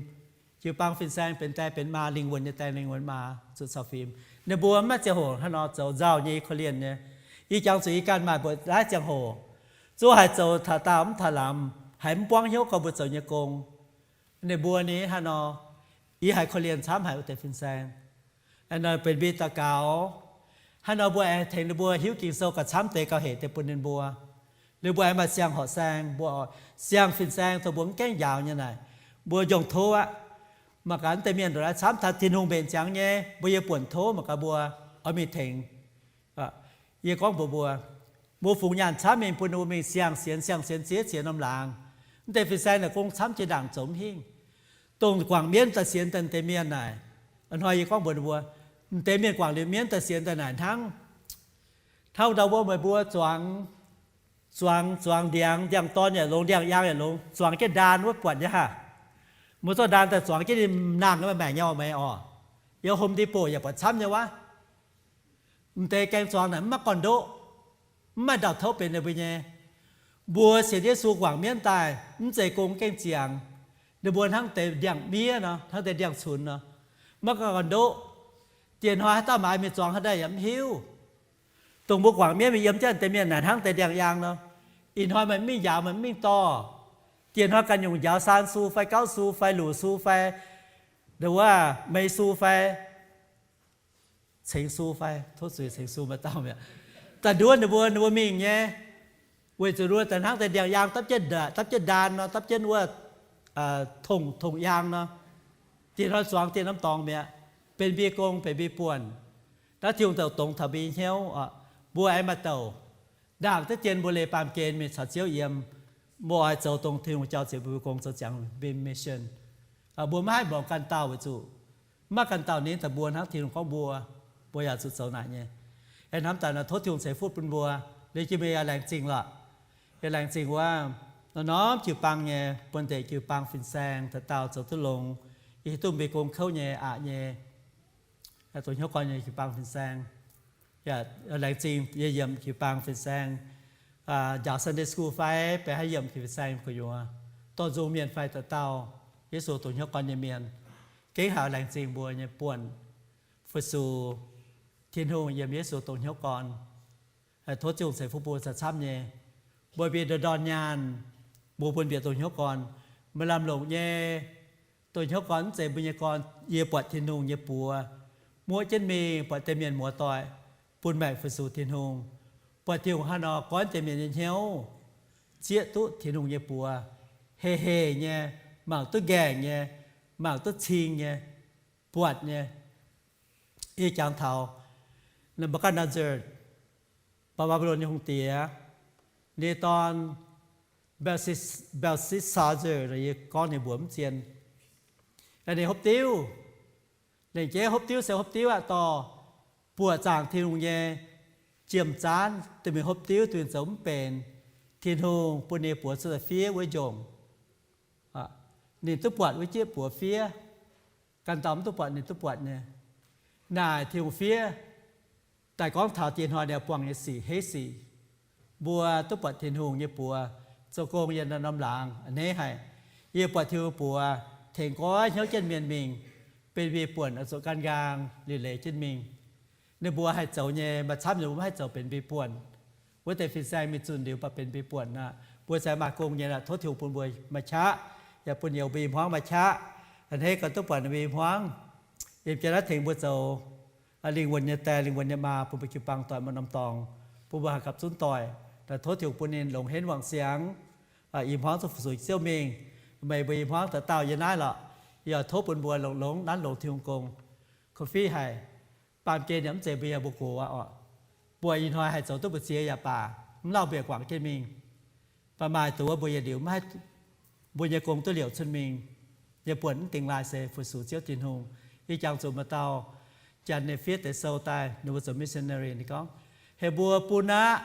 Jiu-baang fin-saeng benx die benx maa, lingh wuonh nyei die lingh wuonh maa zuqc cau fim. Ninh mbuo mv maaih ziangh hoc hnangv nor zoux nzauh nyei, korv-lienh nyei. Yie jangx zuqc yie ganh maaih mbuo naaiv ziangh hoc, zungv haih zoux taux daauh mv taux lamz, haiz mv buangv hnyouv gorngv mbuo zoux nyei gong. Ninh mbuo ni hnangv nor, yie haiz korv-lienh camv haic wuov deix fin-saeng. Aa, benx mbuo daux gaux hnangv nor, mbuo aengx tengx ninh mbuo hiuv Ging-Sou gauh camv deix, gauh hec deix bun ninh mbuo. Liuz mbuo aengx maaih siang-horqc saeng, mbuo siang fin-saeng dongh mbuo mv gaengh njaaux nyei naaic, mbuo njongh tov aqv. Mangc gaax mv deix mienh ndongc naaiv camv taux Tin-Hungh mbenc ziangx nyei, mbuo yie buonc tov mangc gaax mbuo oix mingh tengx. Yie gorngv mbuox mbuo, mbuo fungx nyaanh camv mingh bun ninh mbuo mingh siang-sienx, siang-sienx ziex ziex norm laangz. Mv deix fin-saeng naaic gong camv jiex ndaangc zoux mv hingh. Dongh guangc mienv daaih sienx daaih deix mienh naaic, hnoi yie gorngv mbuox ninh mbuo, mv deix mienh guangc liuz mienv daaih sienx daaih naaic hnangv, hnangv ndau wuov meih mbuo zuangx, zuangx, zuangx ndiangx, ndiangx-dorn yaac longx, ndiangx-yaang yaac longx, zuangx jienv ndaan wuov buatc nyei haah. Mbuo zorqv ndaan daaih zuangx jienv ninh nangh maaih maengc nyei oc, meih oc. Yiem Home Depot yaac buatc camv nyei wuov. Mv deix gaeng zuangx naaic mv maaih gorn-ndoqv, mv maaih ndau-touv benx ninh mbuo nyei. Mbuo sienx Yesu guangc mienv daaih mv zeiz gong gengh ziangx. Ninh mbuo hnangv deix ndiangx-miev nor, hnangv deix ndiangx-cunx nor, maiv gorn-ndoqv. Dieh hnoi haaix dauh maaih mingh zuangx haaix daaih yaac mv hiuv. Dongh mbuo guangc mienv mingh yiem jienv deix mienh naaic hnangv deix ndiangx-yaang nor. Ih hnoi meih mv mingh njaaux, meih mv mingh dorh. Dieh hnoi ganh nyungc njaaux saan su fai gauv su fai luc su fai, wuov, meix su fai cengx su fai, tov zuiz, cengx su maaih dauh mi'aqv. Daaih nduov ninh mbuo, ninh mbuo mingh nyei. Weic zuqc ninh mbuo daaih hnangv deix ndiangx-yaang dapv jienv, dapv jienv ndaan nor, dapv jienv wuov tongh, tongh-yaang nor. Dieh hnoi zuangx dieh norm dorngx mi'aqv. Benx mbuo gong, benx mbuo buonc. Naaiv Tin-Hungh douc dongz taux mbuo nyei hnyouv oc. Mbuo aengx maaih douc ndaangc deix dien mbuo leiz baamh gen mingh caux Ziouv yiem. Mbuo oix zoux dongh Tin-Hungh jauv ziepc mbuo gong zoux ziangx mbuo mission. Mbuo maiv haih mborngz ganh dauh weic zuqc maiv ganh dauh ninh daaih mbuo hnangv Tin-Hungh gorngv mbuo, mbuo yaac zuqc zoux naaic nyei. Aengx hnamv daaih nor tov Tin-Hungh ceix fuqv bun mbuo. Liuz jiex mingh yaac laengz zingh lorqc. Yaac laengz zingh wuov norm-norm jiu-baang nyei buonv-deic jiu-baang fin-saeng, dauh dauh zoux duqv longx, yie hiuv duqv mbuo gong kouv nyei aqc nyei. Dongh hnyouv gorn nyei jiu-baang fin-saeng. Yaac laengz zingh yie yiemc jiu-baang fin-saeng, njaaux Sunday school fai benx haaix yiemc jiu-baang fin-saeng gu'nyuoz, dorh nzung mienh fai dauh dauh, Yesu dongh hnyouv gorn nyei mienh. Gengh haiz laengz zingh mbuo nyei buonv fu-sux Tin-Hungh yiem Yesu dongh hnyouv gorn. Tov Ziouv ceix fuqv mbuo camv-camv nyei. Mbuo bieqc ndorn-ndorn nyaanh, mbuo bun bieqc dongh hnyouv gorn. Maaih lamh longc nyei. Dongh hnyouv gorn mv zeiz mbuo nyei gorn. Yie buatc Tin-Hungh nyei buoz muoqv jienv mingh, buatc deix mienh muoz-doic bun maengc fu-sux Tin-Hungh. Buatc Tin-Hungh hnangv nor goiv deix mienh nyei hnyouv, zieqv duqv Tin-Hungh nyei buoz, heh heh nyei, mangc duqv nqaengc nyei, mangc duqv cing nyei, buatc nyei. Yie jangx taux Nebukadnezar, Mbaa^mbi^lon nyei hungh diex, ninh dorn Belshazzar, yie gorngv ninh mbuox mv zien. Ninh hopv diuv, lengc jeiv hopv diuv se hopv diuv aqv, dorh buoqc zaangc Tin-Hungh nyei jiem zaanv, duqv mingh hopv diuv, duqv mingh zoux mv benx. Tin-Hungh bun ninh buoz cuotv daaih fiev wuov njongc. Ninh duqv buatc wuov jieqv buoz fiev, ganh dauh mv duqv buatc ninh duqv buatc nyei. Naaic Tin-Hungh fiev daaih gorngv taux diex hnoi ninh buangh nyei sic, heiv sic. Mbuo duqv buatc Tin-Hungh nyei buoz zoux gong yiem norm laangz a'hneiv haic. Yie buatc Tin-Hungh buoz tengx goiv hnyouv jienv mienh mingh, benx mbiei buonc oix zuqc gan nqaang liuc leiz jienv mingh. Ninh mbuo haih zoux nyei, maaih camv ninh mbuo maiv haih zoux benx mbiei buonc. Wuov deix fin-saeng mingh zunh liuz baac benx mbiei buonc aqv. Mbuo se maaih gong nyei aqv. Tov Tin-Hungh bun mbuo maaih qaqv, yaac bun youz mbuo i hmuangv maaih qaqv. A'hneiv gau duqv buatc ninh mbuo i hmuangv yiem jienv naaiv tengx mbuo zoux lingh wuonh nyei die, lingh wuonh nyei maa, bun mbuo jiu-baang doic maaih norm dorngx, bun mbuo haih gapv zunv doic. Naaic tov Tin-Hungh bun ninh longx henv wangc siangx, i hmuangv zuqc fu-sux Ziouv mingh. Meih mbuo i hmuangv daaih daauh yiem naaiv lorqc. Yaac tov bun mbuo longx-longx nanv longx Tin-Hungh gong. Ko fiev haic. Baamh gen yaac mv zeiz mbuo yaac mbuo gox aqv orqc. Mbuo ih hnoi haih zoux duqv mbu'ziex yaac baac, mv lauh mbuo yaac guangc jienv mingh. Baac maaih duqv mbuo yietc liuz maiv haih, mbuo nyei gong duqv liouc cuotv mingh. Yie buonc mv dingx laaih se fu-sux Ziouv Tin-Hungh. Yie jangx zuqc maaih dauh janx ninh fiev deix sou daaih, ninh mbuo zoux missionary, ninh gorngv, heuc mbuo bun aqv,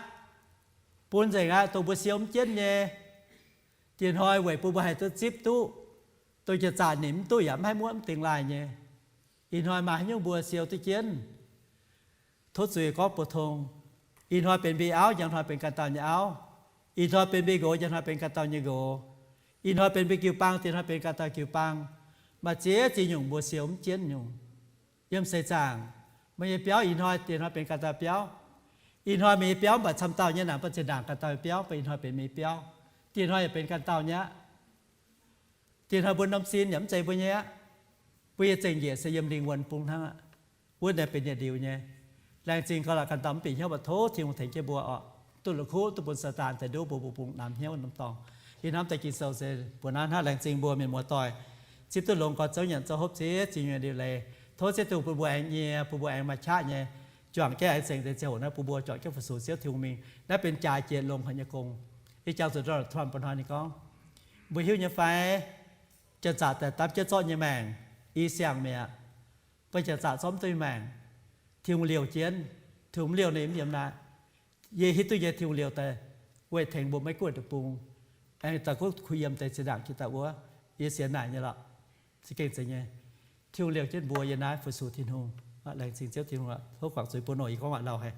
bun nzengc aqv, dongh mbuo siou mv jienv nyei. Diex hnoi weic bun mbuo haih duqv zipv duqv, dongh jiex zaatc nimc mv duqv yaac mv haih muotv mv dingx laaih nyei. Ih hnoi maaih haaix nyungc mbuo siou duqv jienv, tov zuiz gorngv bou tong. Ih hnoi benx mbuo auv, njang hnoi benx ganh dauh nyei auv. Ih hnoi benx mbuo nqox, njang hnoi benx ganh dauh nyei nqox. Ih hnoi benx mbuo jiu-baang, diex hnoi benx ganh dauh jiu-baang. Maaih ziex ziex nyungc mbuo siou mv jienv nyungc. Yiem seix zaangc, meih nyei biauv ih hnoi, diex hnoi benx ganh dauh biauv. Ih hnoi meih nyei biauv mv baac camv dauh nyei naanc, mv baac zinh ndaangc ganh dauh nyei biauv, mv baac ih hnoi benx meih biauv, diex hnoi yaac benx ganh dauh nyei aqv. Diex hnoi mbuo norm sin yaac mv zeiz mbuo nyei aqv. Mbuo nyei zengc njiec se yiem lingh wuonh bung hnangv aqv. Wuov naaiv benx yietc liuz nyei. Laengz zingh gauh lorqc, ganh dauh mv bieqc hnyouv baac tov Tin-Hungh tengx jienv mbuo orqc. Duqv la'kuqv duqv bun Saadaan daaih nduov mbuo, mbuo bungx namx hnyouv norm dorngx. Ih hnamv deix Ging-Sou se mbuox naaiv hnangv. Laengz zingh mbuo mienh muoz-doic zipv duqv longx, gorx zouv nyanc zouv hopv ziex zingh nyuonh liuc leiz. Tov Ziouv Tin-Hungh bun mbuo aengx nyie, bun mbuo aengx maaih qaqv nyei, juangc jienv aengx zengc deix ziangh hoc naaiv bun mbuo juangc jienv fu-sux Ziouv Tin-Hungh mingh. Naaiv benx jaaix jiex longx haic nyei gong. Ih jangx zuqc Donald Trump bun hnoi ninh gorngv, mbuo hiuv nyei fai, janx-zaqc daaih dapv jienv zorqv nyei maengc, i siang mi'aqv. Mbuo janx-zaqc zorqv mv duqv nyei maengc. Tin-Hungh liouh jienv, Tin-Hungh mv liouh ninh mv yiem naaiv. Yie hiuv duqv nyei Tin-Hungh liouh daaih weih tengx mbuo Meiv Guoqv deic-bung, aengx daaih kuv kuh yiem deix zinh ndaangc jiex daaih wuov, yie sienx naaic nyei lorqc. Za'gengh zeiz nyei. Tin-Hungh liouh jienv mbuo yiem naaiv fu-sux Tin-Hungh. Laengz zingh Ziouv Tin-Hungh aqv. Tov guangc zuiz bun oc. Yie gorngv waac lauh haic.